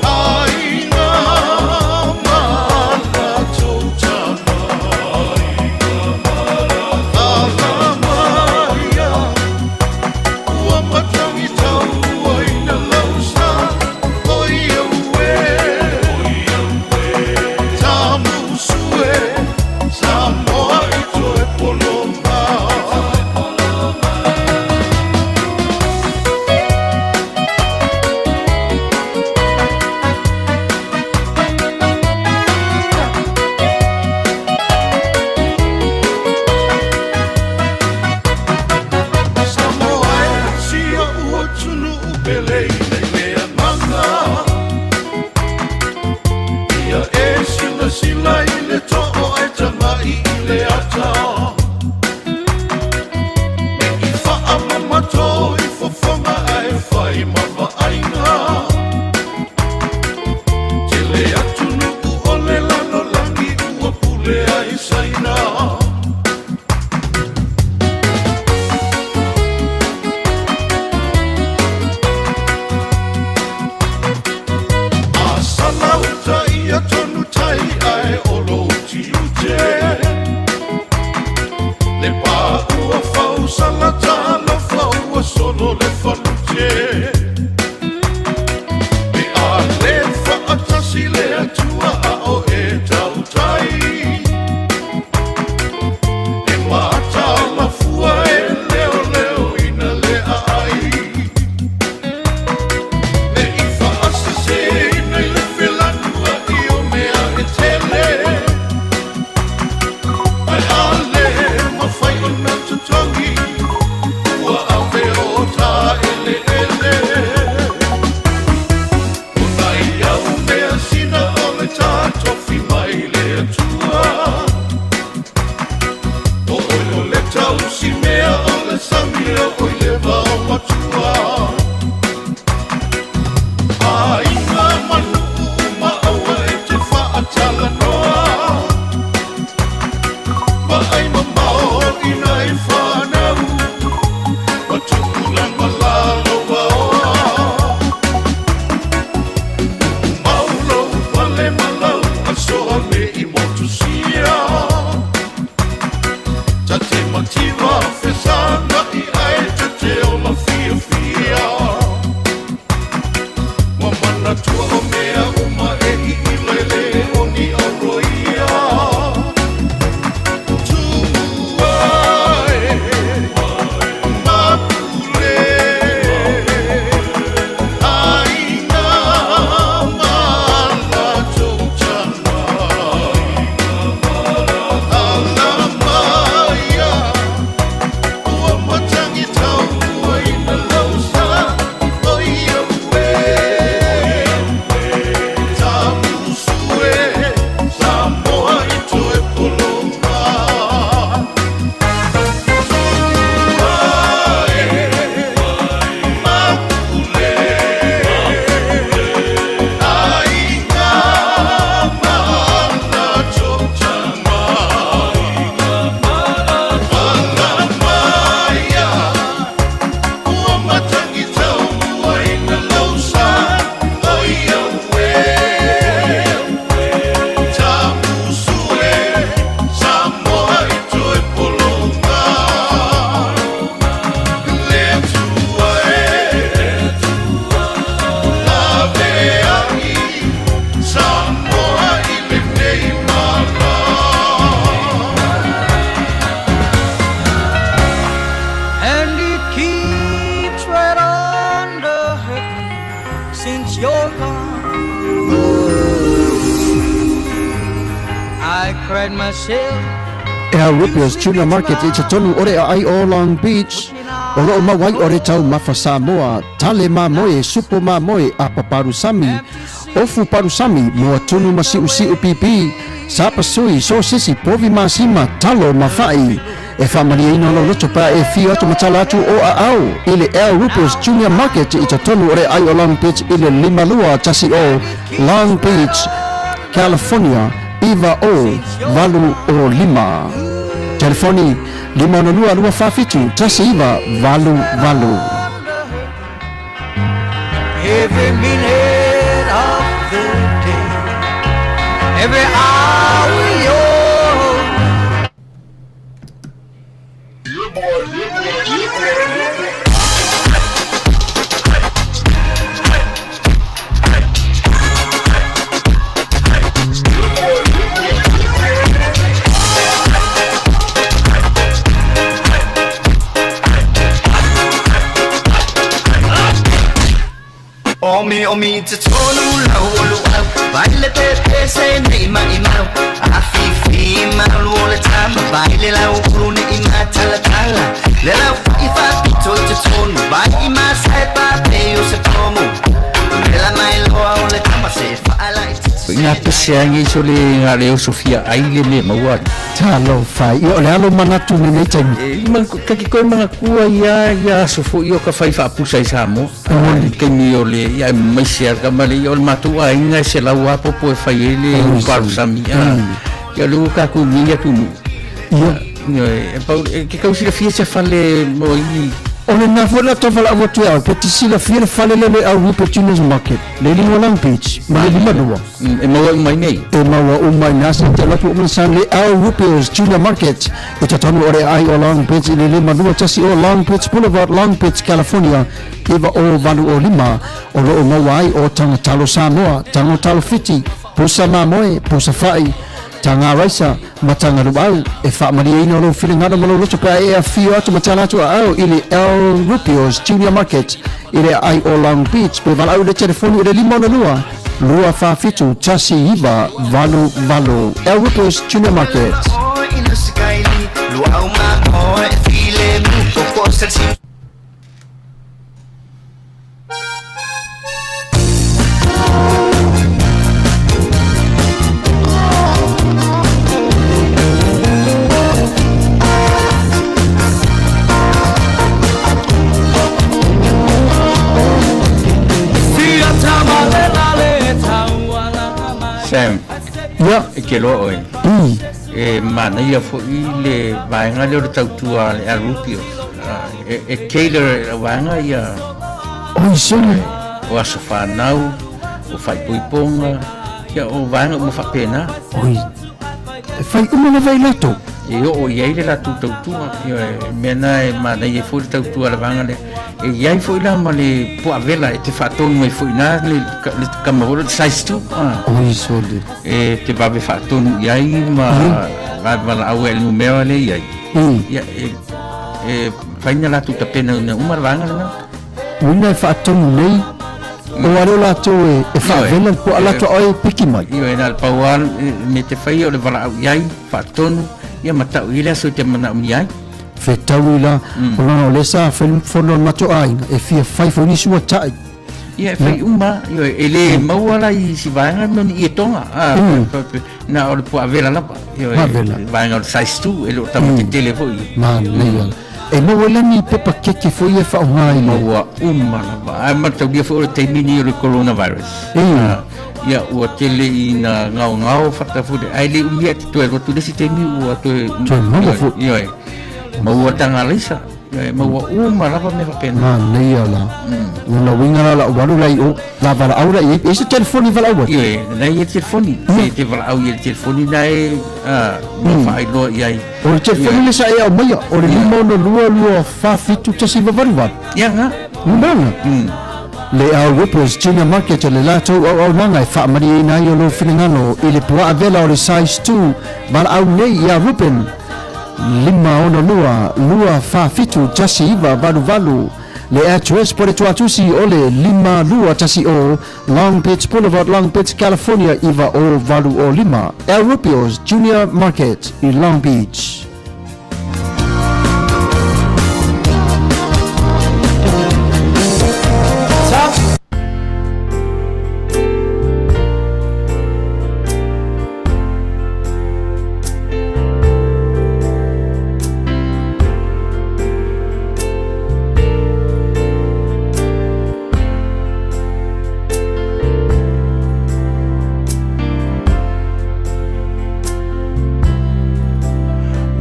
Aiga ma latou tama. silasila i le too ae tagai i le ata. Ne i faamamato i fofoga ae fai ma vaaiga. Tele atunuu o le lalolagi ua pule ai Saina. A sala uta ia tonu tai ae o lou tiute. Le pā ua fausala talofa ua solo le falute. Pe a le faatasi le Atua a o e tautai. E mataala fua e leoleoina le aai. Ne i faaseseina i le felanuai o mea e tele. Ae a le mafai ona totogi ua ave o ta eleele. O nai au measina o le ta tofi mai le Atua. O oe o le tausi mea o le sami o oe le vao matua. Aiga ma nuu ma aua e te faatalanoa. Vaai mamao i nai fanau. Ma tupulaga lalovaoa. Mau lou pale ma lau asoa me i motusia. Ta te mativa fesagai ae ta te ola fiafia. Ua manatua o mea uma e iila e le o ni auroia. Tumua e mapule aiga ma latou tama. Alamaia ua matagitau ina lau sa o ia ue. Tamusu e Samoa i toe pologa. Tumua e mapule aiga ma latou tama. Alamaia ua matagitau ina lau sa o ia ue. Tamusu e Samoa i toe pologa. Le Atua e laveai Samoa i lenei mala. And it keeps right on the hurting since you're gone. I cried myself Al Ripio's Tuna Market i totonu o le aai o Long Beach. O loo mau ai o le taumafa Samoa, tale mamoe, supo mamoe, apa palusami, ofu palusami, moa tunu ma siusiu pipi, sapasui, sosisi, povi masima, talo ma fa'i. E faamalieina lou loto pe a e afio atu ma tala atu o aao i le Al Rupers Junior Market i totonu o le aai o Long Beach i le 5210 Long Beach, California 90805. Telefoni 562 247 1988. Every minute of the day, every hour you're Omi omi te tonu lau o luau Vai le pe pe se nei mai mau A fi fi mau o le tama Vai le lau ulu ni i ngā tala tala Le lau i fa pito i te tonu Vai i ma sai pa pe o se tomu Le la mai loa o le tama se whaala i te Inga pese ai nei sole na le oso fia ai le me maua. Talofa e. Ia o le alo manatu i lenei taimi. E ma ka ke koe manatua ia ia aso foi o ka fai faapusa i Samoa. I taimi o le ia aemaise a kama le ia o le matou aiga e selau a popo e fai ai le palusami. Ia le ua tatou nei atunuu. Ia. E pau e ke tau silafia se fale mo i O lena foi la tau valaau atu ia au, pe te silafia le fale lea le au Rupert Junior's Market, le lima Long Beach, ma le 52. E maua uma i nei. E maua uma i na se te alu atu uma sa le au Rupert's Junior Market i totonu o le aai o Long Beach i le 521 o Long Beach Boulevard, Long Beach, California 90805. O lo o maua ai o taga talo Samoa, tago talo Fiti, pusa mamoe, pusa fa'i, taga raisa, ma taga luau. E faamalieina lou finagalo ma lou loto pe a e afio atu ma tala atu aao i le El Rupio's Junior Market i le aai o Long Beach pe valaau i le telefoni i le 562 247 1988. El Rupio's Junior Market. Sam, Ia, e ke loa oe. E manaia foi le vaega lea o le tautua a le Alupio. E, e tailor e le vaega ia oi sole. o aso whanau, o whaipoiponga, ia o vaega uma faapena. Oi. E fai uma lava i latou. E oo i ai le latou tautua. Ioe, mea na e manaia ai foi le tautua a le vaega lea. E i ai foi la ma le puavela e te faatonu ai foi i ina le, le kama foi le size 2. Ah. Oi sole. E te vave faatonu i ai ma vave valaau ai i le numera lea i ai. Ia, e, e fai na latou tapena ina uma le vaega lena. Uiga e faatonu nei, o ale o latou e, e faavela le puaa latou oe e piki mai. Ioe, na o le pau lava me te faia o le valaau i ai, faatonu, ia ma tau i ai le aso e te manaomia ai. Fetaui la, o lona o lea sa fai le fono a le matou aiga, e fia fai foi nisi ua tai. Ia, e fai uma, ioe, e le maua la i isi vaega mo ni ietoga, a, na o le puaa vela lava, ioe, vaega o le size 2, e le o tama tetele foi. Manaia. E maua ai la ni pepa keke foi ia e faaaoga i le. Maua uma lava. Ae mataulia foi o le taimi lenei o le coronavirus. Ia, ua tele ina gaogao fata foi, ae le umi ae te toe alu atu i le isi taimi ua toe. Toe maua foi. Ioe, maua taga alaisa. E maua uma lava mea faapena. Manaia la. Lona uiga la lau alu la i o, la valaau la i ai. E i ai se telefoni valaau ai? Ioe, na i ai le telefoni. Te, te valaau i ai le telefoni na e, a, ma faailoa i ai. O le telefoni le sa e aumaia, o le 562 247 1988. Ia nga. Numera. Le Al Whippers Junior Market le latou auaunaga e faamalieina ai o lou finagalo i le puaa vela o le size 2 valaau nei ia Ruben 562 247 1988. Le address po le tuatusi o le 5210 Long Beach Boulevard, Long Beach, California 90805. El Rubio's Junior Market i Long Beach.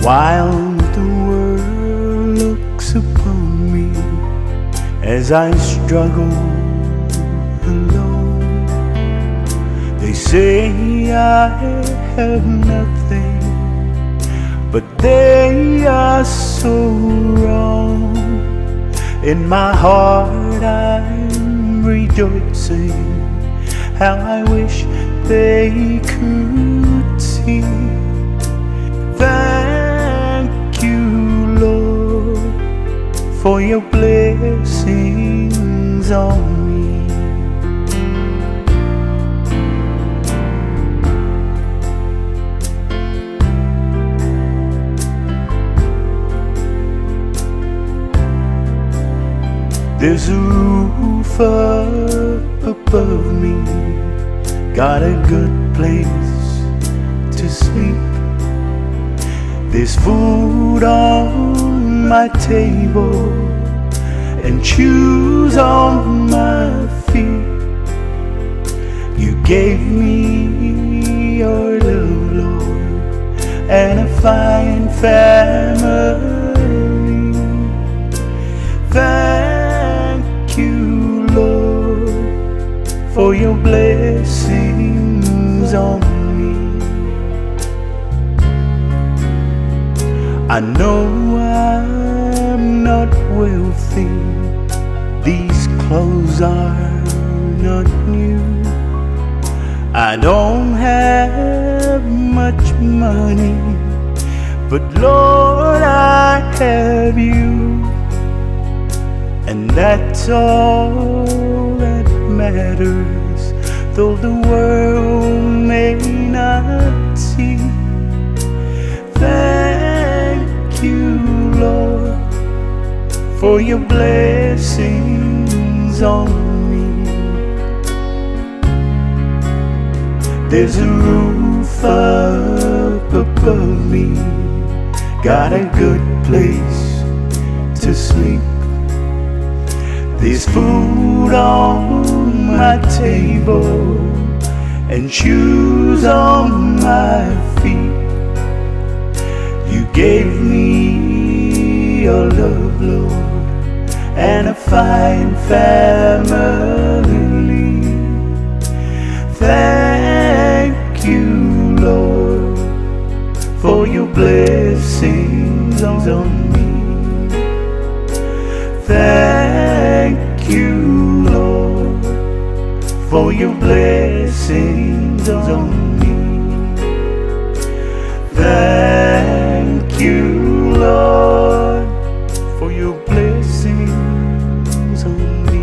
While the world looks upon me as I struggle alone, they say I have nothing, but they are so wrong. In my heart I'm rejoicing. How I wish they could see. Thank you, Lord, for your blessings on me. There's a roof up above me. Got a good place to sleep. There's food on my table and shoes on my feet. You gave me your love, Lord, and a fine family. Thank you, Lord, for your blessings on me. I know I'm not wealthy, these clothes are not new. I don't have much money, but Lord, I have you. And that's all that matters, though the world may not see. Thank you, Lord, for your blessings on me. There's a roof up above me, got a good place to sleep. There's food on my table and shoes on my feet. You gave me your love, Lord, and a fine family. Thank you, Lord, for your blessings on me. Thank you, Lord, for your blessings on me. Thank you, Lord, for your blessings on me.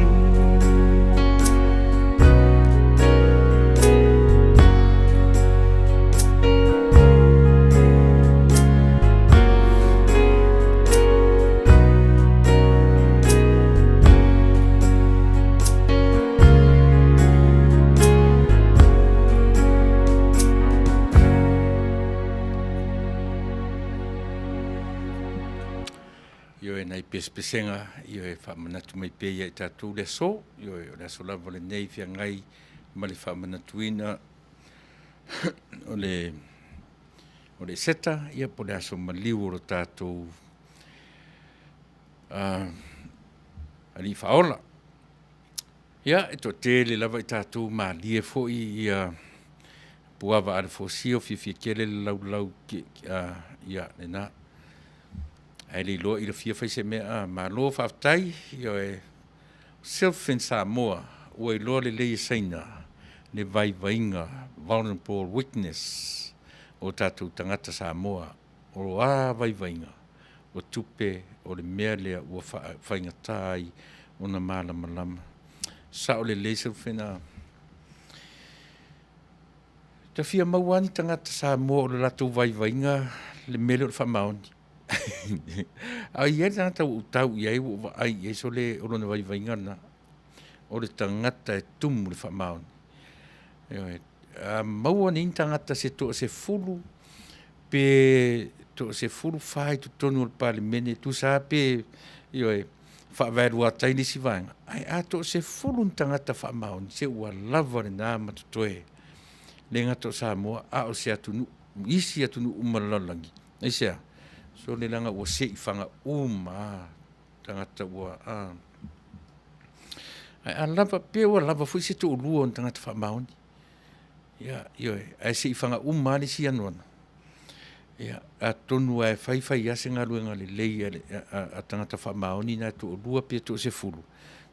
Ioe nai pesepesega, ioe faamanatu mai pea ia i tatou le aso, ioe o le aso lava lenei feagai ma le faamanatuina o le o le Eseta, ia po o le aso maliu o lo tatou Alii Faaola. Ia, e toatele lava i tatou malie foi ia puava a le fosia o fiafia tele le laulau ki, ia lena. Ae le iloa ila fia fai se mea, malo faafetai, ioe, Self in Samoa, ua iloa lelei e Saina le vaivaiga, vulnerable weakness, o tatou tagata Samoa. O a vaivaiga, o tupe o le mea lea ua faafaigata ai ona malamalama. Sao lelei Selfina. Ta fia maua lava ni tagata Samoa o le latou vaivaiga le mea lea o le faamaoni. A i ai le tagata ua ou tau i ai ua ou vaai i ai sole o lona vaivaiga lena, o le tagata e tumu i le faamaoni. Ioe, a maua nei ni tagata se toasefulu pe toasefulufa i totonu o le Palemene, tusa lava pe, ioe, faavaeluatai le isi vaega, ae a toasefulu ni tagata faamaoni, se ua lava lena ma totoe. Le gata o Samoa, a o se atunuu, isi atunuu uma o le lalolagi. Aisea? Sole leaga ua seifaga uma lava tagata ua a. Ae a lava, pe ua lava foi se toalua o ni tagata faamaoni. Ia, ioe, ae seifaga uma lava le isi anoano. Ia, atonu lava e fai fai lava se galuega lelei a, a, a tagata faamaoni na e toalua pe toasefulu,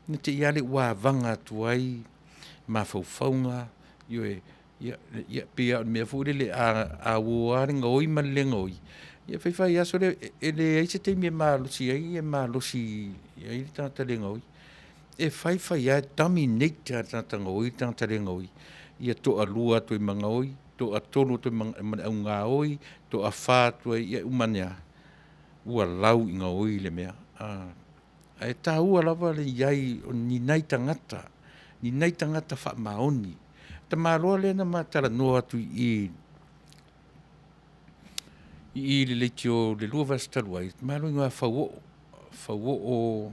na te i lava lea ua avaga atu ai mafaufauga, ioe, Ia, ia, pei lava o le mea foi lele, a, a uo lava le gaoi ma le le gaoi, ia fai fai aso lea, e leai se taimi e malosi ai, e malosi ai le tagata le gaoi. E fai fai lava, e dominate lava e le tagata gaoi le tagata le gaoi. Ia toalua atu ai ma gaoi, toatolu atu ai ma le au gaoi, toafa atu ai, ia uma ane lava, ua lau i gaoi le mea. Ae taua lava le i ai o ni nai tagata, ni nai tagata faamaoni. Tamaloa lea na ma talanoa atu i i i i le leitio le lua vaiaso talu ai, tamaloa igoa ia Fauoo, Fauoo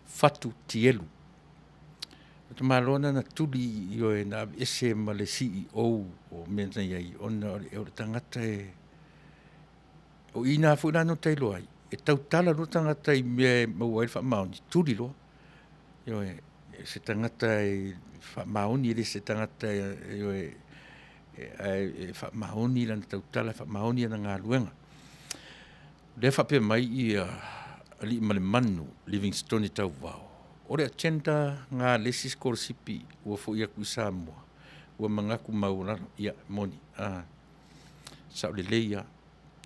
Fatu Tielu. O le tamaloa lena na tuli, ioe, na aveese ma le CEO o mea na i ai, ona o le tagata e... O i na foi la na ota iloa ai, e tautala loa tagata i mea e maua ai le faamaoni, tuli loa. Ioe, o se tagata e faamaoni, e le o se tagata ioe, ae faamaoni lana tautala, faamaoni ana galuega. O lea e faapea mai Aliimalemanu Livingstone Tauvao, o le agenda lena a le isi sikolasipi ua foi atu i Samoa, ua manatu maualalo. Ia, e moni, sao lelei lava,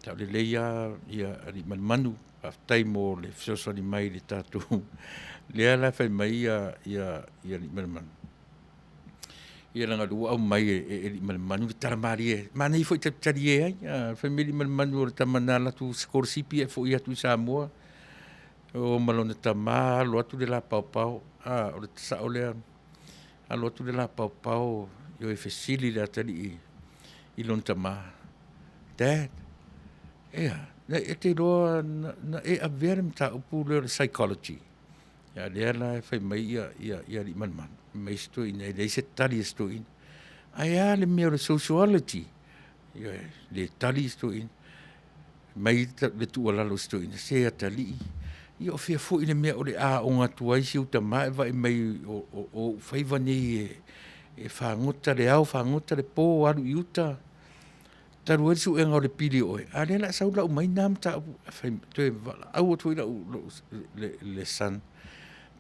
sao lelei lava Aliimalemanu, faafetai mo le fesoasoani mai i le tatou... Lea la e fai mai Aliimalemanu, ia leaga o lea ua aumai e Aliimalemanu le tala malie, manaia foi e ta te talie ai. Fai mai Aliimalemanu o le tama na alu atu sikolasipi ae foi atu i Samoa, o ma lona tama alo atu le lapaopao. O le sao lea, alo atu le lapaopao ioe, fesili le atalii i lona tama, dad, e a, e te iloa na e avea le mataupu lea o le Psychology? A o lea la e fai mai Aliimalemanu, fai mai si toeaina e leai se tali a si toeaina. Ae a le mea o le Sociology? Ioe, le tali si toeaina. Fai mai le tuualalo a si toeaina, se atalii, ia o fea foi le mea o le a aoga atu ai si ou tama ae vaai mai o ou faiva nei e fagota le ao fagota le po, alu i uta talu ai le suega o le pili o oe, a o lea o le a sau lau mai na mataupu. Toe valaau atu foi le son,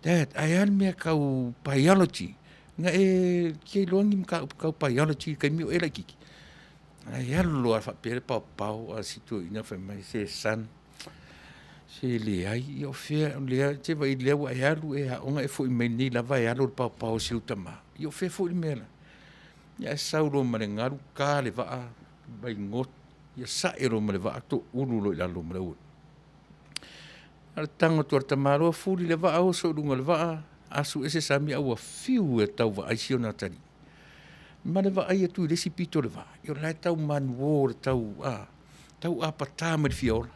dad, ae a le mea tau Biology? Na e fia iloa ni mataupu tau Biology i le taimi o e laitiiti? Ae alu loa lava faapea le paopao a si toeaina fai mai, se son, se leai, ia o fea, se vaai o lea ua e alu e aoga e foi mai nei lava e alo le paopao a si ou tama. Ia o fea foi le mea... Ae sau loa ma le galu ta le vaa, ia sae loa ma le vaa toulu loa i lalo ma le aualii. Na o le tago atu lava o le tamaloa fuli le vaa oso i luga o le vaa, asu ese sami ae ua fiu e tau vaai si ona atalii. Ma le vaai atu i le isi pito o le vaa, ia o la e tau manuo le tau tau apata mai i le fia ola.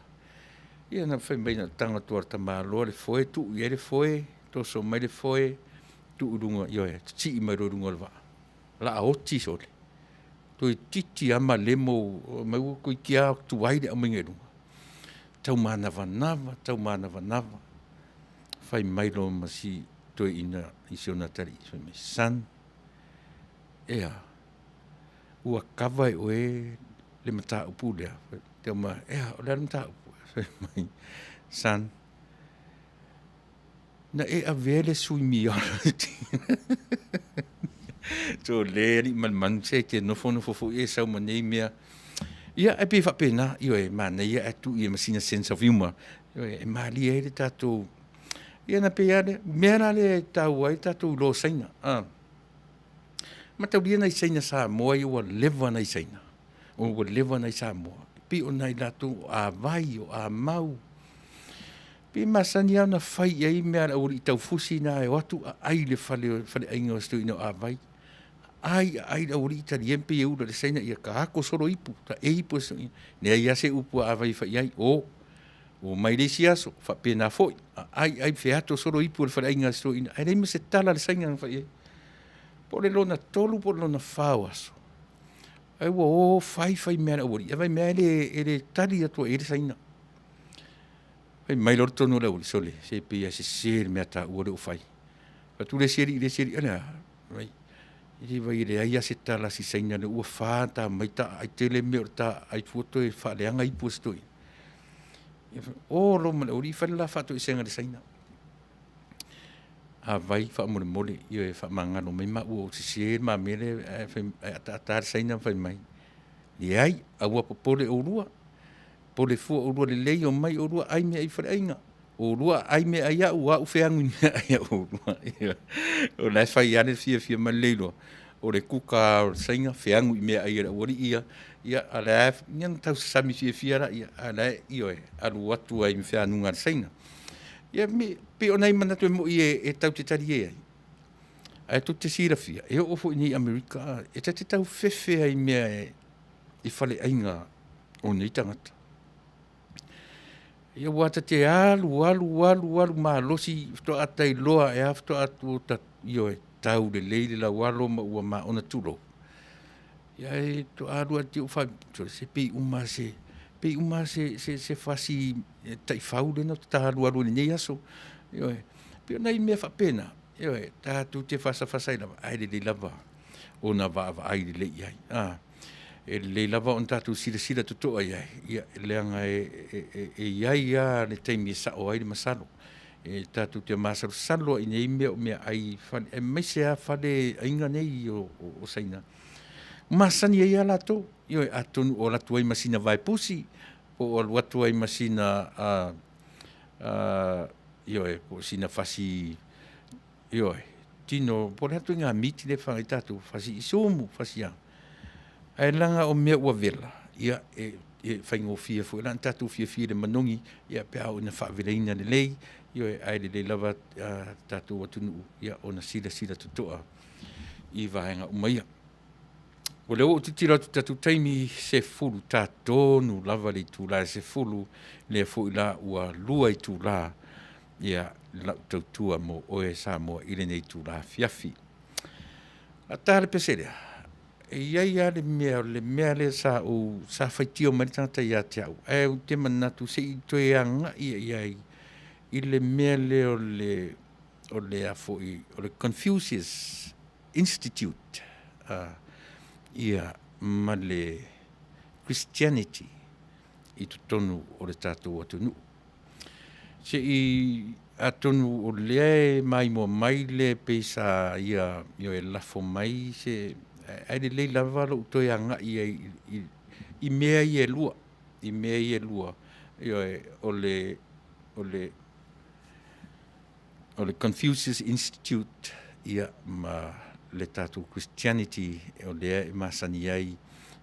Ia na fai mai na o le tago atu lava o le tamaloa le foe tuu i ai le foe, toso mai le foe tuu i luga, ioe, sii mai loa i luga o le vaa, laa oti sole, toeitiiti lava malemo fai mai toeitiiti lava tuai le aumaiga i luga. Taumanavanava, taumanavanava, fai mai loa ma si toeaina i si ona atalii, fai mai, son, e a? Ua kava e oe le mataupu lea? E a? O le a le mataupu? Fai mai, son, na e avea le Suimiology. Sole Aliimalemanu, se e te nofonofo foi e sau ma nei mea. Ia, ae pei e faapena, ioe, e manaia ae tuu i ai ma sina sense of humor, ioe, e malie ai le tatou... Ia ona pei lava lea, o le mea la lea e taua ai le tatou iloa o Saina, a. Mataulia nai Saina Samoa ia ua leva ona i Saina, ua leva ona i Samoa, pei o nai latou o Avai, o Amau, pei e masani lava ona fai i ai mea a le aualii taufusi na e o atu aai i le faleaiga o si toeaina o Avai, aai aai le aualii talie ma pei e ula i le Saina, ia ta ato solo ipu, taei ipu e si toeaina. Leai lava se upu a Avai e fai i ai, o. Oo mai le isi aso, faapena foi, aai aai feato solo ipu e le faleaiga a si toeaina, ae leai ma se tala a le Saina na fai i ai. Po o le lona tolu po o le lona fa o aso, ae ua o fai fai mea a le aualii, ae vaimea e le tali atu i ai le Saina. Fai mai loa le tonu a le aualii, sole, se pei lava e sese le mea a taua lea ua fai. Fai atu le isi alii i le isi alii, a o le a? Fai mai, se vaai e leai lava se tala a si Saina, o lea ua fa ona ta omai ta aai tele mea o le ta aai fua toe faaleaga ipu a si toeaina. O loa ma le aualii fai le la faatoesega i le Saina. Avai faamolemole, ioe faamagalo mai maua ua sese le ma mea lea, ae ataata le Saina ma fai mai, leai, aua popole oulua, popole fua oulua lelei omai oulua ai meaai i faleaiga, oulua aai meaai au, o au feagu i meaai a oulua. O la e fai lava le fiafia ma le leiloa, o le kuka lava o le Saina feagu i meaai a le aualii ia, ia a o la e, ia ona tausasami fiafia laia, a o la e, ioe, alu atu ai ma fealuga a le Saina. Ia pei o nai manatu e moni e tatou te talie ai. Ae tou te silafia, e oo foi nei i Amerika, e ta te tau fefe ai i mea e, i faleaiga o nei tagata. Ia ua ta te alu, alu, alu, alu malosi faatoa tailoa e a faatoa atu ta, ioe, tau lelei le laualo ma ua maona tulou. Ia e toa alu atu fa se pei uma se pei uma se se se fasi taifau lena ta alu alu i lenei aso. Ioe, pei o nai mea faapena, ioe, tatou te fasafasa ai lava, ae lelei lava ona vaavaai lelei i ai. A, e lelei lava ona tatou silasila totoa i ai, ia, leaga e, e, e, e i ai lava le taimi e sao ai le masalo. E tatou te masalosalo i nei mea o meaai fale, aemaise lava faleaiga nei o, o, o Saina. Masani ai lava latou, ioe, atonu o alu atu ai ma sina vaepusi, po o alu atu ai ma sina, uh, uh, ioe, po o sina fasi, ioe, tino, po o le atu i ngā miti le whangai tātou, fasi i sumu, fasi a. Ae laga o mea ua vela, ia, e, e whaingofie foi la tātou fiafia le manogi, ia, pe a o ina whaaveleina lelei, ioe, ae lelei lava uh, tātou atunuu, ia, ona silasila totoa i vaega uma ia. O lea ua ou tilotilo atu i le tatou taimi, 10 ta tonu lava le itula e 10, lea foi la ua 2 itula ia lau tautua mo oe Samoa i lenei itula afiafi. A ta le pese lea, e i ai lava le mea, o le mea lea sa ou, sa faitio mai le tagata ia te au, ae ou te manatu se i toe agai i ai i le mea lea o le, o le a foi, o le Confucius Institute, ia, ma le Christianity i totonu o le tatou atunuu. Se i, atonu o lea e maimoa mai le pei sa ia e lafo mai se, ae lelei lava lou toe agai i ai i, i mea ia e lua, i mea ia e lua, ioe, o le, o le, o le Confucius Institute ia ma le tatou Christianity o lea e masani ai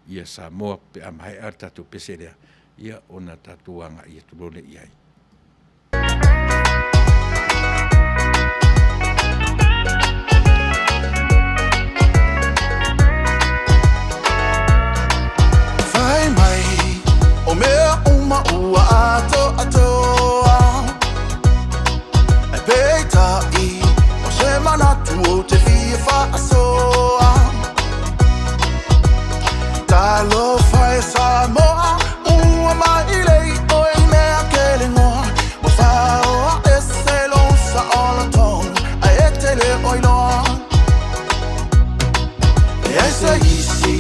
ia Samoa pe a maea le tatou pese lea ia ona tatou agai atu loa lea i ai. Fai mai o mea uma ua atoatoa Ae peitai o se manatu ou te fia faasoa Talofa e Samoa ua mailei oe i mea kelegoa Ua faoa ese lou saolotoga ae e te le o iloa E ai se isi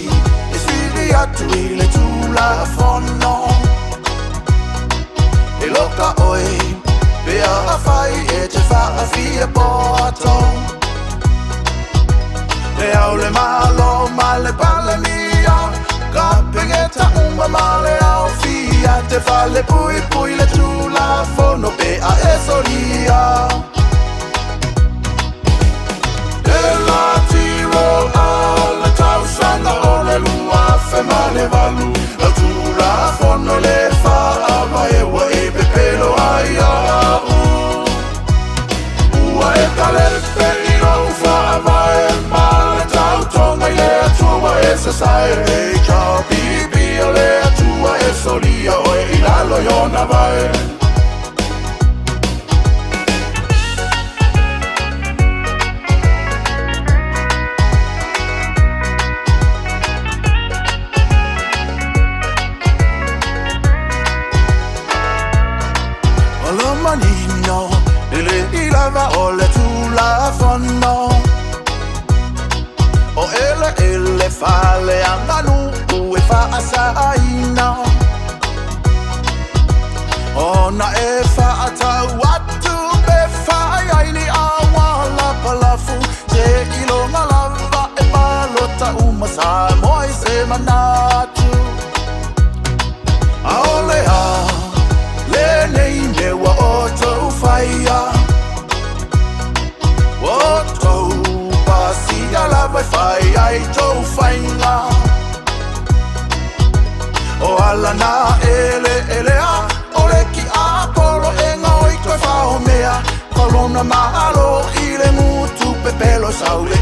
e sili atu i le Tulafono E loka oe pe afai e te faafia poto Le ao le Malo ma le Palemia Kapeneta uma ma le aofia Te fale pui pui le Tulafono pe a e solia E la tiro a le tausaga o le 2008 Lau Tulafono le Faavae ua e pepelo ai au Ua e talepe i lou faavae ma le tautoga i le Atua e sasae HRPP o le Atua e solia oe i lalo i ona vae. O le manino e le i lava o le Tulafono O eleele faaleaganuu e faasaaina Ona e faatau atu pe fai ai ni auala palafu Seiloga lava e palota uma Samoa i se manatu Aole a lenei mea ua outou faia Ua outou pasia lava e fai ai tou faiga O ala na eleelea o le kiapolo e gaoi toe fao mea Faulona malo i le gutu pepelo sau le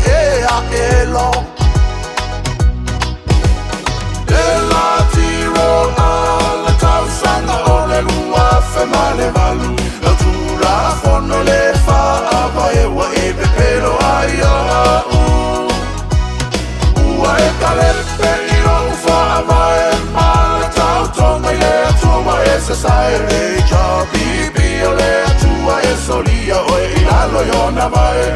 sasae. HRPP o le Atua e solia oe i lalo i ona vae.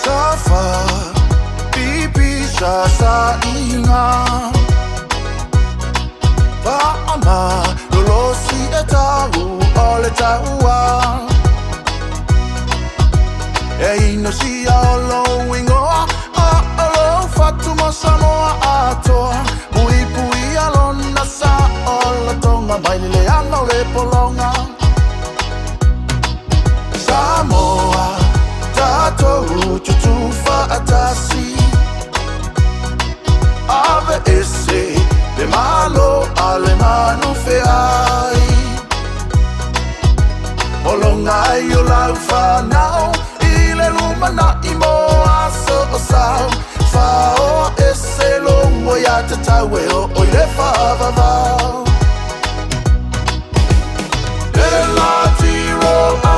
Safa, pipi sa sa inga Paama, lolosi e tau o le taua E inosia o lou ingoa A o lou fatu mo Samoa atoa Puipuia lona sa o lotonga Mai le leaga o le pologa Samoa, tatou tutū faatasi Ave ese le Malo a le manu feai Pologa ai o lau fanau i le lumanai mo aso o sau Faoa ese lou aiatatau e oo i le faavavau Le latiro a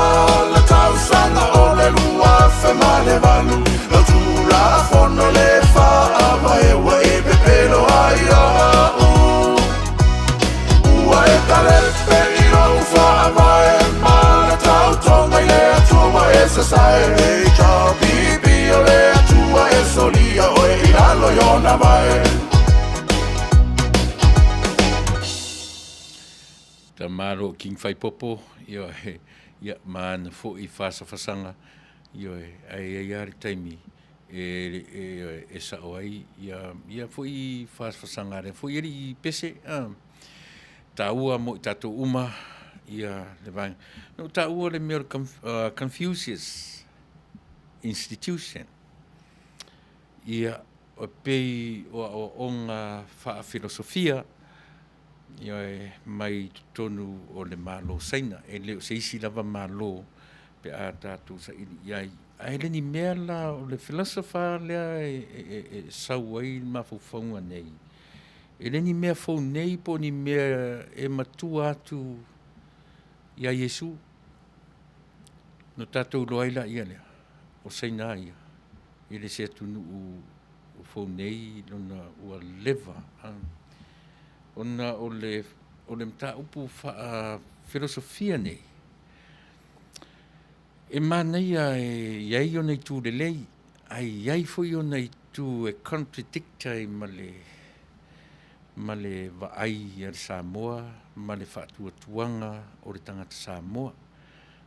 le tausaga o le 2008 Lau Tulafono le Faavae ua e pepelo ai au Ua e talepe i lou faavae ma le tautoga i le Atua ua e sasae HRPP o le Atua e solia oe i lalo i ona vae. Tamalo King Faipopo, ioe, ia, ma ana foi fasafasaga, ioe, ae i ai lava le taimi e, e, e sao ai ia, ia foi fasafasaga a lea foi alii pese, a, taua mo i tatou uma ia le vaega. Na ou taua le mea o le Confucius Institution, ia, e pei o aoaoga faafilosofia, Ioe, mai totonu o le Malo o Saina. E le o se isi lava Malo pe a tatou saili i ai. Ae le ni mea la o le philosopher lea e, e, e, e sau ai le mafaufauga nei. E le ni mea fou nei po o ni mea e matua atu iā Iesu. No tatou iloa ai laia lea, o Saina ia, e le se atunuu fou nei lona ua leva. Ona o le, o le mataupu faa-filosofia nei, e manaia e i ai ona itu lelei, ae i ai foi ona itu e contradict ai ma le, ma le vaai a le Samoa ma le faatuatuaga o le tagata Samoa.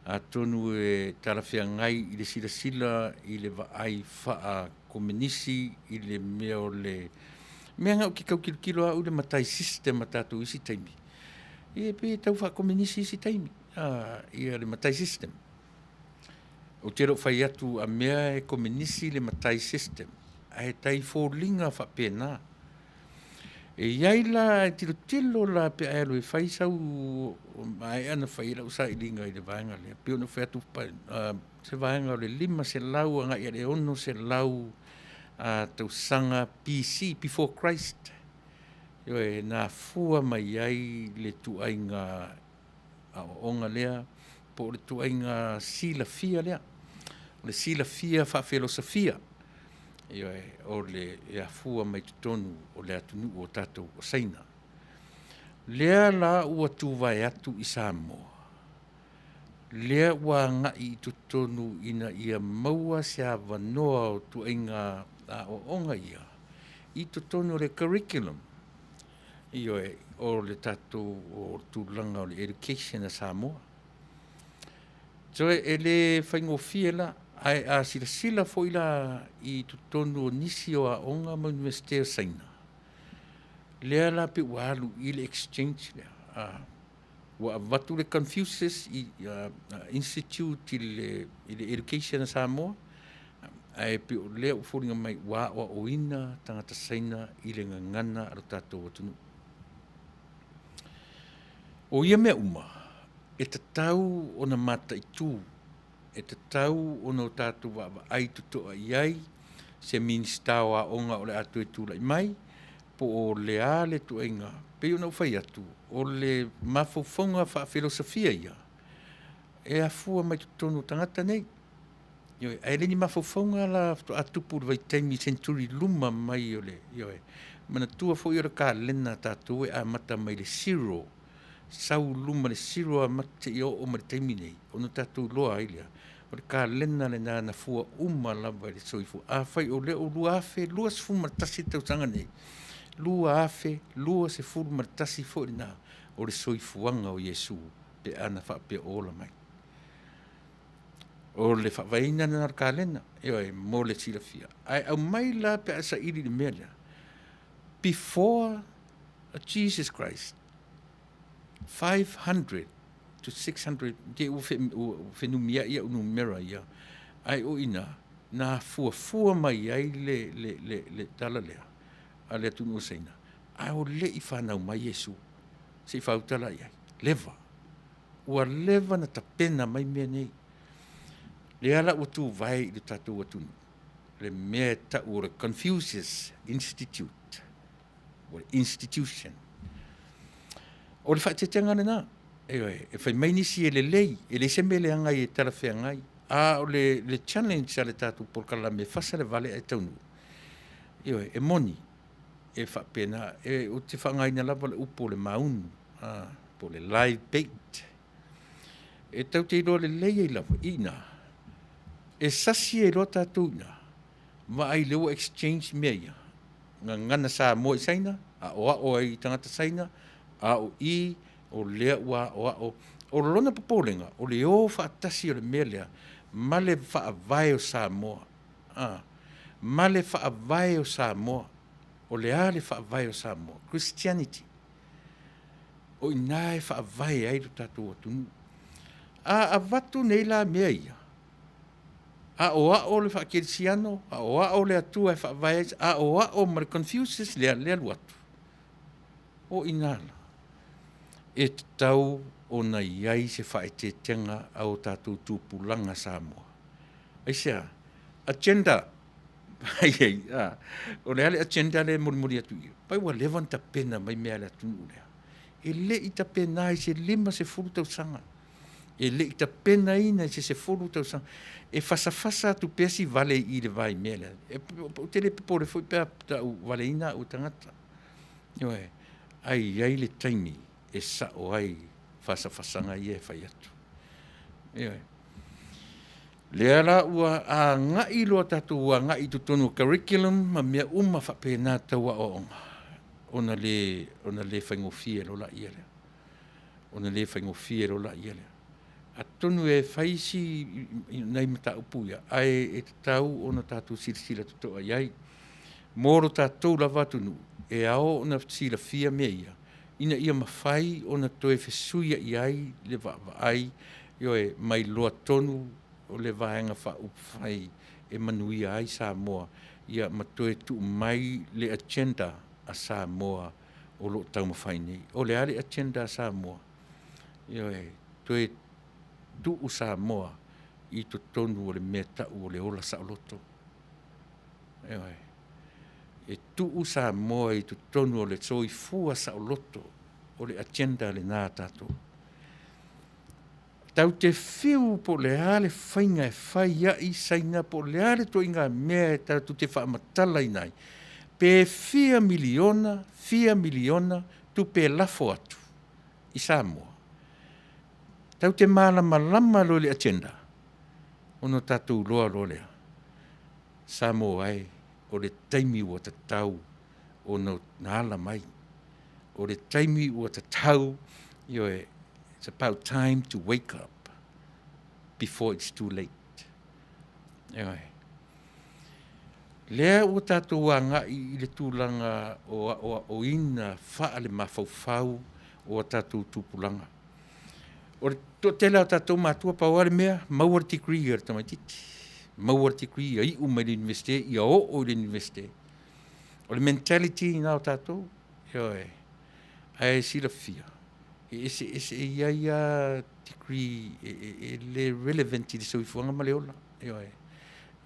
Atonu e talafeagai i le silasila i le vaai faa-Komenisi i le mea o le mea na ou te tau tilotilo au i le matai system a tatou isi taimi, ia pei e tau faa-Komenisi isi taimi, a, ia le matai system. Ou te le o fai atu a mea e Komenisi le matai system, ae tai foliga faapena. E i ai la, e tilotilo la pe a e alu e fai sau, maea ona fai lau sailiga i le vaega lea, pei ona fai atu se vaega o le 500 agai i le 600 tausaga BC, before Christ, ioe, na afua mai ai le ituaiga aoaoga lea, po o le ituaiga silafia lea, o le silafia faafelosofia, ioe, o le e afua mai totonu o le atunuu o tatou o Saina. Lea la ua tuvae atu i Samoa, lea ua agai i totonu ina ia maua se avanoa o ituaiga aoaoga ia i totonu o le curriculum Ioe, o le tatou o le tulaga o le education a Samoa. So e le faigofie la, ae a silasila foi la i totonu o nisi o aoga ma Universite o Saina, lea la pei ua alu i le exchange lea. Ua avatu le Confucius Institute i le, i le education a Samoa, ae pei o lea ua foliga mai ua aoaoina tagata Saina i le gagana a lo tatou atunuu. O ia mea uma, e tatau ona mataitu, e tatau ona o tatou vaavaai totoa i ai se Minisita o Aoga o le a toe tulai mai, Po o le a le ituaiga, pei ona ou fai atu, o le mafaufauga faafilosofia ia, e afua mai totonu o tagata nei. Ioe, ae le ni mafaufauga la faatoa tupu i le vaitaimi century luma mai o le, ioe. Manatua foi o le kalena a tatou e amata mai le zero, sau luma le zero amata seia oo mai le taimi nei, ona tatou iloa ai lea, o le kalena lena na fua uma lava i le soifua. Afai o lea ua 2021 le tausaga nei, 2021 foi lena o le soifuaga o Iesu pe a na faapea o ola mai. O le faavaeina lena o le kalena, ioe, mo le silafia. Ae aumai la pe a e saili i le mea lea, before Jesus Christ, 500 to 600, te ua fenumiai au numera ia, ae o i ina na fuafua mai ai le, le, le, le tala lea a le atunuu o Saina, ae o le i fanau mai Iesu, se i faautala i ai, leva. Ua leva na tapena mai mea nei. Lea la ua tuvae i le tatou atunuu, le mea e tau o le Confucius Institute, o le institution. O le faaeteetega lena, ioe, e fai mai nisi e lelei, e leai se mea leaga e talafeagai, a o le, le challenge a le tatou polokalame e fasa le vale ae taunuu, ioe, e moni, e faapena, e, ou te faaaogaina lava le upu o le maunu, a, po o le live bait. E tatou te iloa lelei ai lava i ina, e sasi ai loa tatou i ina, vaai lea ua exchange mea ia, gagana Samoa i Saina, aoao ai i tagata Saina, a o i, o lea ua aoao. O lona popolega, o le o faatasi o le mea lea ma le faavae o Samoa, a, ma le faavae o Samoa. O le a le faavae o Samoa? Christianity. O i ina e faavae ai lo tatou atunuu. A avatu nei la mea ia, aoao le faakerisiano, aoao le Atua e faavae ai, aoao ma le Confucius lea, lea alu atu. O i ina la, e tatau ona i ai se faaeteetega a o tatou tupulaga Samoa. Aisea? Agenda. Ai, ai, a. O le a le agenda lea e molimoli atu i i? Pai ua leva ona tapena mai mea a le atunuu lea. E le i tapena i se 50 tausaga. E le i tapenaina i se 10 tausaga. E fasafasa atu pea si vale i i le va i mea lea. E, ou te le popole foi pe a tau valeina au e tagata. Ioe, ae i ai le taimi e sao ai fasafasaga ia e fai atu. Ioe. Lea la ua agai loa tatou agai i totonu o curriculum ma mea uma faapena tau aoaoga, ona le, ona le faigofie loa laia lea. Ona le faigofie loa laia lea. Atonu e fai si nai mataupu ia, ae e tatau ona tatou silasila totoa i ai. Mo lo tatou lava atunuu, e ao ona silafia mea ia, ina ia mafai ona toe fesuia'i ai le vaavaai, ioe, mai loa tonu o le Vaega Faaupufai e manuia ai Samoa, ia ma toe tuu mai le agenda a Samoa o lo o taumafai nei. O le a le agenda a Samoa? Ioe, toe tuu Samoa i totonu o le mea tau o le ola saoloto. Ioe. E tuu Samoa i totonu o le soifua saoloto, o le agenda lena a tatou. Tatou te fiu po o le a le faiga e fai ai Saina po o le a le ituaiga mea e tatou te faamatalaina ai, pe fia miliona, fia miliona tupe e lafo atu i Samoa, tatou te malamalama loa i le agenda, ona tatou iloa loa lea, Samoa e, o le taimi ua tatau ona ala mai. O le taimi ua tatau, ioe, it's about time to wake up before it's too late. Ioe. Lea ua tatou agai i le tulaga o aoaoina faale-mafaufau o a tatou tupulaga. O le toatele lava o tatou matua, pau lava le mea, maua le degree a le tamaitiiti, maua le degree ia iu mai le Iunivesite, ia oo i le Iunivesite. O le mentality lena o tatou, ioe. Ae silafia, e eseese, e i ai lava degree e le relevant i le soifuaga ma le ola, ioe.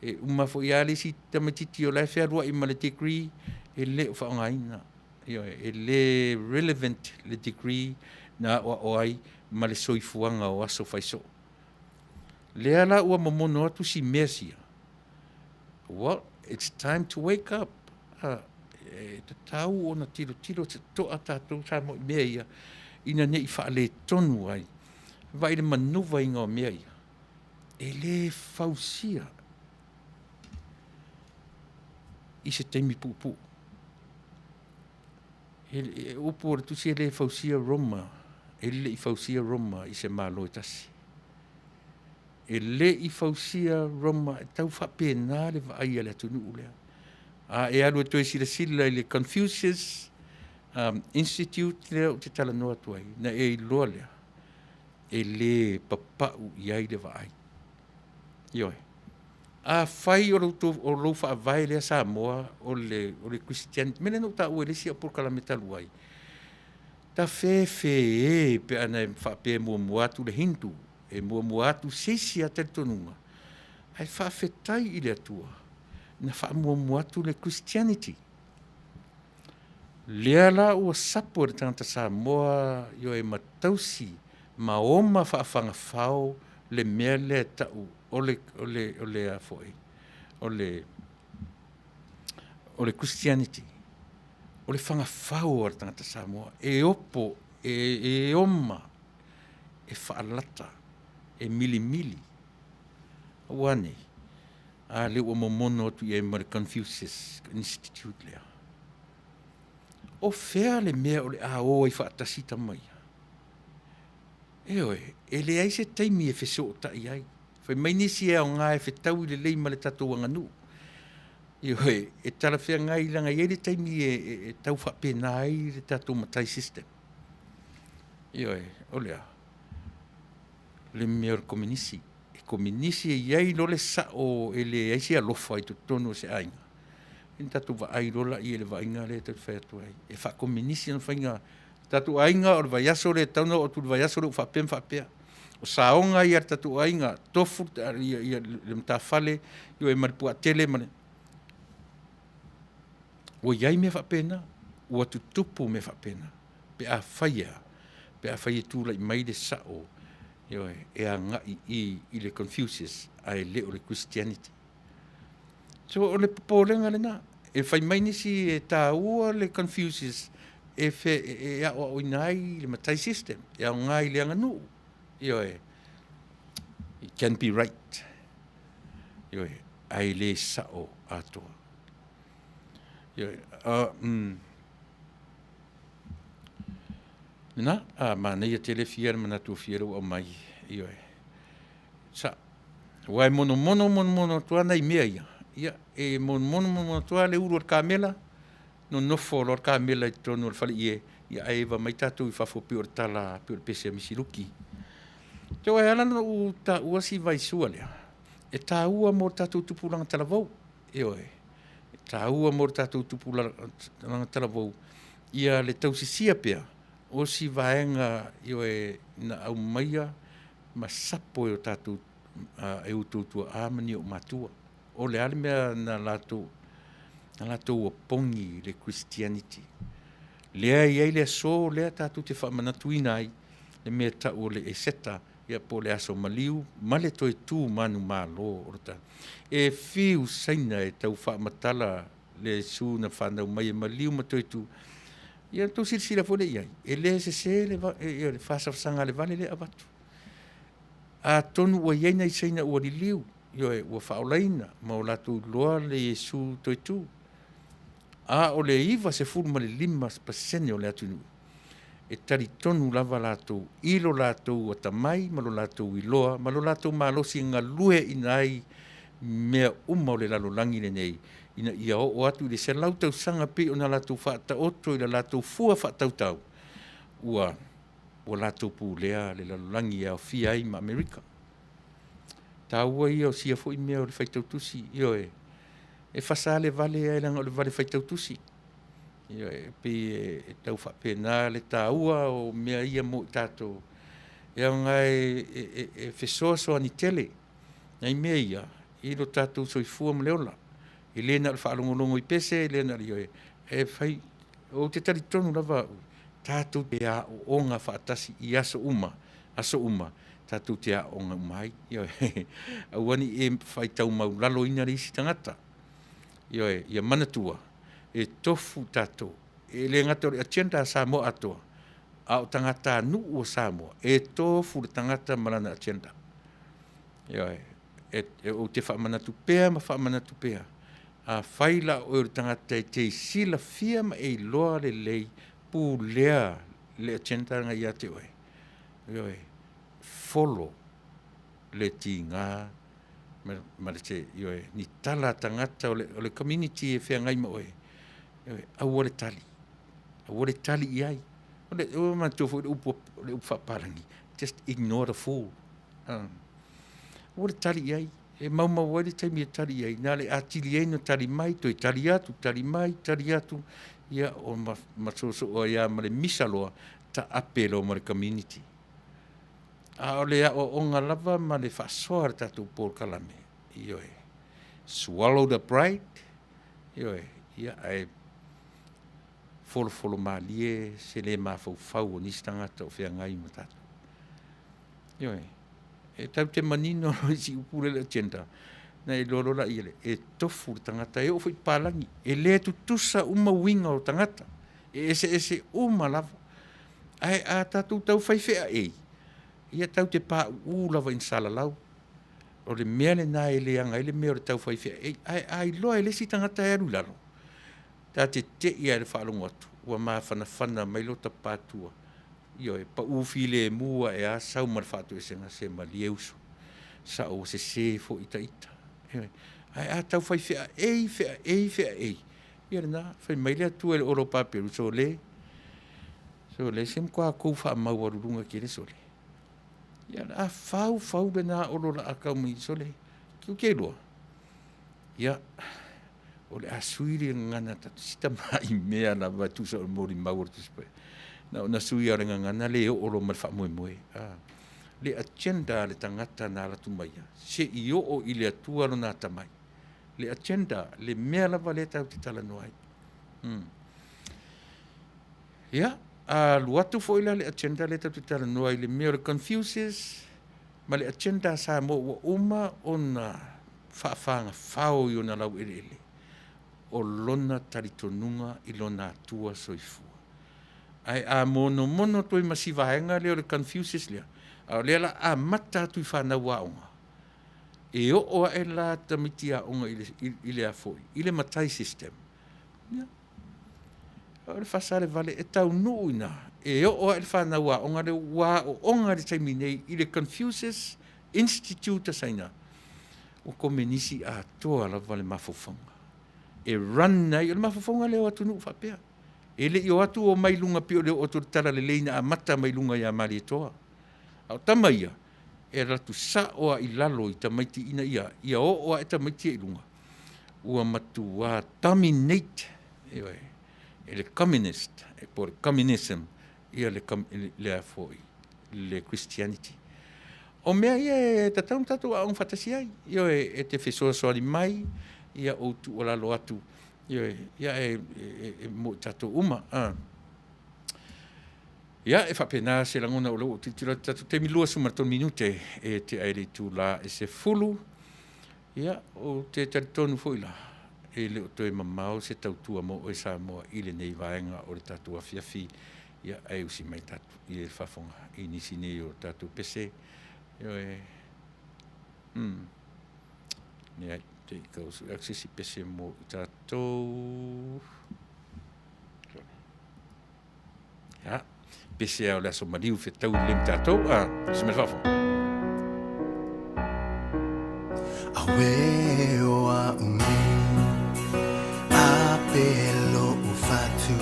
E uma foi lava le isi tamaitiiti o la e fealuai ma le degree e le o faaaogaina. Ioe, e le relevant le degree na aʻoaʻo ai ma le soifuaga o aso faisoo. Lea la ua momono atu si mea sia, well, it's time to wake up. A, e tatau ona tilotilo totoa tatou Samoa i mea ia, ina ne i faaletonu ai. Vaai i le manuvaina o mea ia, e le fausia i se taimi puupuu. E, upu o le tusi e le fausia Roma, e le i fausia Roma i se Malo e tasi. E le i fausia Roma, e tau faapena le vaai a le atunuu lea. A e alu e toe silasila i le Confucius um, Institute lea ou te talanoa atu ai, na e iloa lea, e le papau i ai le vaai. Ioe. Afai o lou, o lou faavae lea Samoa o le, o le Christianity, mea lea na ou taua i le isi au polokalame talu ai, ta fefe e pe ana e faapea e muamua atu le Hindu, e muamua atu se isi lava talitonuga, ae faafetai i le Atua na faamuamua atu le Christianity. Lea la ua sapo e le tagata Samoa ioe ma tausi ma oma faafagafao le mea lea e tau o le, o le, o le a foi, o le, o le Christianity. O le fagafao a le tagata Samoa e opo, e, e oma, e faalata, e milimili. Ua nei, a lea ua momono atu i ai ma le Confucius Institute lea. O fea le mea o le a o ai faatasi tama ia? Ioe, e leai se taimi e fesootai ai. Fai mai nisi e aoga e fetaui lelei ma le tatou aganuu. Ioe, e talafeagai leaga e i ai le taimi e, e, e tau faapena ai le tatou matai system. Ioe, o le a? Le mea o le kominisi. E kominisi e i ai loa le sao e leai se alofa i totonu o se aiga. Ina tatou vaai loa laia i le vaaiga lea e tau fai atu ai. E faakominisi ona faiga tatou aiga o le vaiaso lea e tatau ona oo atu i le vaiaso lea ua faapea ma faapea. O saoga ia a le tatou aiga, tofu ia, ia le matafale, ioe ma le puatele ma le Ua i ai mea faapena, ua tutupu mea faapena, pe afai e a? Pe afai e tulai mai le sao, ioe, e agai i, i le Confucius ae le o le Christianity. So o le popolega lena, e fai mai nisi e taua le Confucius e, fe, e, e aoaoina ai le matai system, e aoga i le aganuu, ioe, it can be right, ioe, ae le sao atoa. Ioe, uh, mm, na, a manaia tele fia le manatu o fia le ua aumai, ioe. Sa, aua e monomono monomono atu lava nai mea ia, ia e monomono monomono atu lava le ulu o le kamela, nonofo loa le kamela i totonu o le faleie, ia ae eva mai tatou i fafo pei o le tala, pei o le pese a Misiluki. Te e ala ona ou taua si vaisua lea, e taua mo le tatou tupulaga talavou, ioe, e taua mo le tatou tupulaga talavou, ia le tausisia pea o si vaega, ioe, na aumaia ma sapo e o tatou e outou tuaa ma ni ou matua. O le a le mea na latou na latou opogi i le Christianity. Lea e i ai le aso lea tatou te faamanatuina ai le mea tau o le Eseta, ia po o le aso maliu ma le toe tu manumalo o le ta. E fiu Saina e tau faamatala le Iesu na fanau mai e maliu ma toe tu. Ia tou silasila foi lea i ai, e le sese le, ia, le faasavasaga a le vale lea e avatu. Atonu ua i ai nai Saina ua liliu, ioe, ua faaolaina ma ua latou iloa le Iesu toe tu. A o le 95% o le atunuu, e talitonu lava latou i lo latou atamai ma lo latou iloa ma lo latou malosi e galueaiina ai mea uma o le lalolagi lenei ina ia oo atu i le 100 tausaga pei ona latou faataoto i la latou fua faatautau, ua ua latou pulea le lalolagi e aofia ai ma Amerika. Taua ia o sia foi mea o le faitau tusi, ioe, e fasa le vale ae leaga o le vale faitau tusi. Ioe, e pei e tau faapena le taua o mea ia mo i tatou. E aoga e, e, e, e fesoasoani tele nai mea ia i lo tatou soifua ma le ola. E le na o le faalogologo i pese, e le na o le ioe, e fai. Ou te talitonu lava au, tatou te aooga faatasi i aso uma, aso uma, tatou te aooga uma ai. Ioe. Aua ne i e faitau maulaloina le isi tagata. Ioe, ia manatua, e tofu tatou. E le gata o le agenda a Samoa atoa, a o tagatanuu o Samoa, e tofu le tagata ma lana agenda. Ioe. E, e, ou te faamanatu pea ma faamanatu pea, afai la o oe o le tagata e te silafia ma e iloa lelei pulea le agenda lena ia te oe, ioe, follow le tiga ma, ma le te, ioe, ni tala a tagata o le, o le community e feagai ma oe, ioe, aua le tali, aua le tali i ai. O le, ua manatua foi le upu, le upu faapalagi, just ignore the fool. Aua le tali i ai, e maumau ai le taimi e tali i ai, na le atili ai ona tali mai, toe tali atu, tali mai, tali atu, ia, o ma, ma soosoo ai lava ma le misa loa, taape loa ma le community. A o le aoaoga lava ma le faasoa a le tatou polokalame, ioe, swallow the pride, ioe, ia, ae folofolo malie se le mafaufau o nisi tagata o feagai ma tatou. Ioe, e tatou te manino loa i si upu lea o le agenda, na iloa loa laia lea, e tofu le tagata, e oo foi i papalagi, e le tutusa uma uiga o tagata, e eseese uma lava. Ae a tatou tau fai feaei, ia tatou te pauu lava ina salalau. O le mea lena e leaga ai le mea o le tau fai feaei. Ae a iloa e le isi tagata e alu i lalo, ta te te i lava i le faalogo atu ua mafanafana mai lota patua. Ioe, pau filemu ae a sau ma le faatoesega, se malie uso, sao ua sese foi ita ita. Ioe, ae a tau fai feaei, feaei, feaei, ia lena, fai mai le Atua i le Olo Paperu, sole, sole, se matua kou faamaualuluga tele sole. Ia a fau fau lena Olo o le a tau mai sole, ou te iloa, ia, o le a sui le gagana tatou si tamai mea lava e tusa o le molimau o le Tusi Paia. Na ona sui lava o le gagana le oo loa ma le faamoemoe. A, le agenda a le tagata na alu atu mai ia, se i oo i le Atua lona atamai. Le agenda, le mea lava lea tatou te talanoa ai. Ia, a alu atu foi la le agenda lea tatou te talanoa ai i le mea o le Confucius ma le agenda a Samoa ua uma ona faafagafao i ona laueleele o lona talitonuga i lona Atua soifua. Ae a monomono atu ai ma si vaega lea o le Confucius lea, a o lea la amata atu i fanau aoga, e oo ae la tamaiti aoga i le, i le a foi, i le matai system. Ia, o le faasalevale e taunuu i ina, e oo ae le fanau aoga lea ua aooga i le taimi nei i le Confucius Institute a Saina, ua komenisi atoa lava le mafaufauga e run ai. O le mafaufauga lea o atunuu faapea, e le i o atu o mai luga pei o le oo atu o le talalelei na amata mai luga ia Malietoa. A o tama ia, e alu atu sao lava i lalo i tamaiti ina ia, ia oo ae tamaiti ia i luga, ua matua dominate, ioe, e le communist, po o le communism, ia le, le a foi, le Christianity. O mea ia e tatau ona tatou aoga faatasi ai, ioe, e te fesoasoani mai, ia ou tuualalo atu, ioe, ia e, e, e mo i tatou uma. Ia, e faapena se lagona o lea ua ou tilotilo atu i le tatou taimi, 23 minute e tea ai le itula e 10. Ia, ou te talitonu foi la, e le o toe mamao se tautua mo oe Samoa i lenei vaega o le tatou afiafi, ia, ae usi mai tatou i le faafofoga i nisi nei o tatou pese. Ioe, leai, te i tau sue atu se isi pese mo i tatou. Ia, pese lava o le aso maliu fetaui lelei ma tatou. Ah, usi mai le faafofoga. Auē o a'u nei a pē lo'u fatu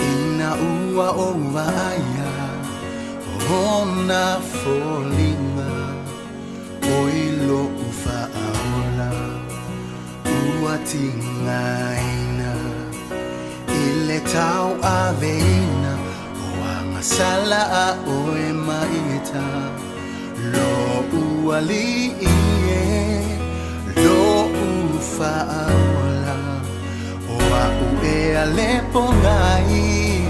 ina ua ou vaaia ona foliga oi lo'u faaola ua tigaina i le tauaveina o agasala a oe mai e lo'u alii e lo'u faaola o a'u e. alepo ai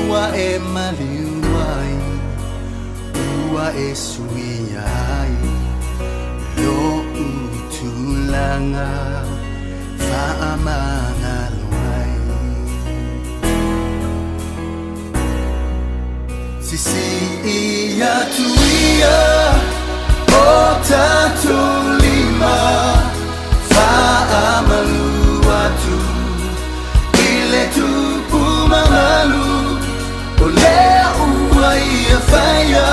Ua e maliu ai Ua e suia ai Lo'u tulaga faamagalo ai Sisii atu ia o tatou lima Faamalu atu i le tupu mamalu O lea ua ia faia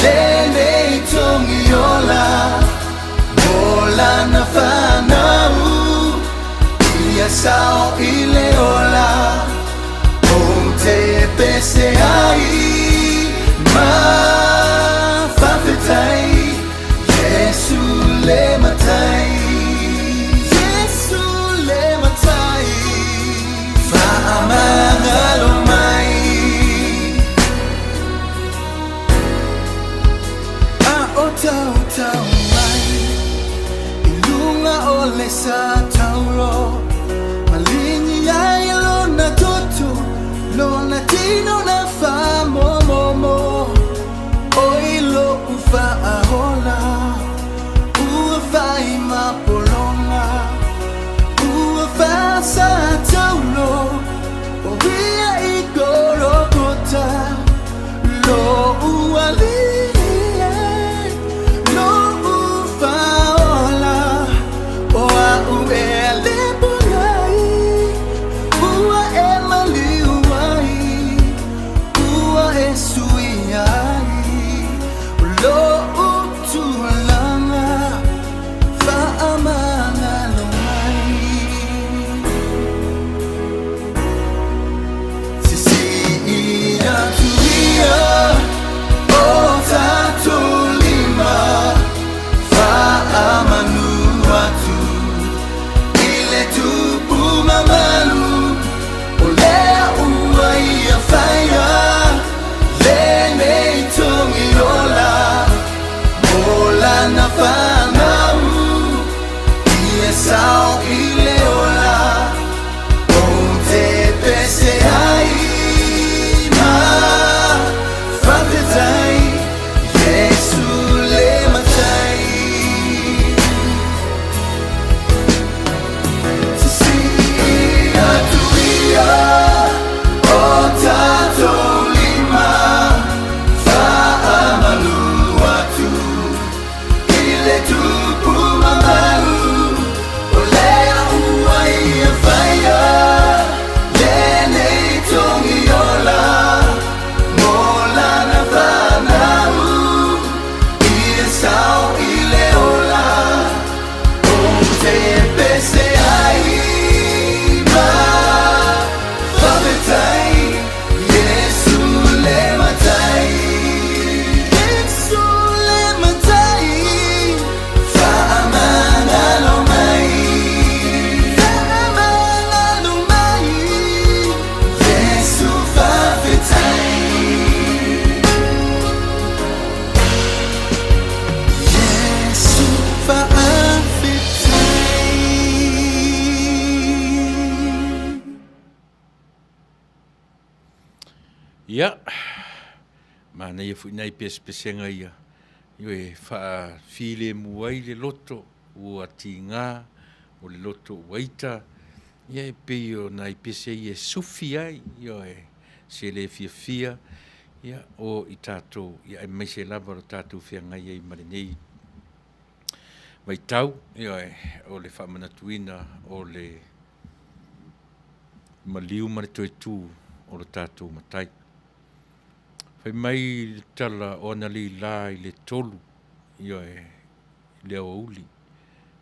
lenei togiola Mo lana fanau ia sao i le ola Ou te pese ai ma faafetai Iesu le Matai Iesu le Matai Faamagalo mai A o tautau mai i luga o le satauro Maligi ai lona toto lona tino na faamomomo Oi lo'u faaola ua fai ma pologa Ua faasataulo o ia i Kolokota Lo'u alii e lo'u faaola O a'u e alepo ai Ua e maliu ai Ua e suia ai Lo'u tulaga faamagalo mai Sisii atu ia o tatou lima Faamanu atu i le tupu mamalu O lea ua ia faia lenei togiola Mo lana fanau ia sao i le ola Ou te pese ai ma faafetai Iesu le Matai Sisii atu ia o tatou lima Faamalu atu i le tupu mamalu O lea ua ia faia lenei togiola Mo lana fanau ia sao i le ola Ou te pese ai ma faafetai Iesu le Matai Iesu le Matai Faamagalo mai Faamagalo mai Iesu faafetai Iesu faafetai. Ia, manaia foi nai pesepesega ia, ioe, faafilemu ai le loto ua tiga, o le loto ua ita, ia e pei o nai pese ia e sufi ai, ioe, se le fiafia, ia, o i tatou, ia aemaise lava lo tatou feagai ai ma lenei vaitau, ioe, o le faamanatuina o le maliu ma le toe tu o lo tatou Matai. Fai mai le tala o analeila i le 3, ioe, i le aoauli,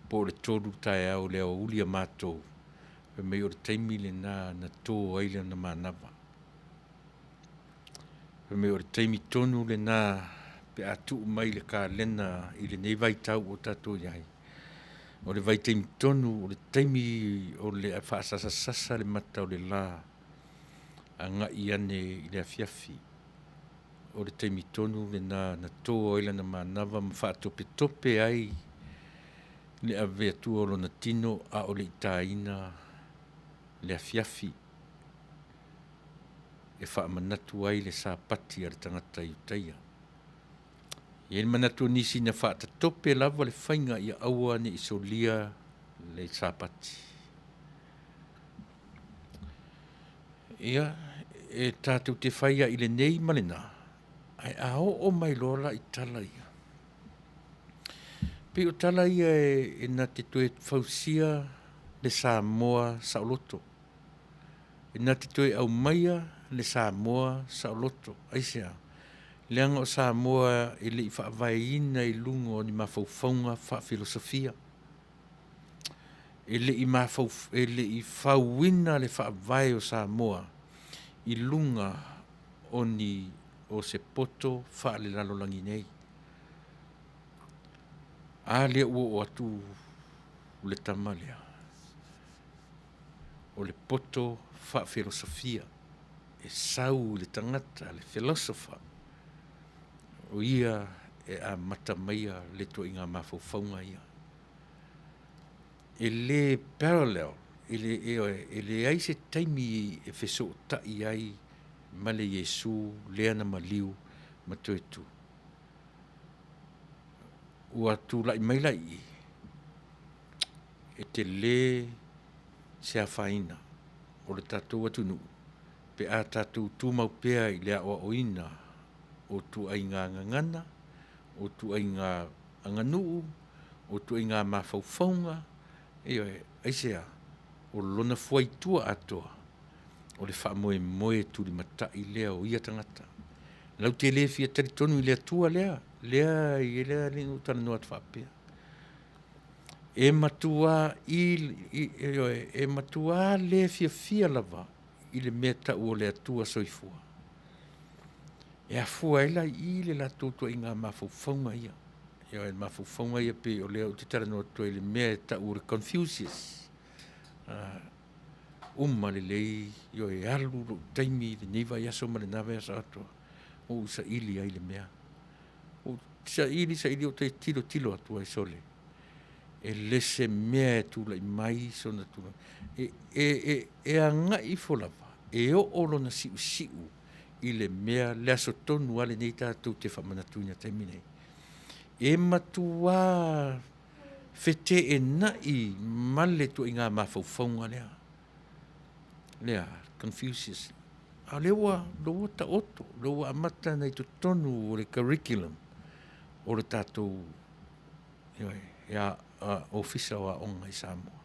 po o le 3 taeao i le aoauli a matou, fai mai o le taimi lena na to ai lana manava. Fai mai o le taimi tonu lena pe a tuu mai le kalena i lenei vaitau o tatou i ai, o le vaitaimi tonu, o le taimi o le faasasasasa le mata o le la agai ane i le afiafi, o le taimi tonu lena na to ai lana manava ma faatopetope ai le ave atua o lona tino a o le i taina. le afiafi e faamanatu ai le Sapati a le tagata Iutaia. E i ai le manatu o nisi na faatatope lava le faiga ia aua ne i solia le Sapati. Ia, e tatou te fai ai i lenei ma lenā, ae a oo mai loa la i tala ia, pei o tala ia e na te toe fausia le Samoa saoloto. E na te toe aumaia le Samoa saoloto. Aisea? Leaga o Samoa e le i faavaeina i luga o ni mafaufauga faafilosofia. E le i mafau, e le i fauina le faavae o Samoa i luga o ni o se poto faalelalolagi nei. A lea ua oo atu le tama lea, o le poto faafilosofia e sau i le tagata, le philosopher, o ia e amata maia le ituaiga mafaufauga ia. E le parallel, e le, ioe, e leai se taimi e fesootai ai ma le Iesu lea na maliu ma toe tu. Ua tulai mai la i i, e tele se afaina o le tatou atunuu pe a tatou tumau pea i le aoaoina o ituaiga gagana, o ituaiga aganuu, o ituaiga mafaufauga, ioe. Aisea? O lona fuaitua atoa, o le faamoemoe tulimatai lea o ia tagata. Latou te le fia talitonu i le Atua lea, lea e i ai na ou talanoa atu faapea, e matua, ioe, e matua le fiafia lava i le mea e tau o le Atua Soifua. E afua ai la i i le latou ituaiga mafaufauga ia. Ioe, mafaufauga ia pei o lea ou te talanoa atu ai i le mea e tau o le Confucius. Uma lelei, ioe, alu lou taimi i lenei vaiaso ma lena vaiaso atoa, ua ou saili ai le mea. Ua ou saili saili ou te tilotilo atu ai, sole, e le se mea e tulai mai sona tulaga. E, e, e, e agai ifo lava, e oo lona siusiu i le mea, le aso tonu lava lenei tatou te faamanatuina i le taimi lenei. E matuā feteenai ma le ituaiga mafaufauga lea, lea Confucius. A o lea ua, lea ua taoto, lea ua amata ona i totonu o le curriculum o le tatou ioe, ia, Ofisa o Aoga i Samoa.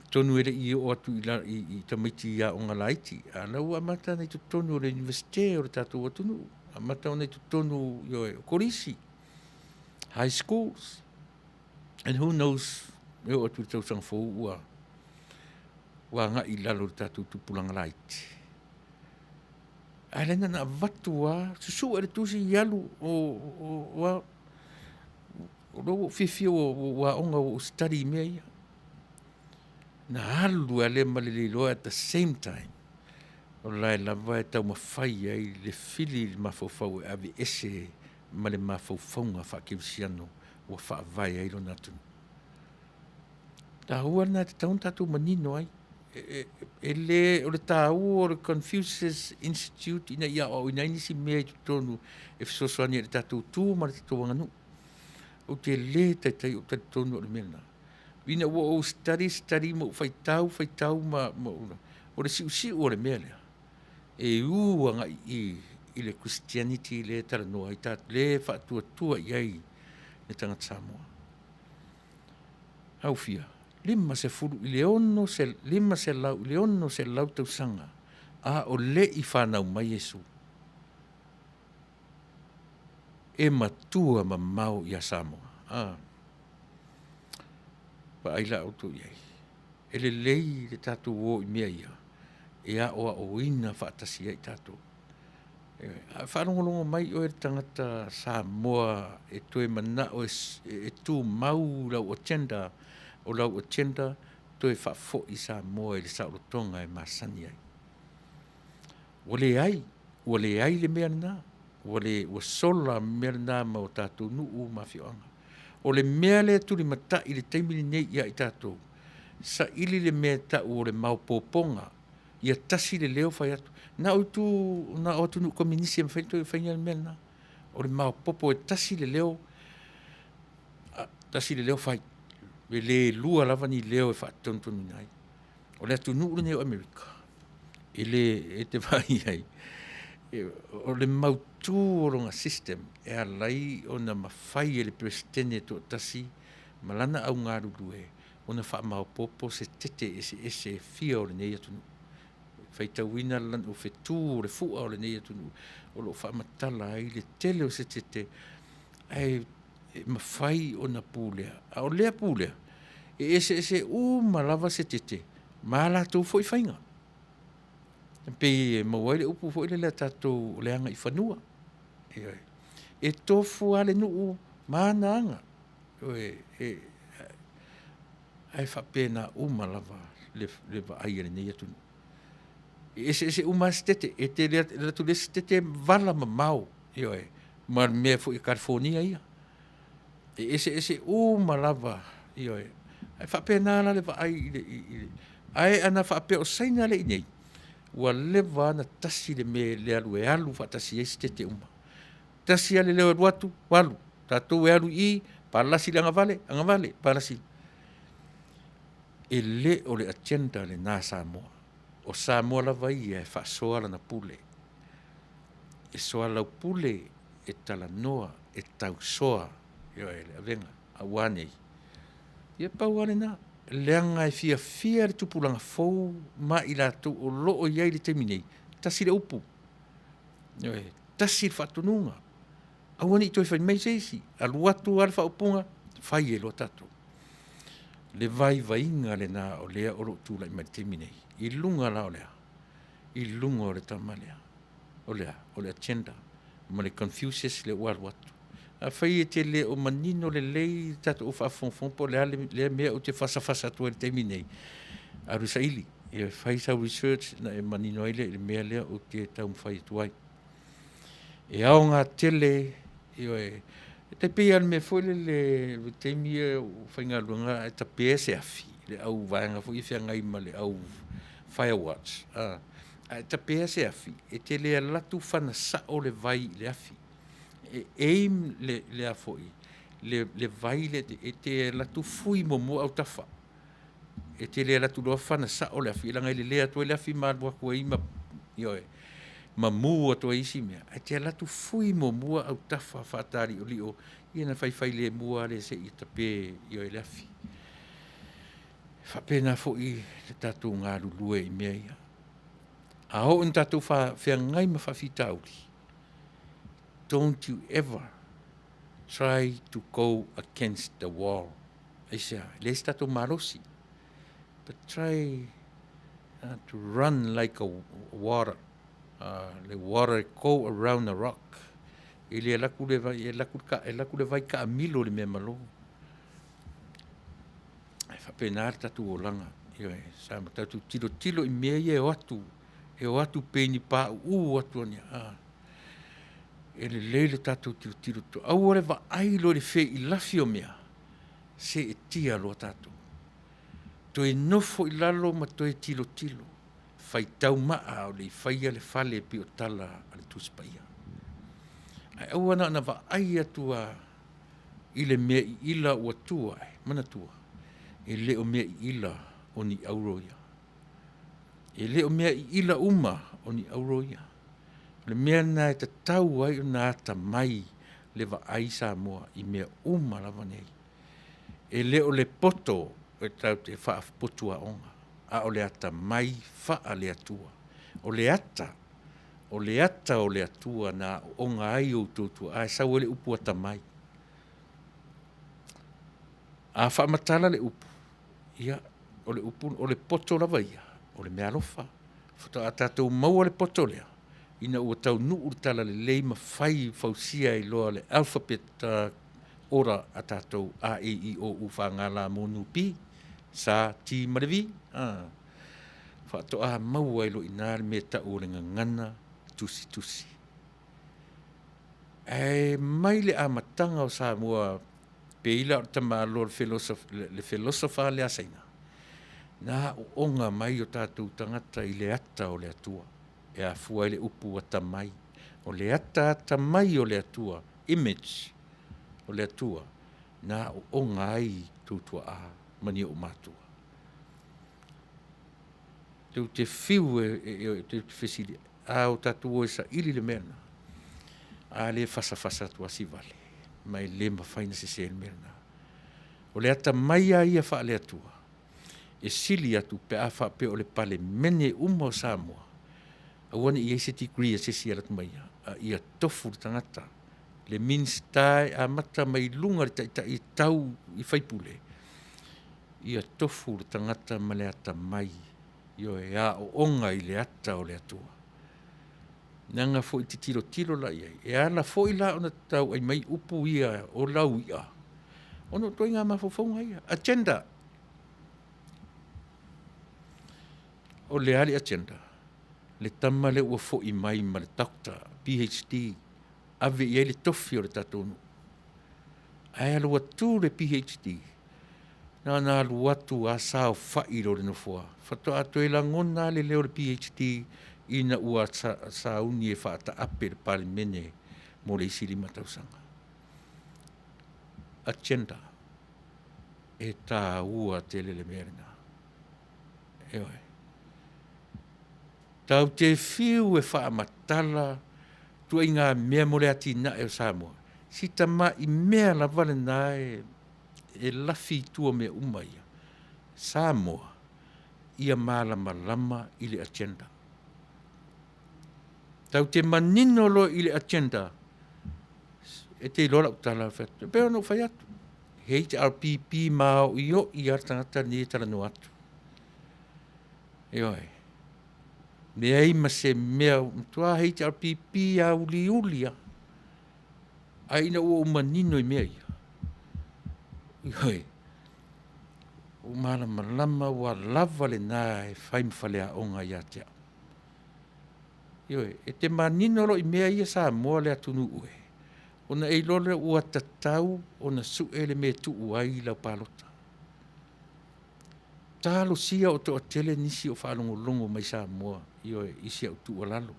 Atonu e le i oo atu i, la, i, i tamaiti i aoga laiti, a o la ua amata ona i totonu o le Iunivesite o le tatou atunuu, amata ona i totonu ioe, o kolisi, high schools, and who knows, e oo atu i le tausaga fou ua, ua agai i lalo i le tatou tupulaga laiti. Ae lea na ona avatu lava, susue le tusi i alu o, o, o, o lea ua ou fiafia ua, ua aoga ua ou study i mea ia. Na alu lava lea ma le le iloa at the same time, o la e lava e taumafai ai le fili i le mafaufau e aveese ma le mafaufauga faakerisiano ua faavae ai lona atunuu. Taua lena e tatau ona tatou manino ai. E, e, e le, o le taua o le Confucius Institute ina ia aoaoina ai nisi mea i totonu e fesoasoani ai i le tatou tu ma le tatou aganuu. Ou te le taitai ou talitonu o le mea lena. Ina ua ou study, study ma ou faitau, faitau ma, ma o le siusiu o le mea lea, e u agai i i le Christianity lea e talanoa ai tatou, lea e faatuatua i ai le tagata Samoa. Aufia, 50 i le 500 i le 600 tausaga a o le i fanau mai Iesu. E matua mamao ia Samoa. A. Vaai la outou i ai. E lelei le tatou o i mea ia e aoaoina faatasi ai tatou. A faalogologo mai oe le tagata Samoa e toe manao e tumau lau agenda, o lau agenda toe faafoi Samoa i le saolotoga e masani ai. Ua leai, ua leai le mea lena. Ua le, ua sola mea lena ma o tatou nuu ma afioaga. O le mea lea e tulimatai i le taimi lenei ia i tatou, Saili le mea e tau o le maopoopoga, ia tasi le leo fai atu. Na o itu, na o atunuu kominisi e mafai ona toe faia le mea lena. O le maopoopo e tasi le leo, tasi le leo fai. E le lua lava ni leo e faatonutonuina ai. O le atunuu lenei o Amerika, e le, e te vaai i ai, o le mautu o lona system e ala ai ona mafai e le Peresetene e toatasi ma lana au galulue ona faamaopoopo se tete eseese e fia o lenei atunuu. E faitauina o fetu o le fua o lenei atunuu o lo o faamatala ai le tele o se tete ae mafai ona pulea, a o lea pulea, e eseese uma lava se tete ma a latou foi faiga. E pei e maua ai le upu foi lele a tatou o le agaifanua. Ioe. E tofu lava le nuu ma ana aga. Ioe. Ae faapena uma lava le vaai a lenei atunuu. E eseese uma lava sitete, e te le alu atu i le isi sitete vala mamao, ioe, ma le mea foi a Kalifonia ia. E eseese uma lava, ioe. Ae faapena la le vaai i le, ae ana faapea o Saina lea e i inei, ua leva lava ona tasi le mea e alu e alu faatasi ai sitete uma. Tasi lava le leo e alu atu, alu. Tatou e alu i i, palasi i le agavale, agavale, palasi. E le o le agenda lena a Samoa. O Samoa lava ia e faasoa lana pule, e soalaupule, e talanoa, e tausoa, ioe, le avega. A ua a nei? Ia pau lava lena, leaga e fiafia le tupulaga fou ma i latou o lo o i ai i le taimi nei, tasi le upu, ioe, tasi le faatonuga, aua ne i toe fai mai se isi, alu atu lava le faaupuga, fai ai loa tatou. Le vaivaiga lena o lea o lo o tulai mai i le taimi nei, i luga la o le a? I luga o le tama lea. O le a? O le agenda ma le Confucius lea ua alu atu. Afai e te le o manino lelei le tatou faafogafoga po o le a lea mea ou te fasafasa atu ai i le taimi nei, alu e saili, ia fai sau research ona e manino ai lea i le mea lea ou te taumafai atu ai. E aoga tele, ioe, e tai pei lava o le mea foi lele i le taimi ia o faigaluega ae tapea se afi, le au vaega foi ia e feagai ma le au fire watch, a e tapea se afi, e te le alu atu fana sao le vai i le afi. E aim le a foi, le vai lea e te alu atu fui muamua autafa. E te le alu atu loa fana sao le afi, leaga e lelea atu ai le afi ma alu atu ai ma, ioe, ma mu atu ai isi mea, ae te alu atu fui muamua autafa faataliolio, ia ona faifailemu lava lea seia tape, ioe, le afi. E faapena foi le tatou galulue i mea ia. A oo ina tatou feagai ma faafitauli, don't you ever try to go against the wall. Aisea? E leai se tatou malosi. But try to run like a water. Le water go around the rock. E le alu atu le vai, e alu atu le vai taamilo i le mea malo. E faapena le tatou olaga. Ioe, sa tatou tilotilo i mea ia e o atu, e o atu pei ni pauu atu a. E lelei le tatou tilotilo totoa. Aua le vaai loa i le feilafi o mea, seetia loa tatou. Toe nofo i lalo ma toe tilotilo, faitau maa a o le i faia le fale e pei o tala a le Tusi Paia. Ae aua na ona vaai atu lava i le mea iila ua tu ae, manatua, e le o mea iila o ni auro ia. E le o mea iila uma o ni auro ia. O le mea lena e tatau ai ona atamai le vaai Samoa i mea uma lava nei. E le o le poto e tatou te faapotuaoga, a o le atamai faale-Atua. O le ata, o le ata o le Atua na aooga ai outou tuaa e sau ai le upu atamai. A faamatala le upu, ia, o le upu, o le poto lava ia, o le meaalofa. Faatoa tatou maua le poto lea, ina ua taunuu le talalelei ma fai fausia ai loa le alphabet order a tatou, A, E, I, O, U, F, G, L, M, N, P, S, T ma le V. Faatoa maua ai loa i ina le mea e tau o le gagana tusitusi. Ae mai le amataga o Samoa, pei la o le tamaloa le philosopher lea a Saina. Na aooga mai o tatou tagata i le ata o le Atua, e afua ai le upu atamai. O le ata atamai o le Atua, image o le Atua, na aooga ai tou tuaa ma ni ou matua. Tou te fiu e tou te fesili, a o tatou o e saili le mea lena, a lea e fasafasa atu lava si vale, ma e le mafai ona sese le mea lena. O le atamai lava ia faale-Atua, e sili atu pe a faapea o le Palemene uma o Samoa, aua ne i i ai se degree a se isi e alu atu ma ia, a ia tofu le tagata, le Minisita e amata mai luga i le taitai e tau i sui usufono, ia tofu le tagata ma le atamai, ioe, e aooga i le ata o le Atua. Leaga foi e te tilotilo la i ai, e ala foi la ona tauai mai upu ia o lauia, ona o ituaiga mafaufauga ia, agenda. O le a le agenda? Le tama lea ua foi mai ma le Doctor, PhD, ave i ai le tofi o le tatou nuu. Ae alu atu le PhD, na ona alu atu lava saofai loa i le nofoa, faatoa toe lagona lava le leo o le PhD ina ua sauni e faataape i le Palemene mo le isi 5 tausaga. Agenda, e taua tele le mea lena. Ioe. Tatou te fiu e faamatala ituaiga mea mo le atinae o Samoa, si tamai mea lava lena e lafi i tua o mea uma ia, Samoa, ia malamalama i le agenda. Tatou te manino loa i le agenda, e te iloa lau tala, e pei ona ou fai atu, HRPP maoioi lava le tagata lenei e talanoa atu. Ioe. Leai ma se mea, matua HRPP lava uliuli lava. Ae ina ua ou manino i mea ia, ioe, ua malamalama ua lava lena e fai ma faleaoga ia te au. Ioe, e te manino loa i mea ia Samoa le atunuu e, ona e iloa lea ua tatau ona sue le mea e tuu ai lau palota. Talosia o toatele nisi o faalogologo mai Samoa, ioe, i si au tuualalo.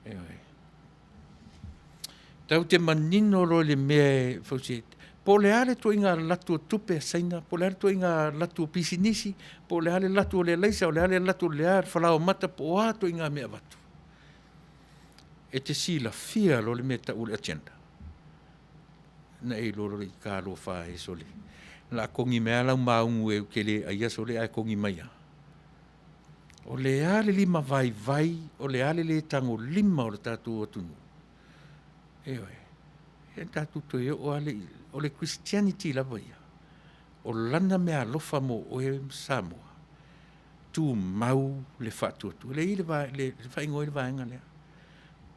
Ioe. Tatou te manino loa i le mea e fausia ai, po o le a le ituaiga alu atu o tupe a Saina, po o le a le ituaiga alu atu o pisinisi, po o le a le alu atu o le alaisa, o le a le alu atu o le a, le falaoamata po o a ituaiga mea e avatu, e te silafia loa le mea e tau o le agenda, ona e iloa loa lea, talofa e sole, o le a kogi mai lava lau mauga ou te le aia sole ae kogi mai lava. O le a le limavaivai, o le a le le tagolima o le tatou atunuu, ioe, ia tatou toe oo lava lea i... O le Christianity lava ia, o lana meaalofa mo oe ma Samoa, tumau le faatuatua. Lea e i ai le faaigoa ai le vaega lea.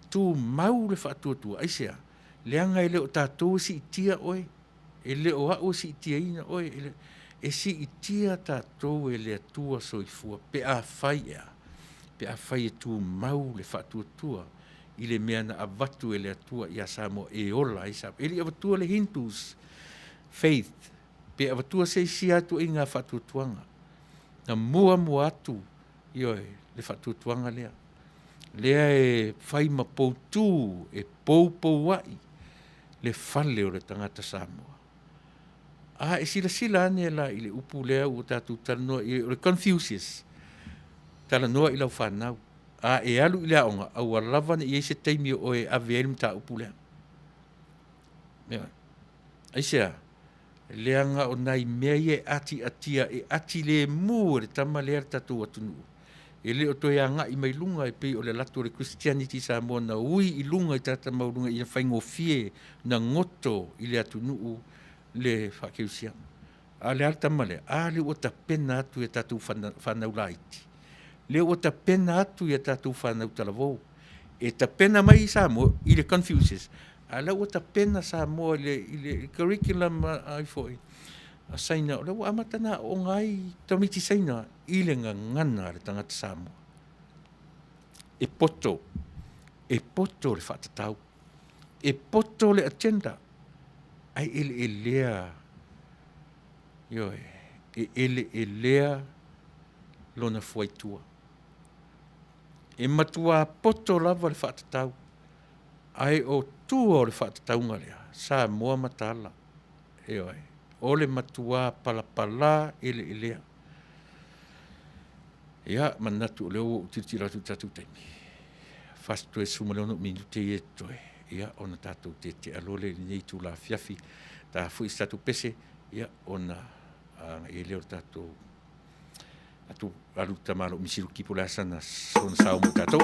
Tumau le faatuatua. Aisea? Leaga e le o tatou e siitia oe, e le o au e siitiaina oe, e siitia tatou e le Atua Soifua pe afai e a? Pe afai e tumau le faatuatua i le mea na avatu e le Atua ia Samoa e ola ai Samoa. E le i avatua le Hindus faith pe avatua se isi lava ituaiga faatuatuaga. Na muamua atu, ioe, le faatuatuaga lea, lea e fai ma poutu e poupou ai le fale o le tagata Samoa. A e silasila ane la i le upu lea ua tatou talanoa i ai o le Confucius, talanoa i lau fanau, a e alu i le aoga, aua lava ne i i ai se taimi o oe e ave ai le mataupu lea. Ioe. Aisea? Leaga o nai mea ia e atiatia, e atilemu e le tama lea le tatou atunuu. E le o toe agai mai luga e pei o le alu atu o le Christianity i Samoa na ui i luga i tagata maualuga ina ia faigofie ona goto i le atunuu le faakerisiano. A o le a le tama lea? A lea ua tapena atu i a tatou fanau laiti, lea ua tapena atu i a tatou fanau talavou, e tapena mai Samoa i le Confucius, a o lea ua tapena Samoa i le curriculum a ifo a Saina, o lea ua amata ona aooga ai tamaiti Saina i le gagana a le tagata Samoa. E poto, e poto le faatatau, e poto le agenda, ae eleelea, ioe. E eleelea lona fuaitua. E matuā poto lava le faatatau, ae o tua o le faatatauga lea, Samoa mataala. Ioe. O le matuā palapalā eleelea. Ia, manatu o lea ua ou tilotilo atu i le tatou taimi, 46 minute ia e totoe, ia ona tatou tetea loa lea i lenei itula afiafi. Ta foi se tatou pese, ia ona agai ai lea o le tatou atu alu tama lo misiluki po o le a sana sona sao mo tatou.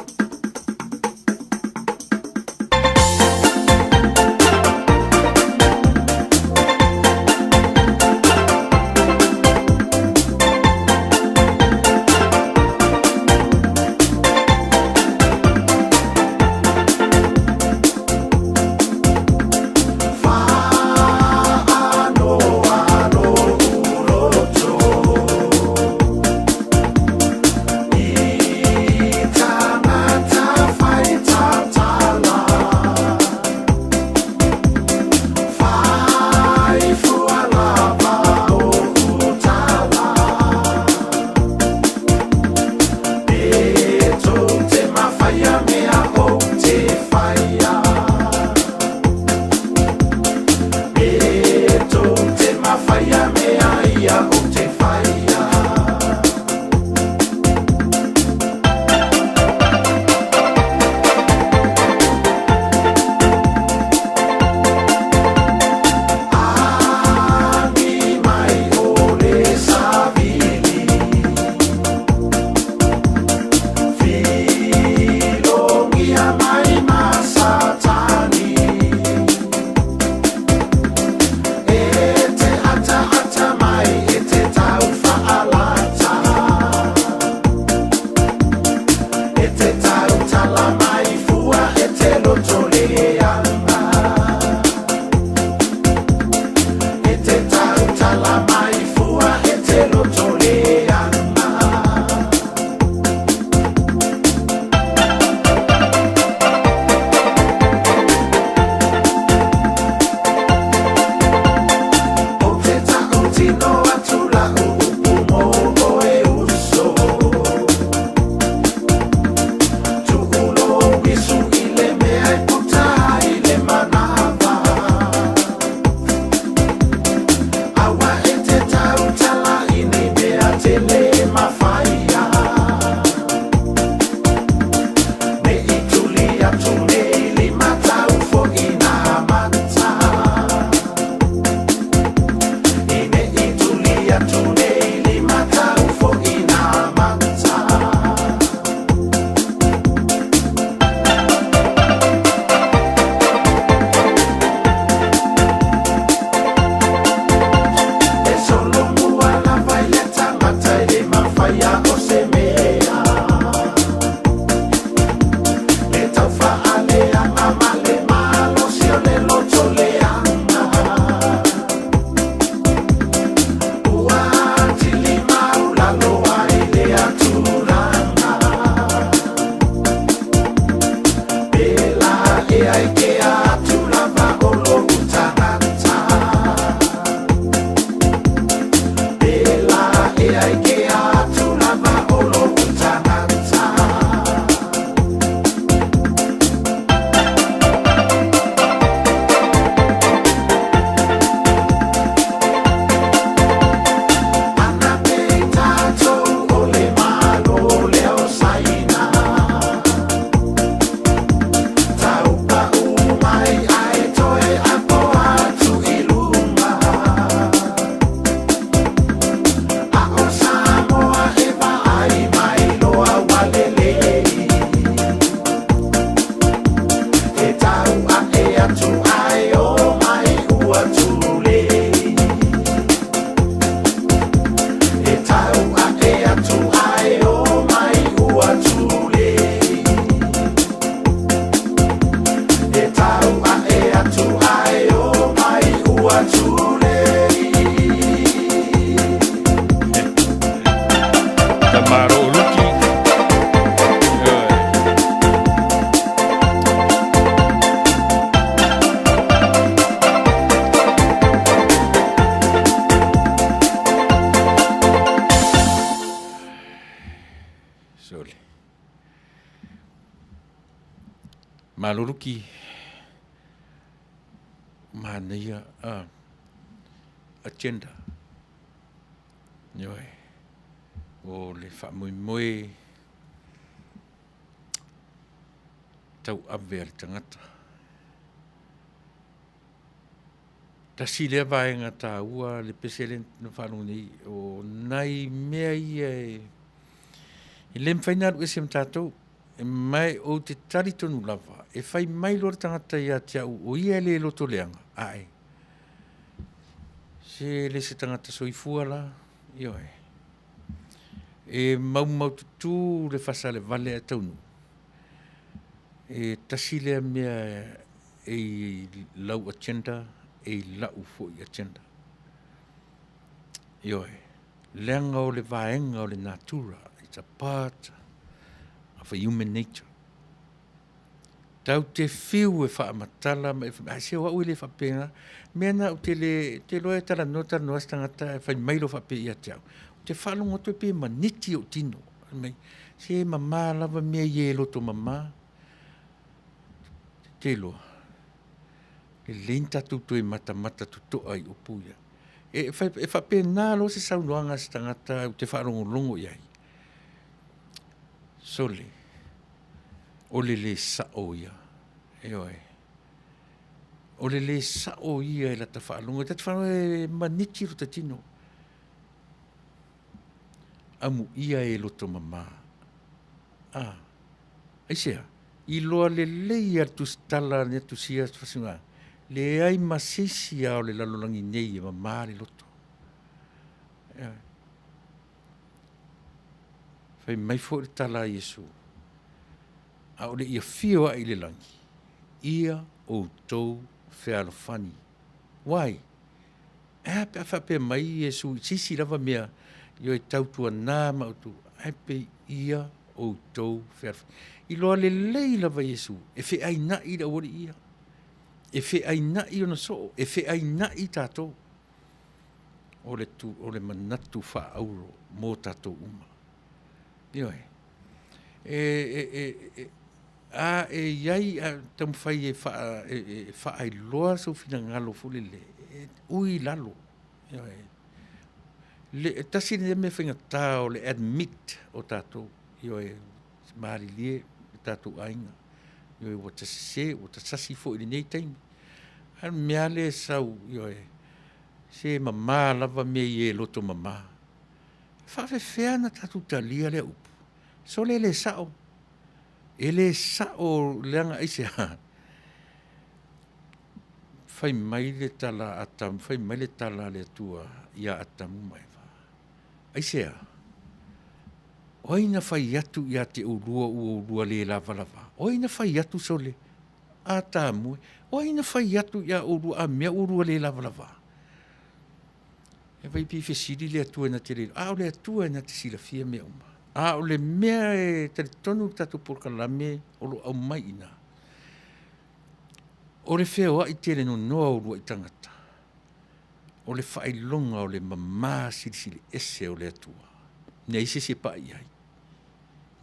Sole. Malo Luki, manaia a agenda. Ioe. O le faamoemoe tauave a le tagata. Tasi lea vaega taua le pese lea na faalogo nei, o nai mea ia e, e le mafai ona alu ese ma tatou. Ma ou te talitonu lava, e fai mai loa le tagata ia te au o ia e le loto leaga, ae se le se tagata soifua la, ioe. E maumaututu le fasa le vale ae taunuu. E tasi lea mea e i lau agenda, e i lau foi agenda. Ioe, leaga o le vaega o le natura, it's a part of a human nature. Tau te fiu e faamatala ma e fai, se o au e le faapena. Mea na ou te le, te iloa e talanoa talanoa se tagata ae fai mai loa faapea ia te au. Ou te faalogo atu e pei e maniti ou tino. Fai mai, se e mama lava mea ia e loto mama. Te iloa, lelei ni tatou toe matamata totoa i upu ia. E, e faapena loa se saunoaga a se tagata ou te faalogologo i ai. Sole, o le lē sa'o ia, ioe. O le lē sa'o ia i lata faalogo, e ta te faalogo e maniti lota tino. Amuia e loto mamā. A, aisea? Iloa lelei e le Tusitala na tusia fasuga, leai ma se isi lava o le lalolagi nei e mamā le loto. Ioe. Fai mai foi le tala a Iesu, a o le i afio ae i le lagi, ia outou fealofani. Why? E a pe a faapea mai Iesu i se isi lava mea, ioe, tautuana ma outou, ae pei ia outou fealofani. Iloa lelei lava e Iesu, e feaina'i le aualii ia, e feaina'i ona soo, e feaina'i tatou. O le, tu, o le manatu faaauro mo tatou uma. Ioe. E, e, e, e, a e i ai a taumafai e, faa, e, e faailoa sou finagalo foi lele, e ui i lalo. Ioe. Le, e tasi lenei mea faigata o le admit o tatou. Ioe, malilie le tatou aiga. Ioe, ua ta sese, ua ta sasi foi i lenei taimi. A o le mea lea e sau, ioe, se mamā lava mea ia e loto mamā. E faafefea ona tatou talia lea upu? Sole e le sa'o. E le sa'o leaga aisea? Fai mai le tala a Atamu, fai mai le tala a le Atua ia Atamu ma Eva. Aisea? O ai na fai atu ia te oulua ua oulua le lavalava? O ai na fai atu sole? Atamu e. O ai na fai atu ia oulua a mea ua oulua le lavalava? E vai pei fesili le Atua na te le iloa, a o le Atua na te silafia mea uma. A o le mea e talitonu le tatou polokalame o lo o aumai i ina, o le feoai tele nonoa o uluai tagata, o le faailoga o le mama silisili ese o le Atua, leai se isi e pai i ai.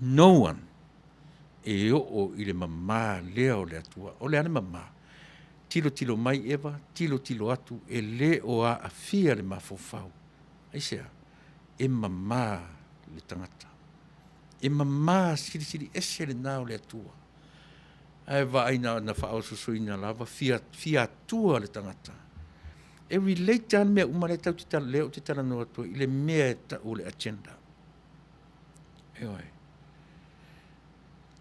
No one e oo i le mama lea o le Atua. O le a le mama? Tilotilo mai Eva, tilotilo atu, e le o aafia le mafaufau. Aisea? E mama le tagata. E mama silisili ese lena o le Atua. Ae vaai na ona faaososoina lava, fia, fia atua le tagata. E relate lava le mea uma lea tatou te lea ou te talanoa atu ai i le mea e tau o le agenda. Ioe.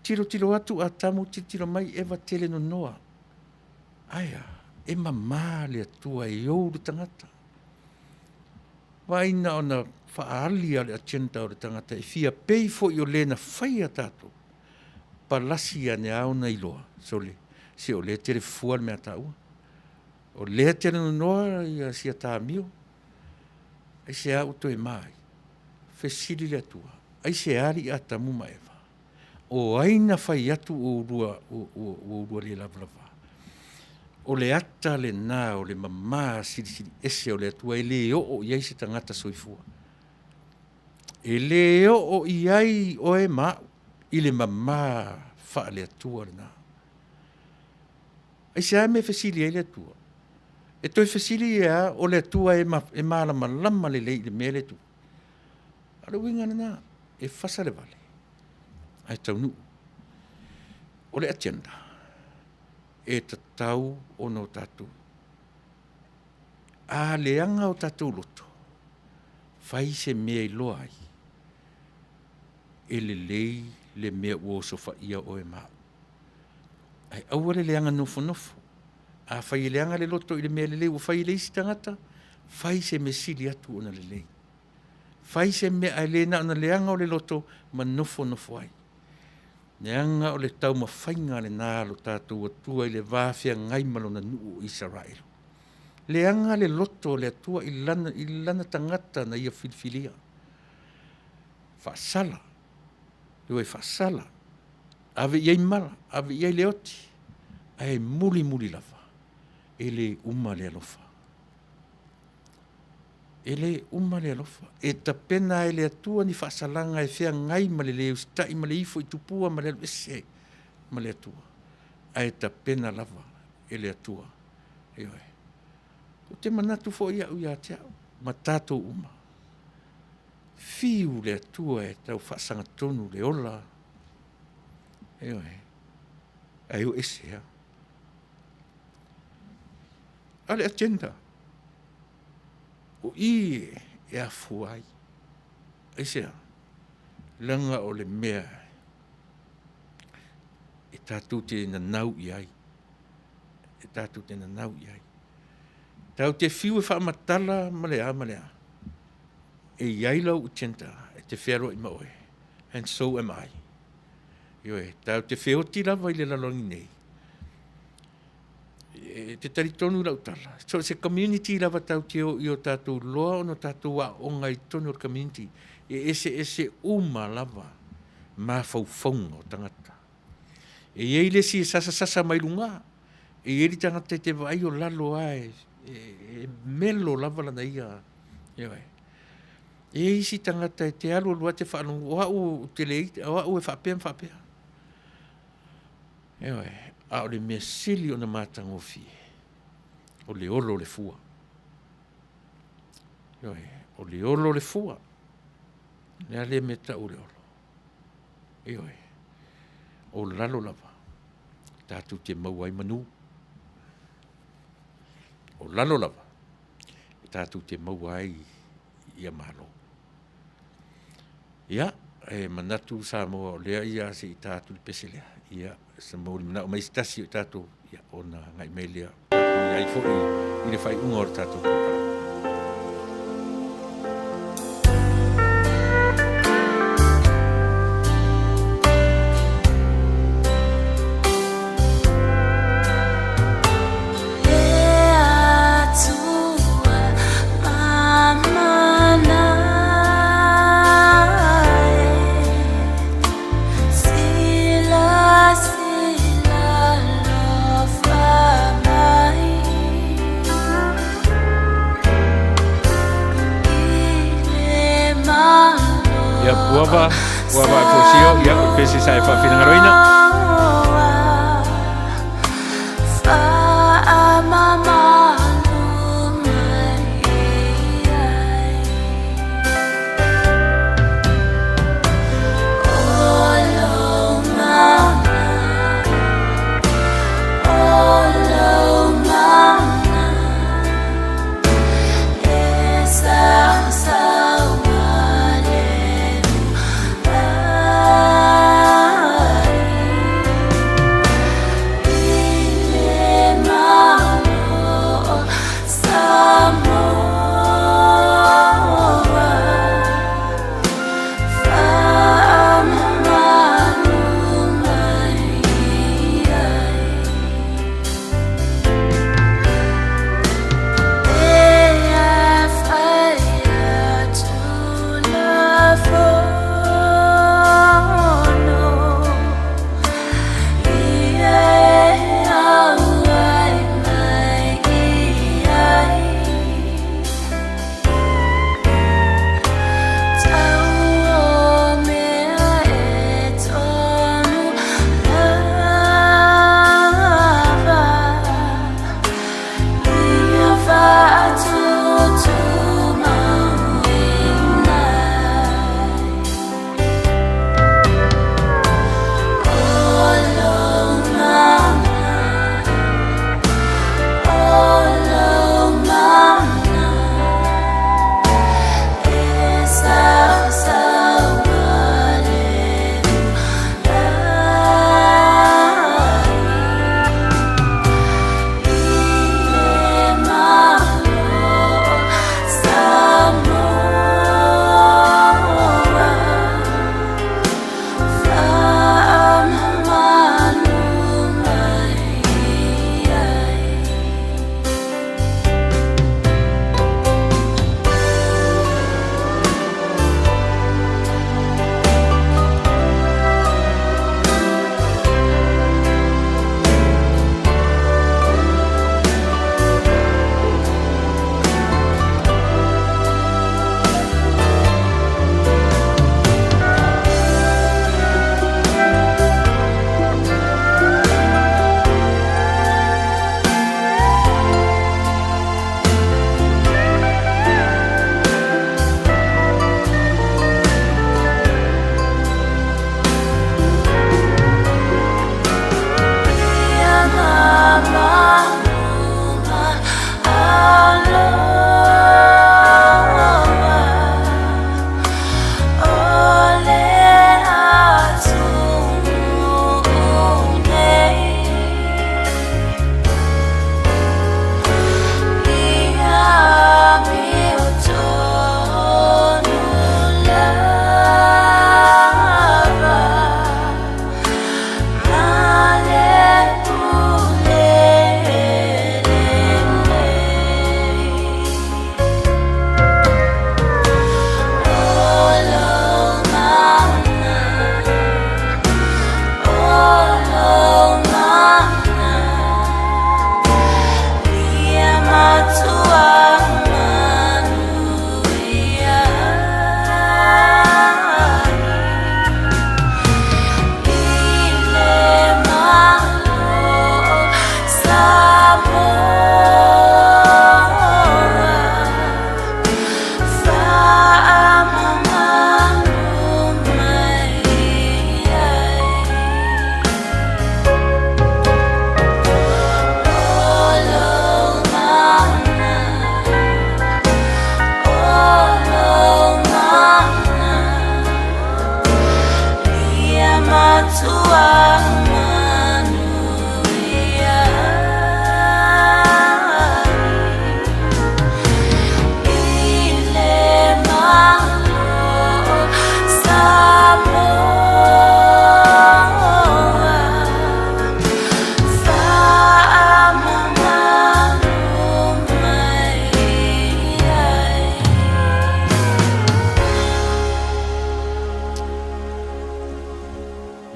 Tilotilo atu Atamu, tilotilo mai Eva tele nonoa. Ae a? E mama le Atua e ou le tagata. Vaai na ona faaali lava o le agenda o le tagata e fia pei foi o le na faia tatou. Palasi ane lava ona iloa, sole, se o lea e tele fua le mea a taua. O lea e tele nonoa ia sia tamio. Aisea ua toe ma ai? Fesili le Atua, aisea alii Atamu ma Eva? O ai na fai atu ua oulua, ua, ua, ua oulua le lavalava? O le ata lena o le mama silisili ese o le Atua e le oo i ai se tagata soifua. E lē oo i ai oe ma a'u i le mamā faale-Atua lenā. Aisea mea e fesili ai le Atua? E toe fesili e a o le Atua e, e malamalama lelei i le mea lea e tupu? A o le uiga lenā, e fasa le vale ae taunuu. O le agenda e tatau ona o tatou, a leaga o tatou loto, fai se mea e iloa ai e lelei le mea ua osofaia oe ma au. Ae aua le leaga nofonofo. Afai e leaga le loto i le mea lelei ua fai e le isi tagata, fai se mea sili atu ona lelei. Fai se mea ae le na ona leaga o le loto ma nofonofo ai. Leaga o le taumafaiga lena a lo tatou Atua i le va feagai ma Lona nuu o Isaraelu. Leaga le loto o le Atua i lana, i lana tagata na Ia filifilia. Faasala, ioe, faasala, ave i ai mala, ave i ai le oti, ae mulimuli lava, e le uma le alofa. E le uma le alofa. E tapena e le Atua ni faasalaga e feagai ma le lē usitai ma le ifo i tupua ma le alu ese ma le Atua, ae tapena lava e le Atua. Ioe. Ou te manatu foi au ia te au ma tatou uma, fiu le Atua e tau faasagatonu le ola, ioe, ae o ese lava. A o le agenda, o i e afua ai. Aisea? Leaga o le mea e tatou te nanau i ai, e tatou te nanau i ai. Tatou te fiu e faamatala ma le a ma le a, e i ai lau agenda e te fealuai ma oe, and so am I. Ioe, tatou te feoti lava i le lalolagi nei, e te talitonu i lau tala, so o se community lava tatou te o i o tatou loa ona tatou aooga i totonu o le community, e eseese uma lava mafaufauga o tagata. E i ai le isi e sasasasa mai luga, e i ai le tagata e te vaai o lalo lava e, e, e melo lava lana ia, ioe. E i ai isi tagata e te alu alu lava e te faalogo, o au ou te le o au e faapea ma faapea. Ioe, a o le mea sili ona matagofie, o le olo o le fua. Ioe, o le olo o le fua. O le a lea mea e tau o le olo? Ioe, o lalo lava tatou te maua ai manu. O lalo lava tatou te maua ai ia Malo. Ia, e manatu Samoa o lea ia se i ta atu le pese lea. Ia, se mo le manao mai se tasi o tatou, ia, ona agai mai lea. Tatou i ai foi i le faaiuga o le tatou polokalame. Ia, puava, puava e fosio, ia, o pese sa e whawhinangaroina.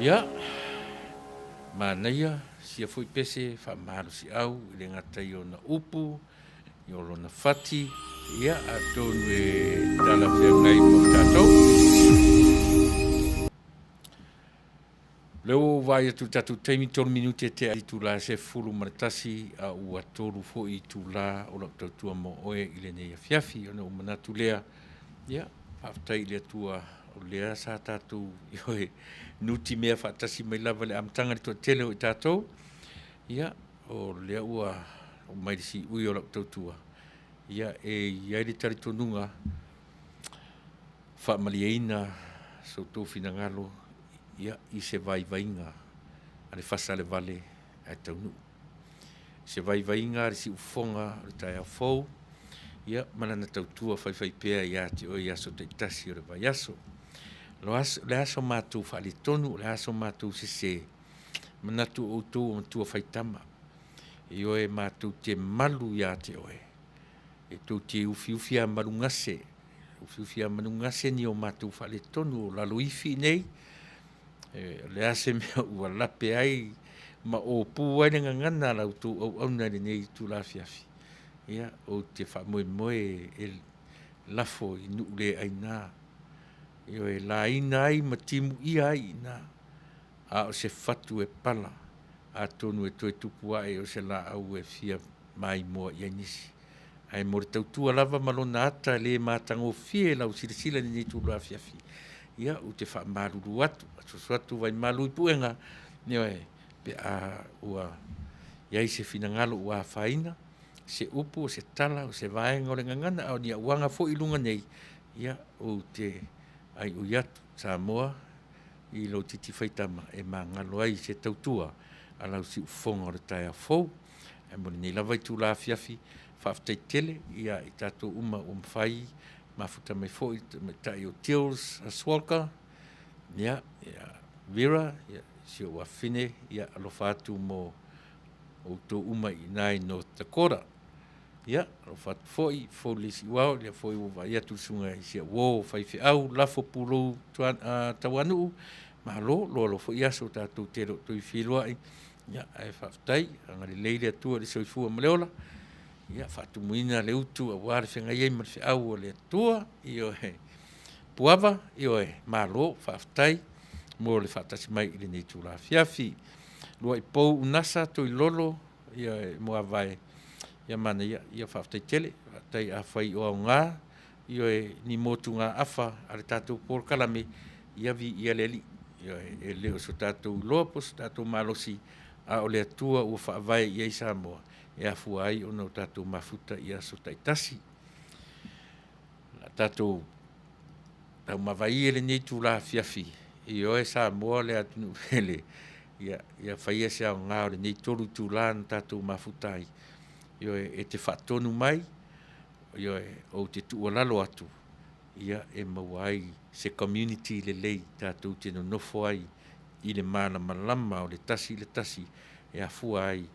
Ia, manaia sia foi pese faamalosiau i le gata i ona upu, i o lona fati, ia, atonu e talafeagai mo tatou. Lea ua ou vaai atu i le tatou taimi, tolu minute tea i itula 11, a ua tolu foi itula o lau tautua mo oe i lenei afiafi. Ona ou manatu lea, ia, faafetai i le Atua o lea sa tatou ioe nutimea faatasi mai lava i le amataga i le toatele o i tatou. Ia, o lea ua oo mai le siui o lau tautua, ia, e i ai le talitonuga, faamalieina so outou finagalo ia, i se vaivaiga a le fasa le vale ae taunuu. Se vaivaiga a le siufofoga o le taeao fou, ia, ma lana tautua faifaipea ia te oe i aso taitasi o le vaiaso. O le a so matou faaletonu, o le a so matou sese, manatu o outou o matua faitama, ioe, matou te malu ia te oe, e tou te ufiufi a malugase, ufiufi a malugase ni o matou faaletonu o lalo ifi nei, e, o le a se mea ua lape ai ma opu ai le gagana a la outou auauna i lenei itula afiafi, ia, ou te faamoemoe e lafo i nuu le aina, ioe, e laina ai ma timuia ai i ina, a o se fatu e pala, atonu e toe tupu ae o se laau e fia maimoa i ai nisi. Ae mo le tautua lava ma lona ata le matagofie i lau silasila i lenei itula afiafi, ia, ou te faamalulu atu, asuasu atu vaimalu i puega, ioe, pe a ua i ai se finagalo ua afaina, se upu, o se tala, o se vaega o le gagana, a o ni auaga foi i luga nei, ia, ou te aioi atu Samoa i lou titi faitama e magalo ai se tautua a lau siufofoga o le taeao fou. Ae mo lenei lava itula afiafi, faafetai tele ia i tatou uma ua mafai mafuta mai foi le tamaitai o Tills Aswalka, ia, ia Vera, ia, si ou afafine, ia, alofa atu mo outou uma i ina i North Dakota. Ia, alofa atu foi, fou le siuao, lea foi ua vaai atu le susuga i si au uo faifeau, Lafo Pulou Tauanuu, malo, loa loa foi aso tatou te le o toe feiloai, ia, ae faafetai, agalelei le Atua i le soifua ma le ola, ia, faatumuina le utu aua le feagai ai ma le feau a le Atua, ioe, Puava, ioe, malo, faafetai mo le faatasi mai i lenei itula afiafi. Lua'i Pou Unasa Toilolo, ioe, Muavae, ia manaia, ia faafetai tele, faafetai afai o aoga, ioe, ni motugaafa a le tatou polokalame, ia viia le Alii. Ioe, e le o so tatou iloa po o so tatou malosi, a o le Atua ua faavae i ai Samoa, e afua ai ona o tatou mafuta i aso taitasi. O le a tatou taumavae ia i lenei itula afiafi, ioe Samoa le atunuu pele, ia, ia faia se aoga o lenei tolu itula na tatou mafuta ai, ioe, e te faatonu mai, ioe, ou te tuualalo atu, ia, e maua ai se community lelei tatou te nonofo ai i le malamalama o le tasi i le tasi e afua ai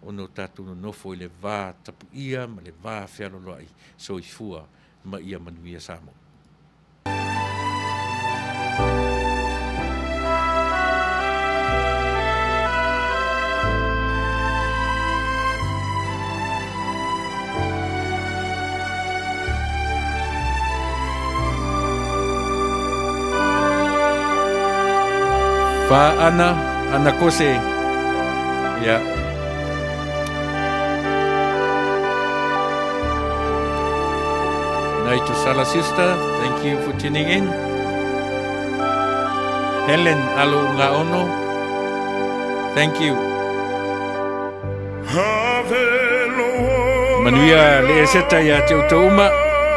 ona o tatou nonofo i le va tapuia ma le va fealoloai. Soifua ma ia manuia Samoa. Fa Ana, Ana Kose. Yeah. Night to Sala sister, thank you for tuning in. Helen Alu Ngaono, thank you. Manuia le eseta ia te outou uma.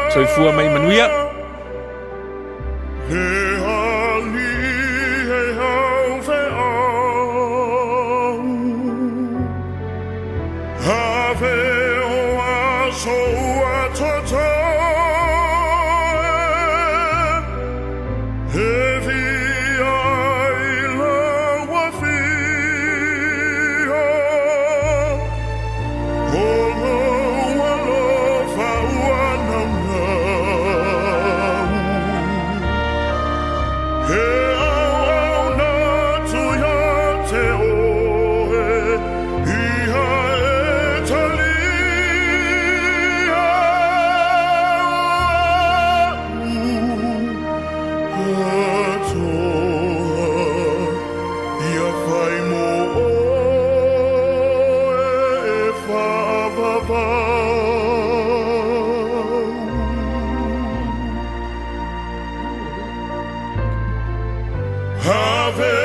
Soifua mai manuia. Ave.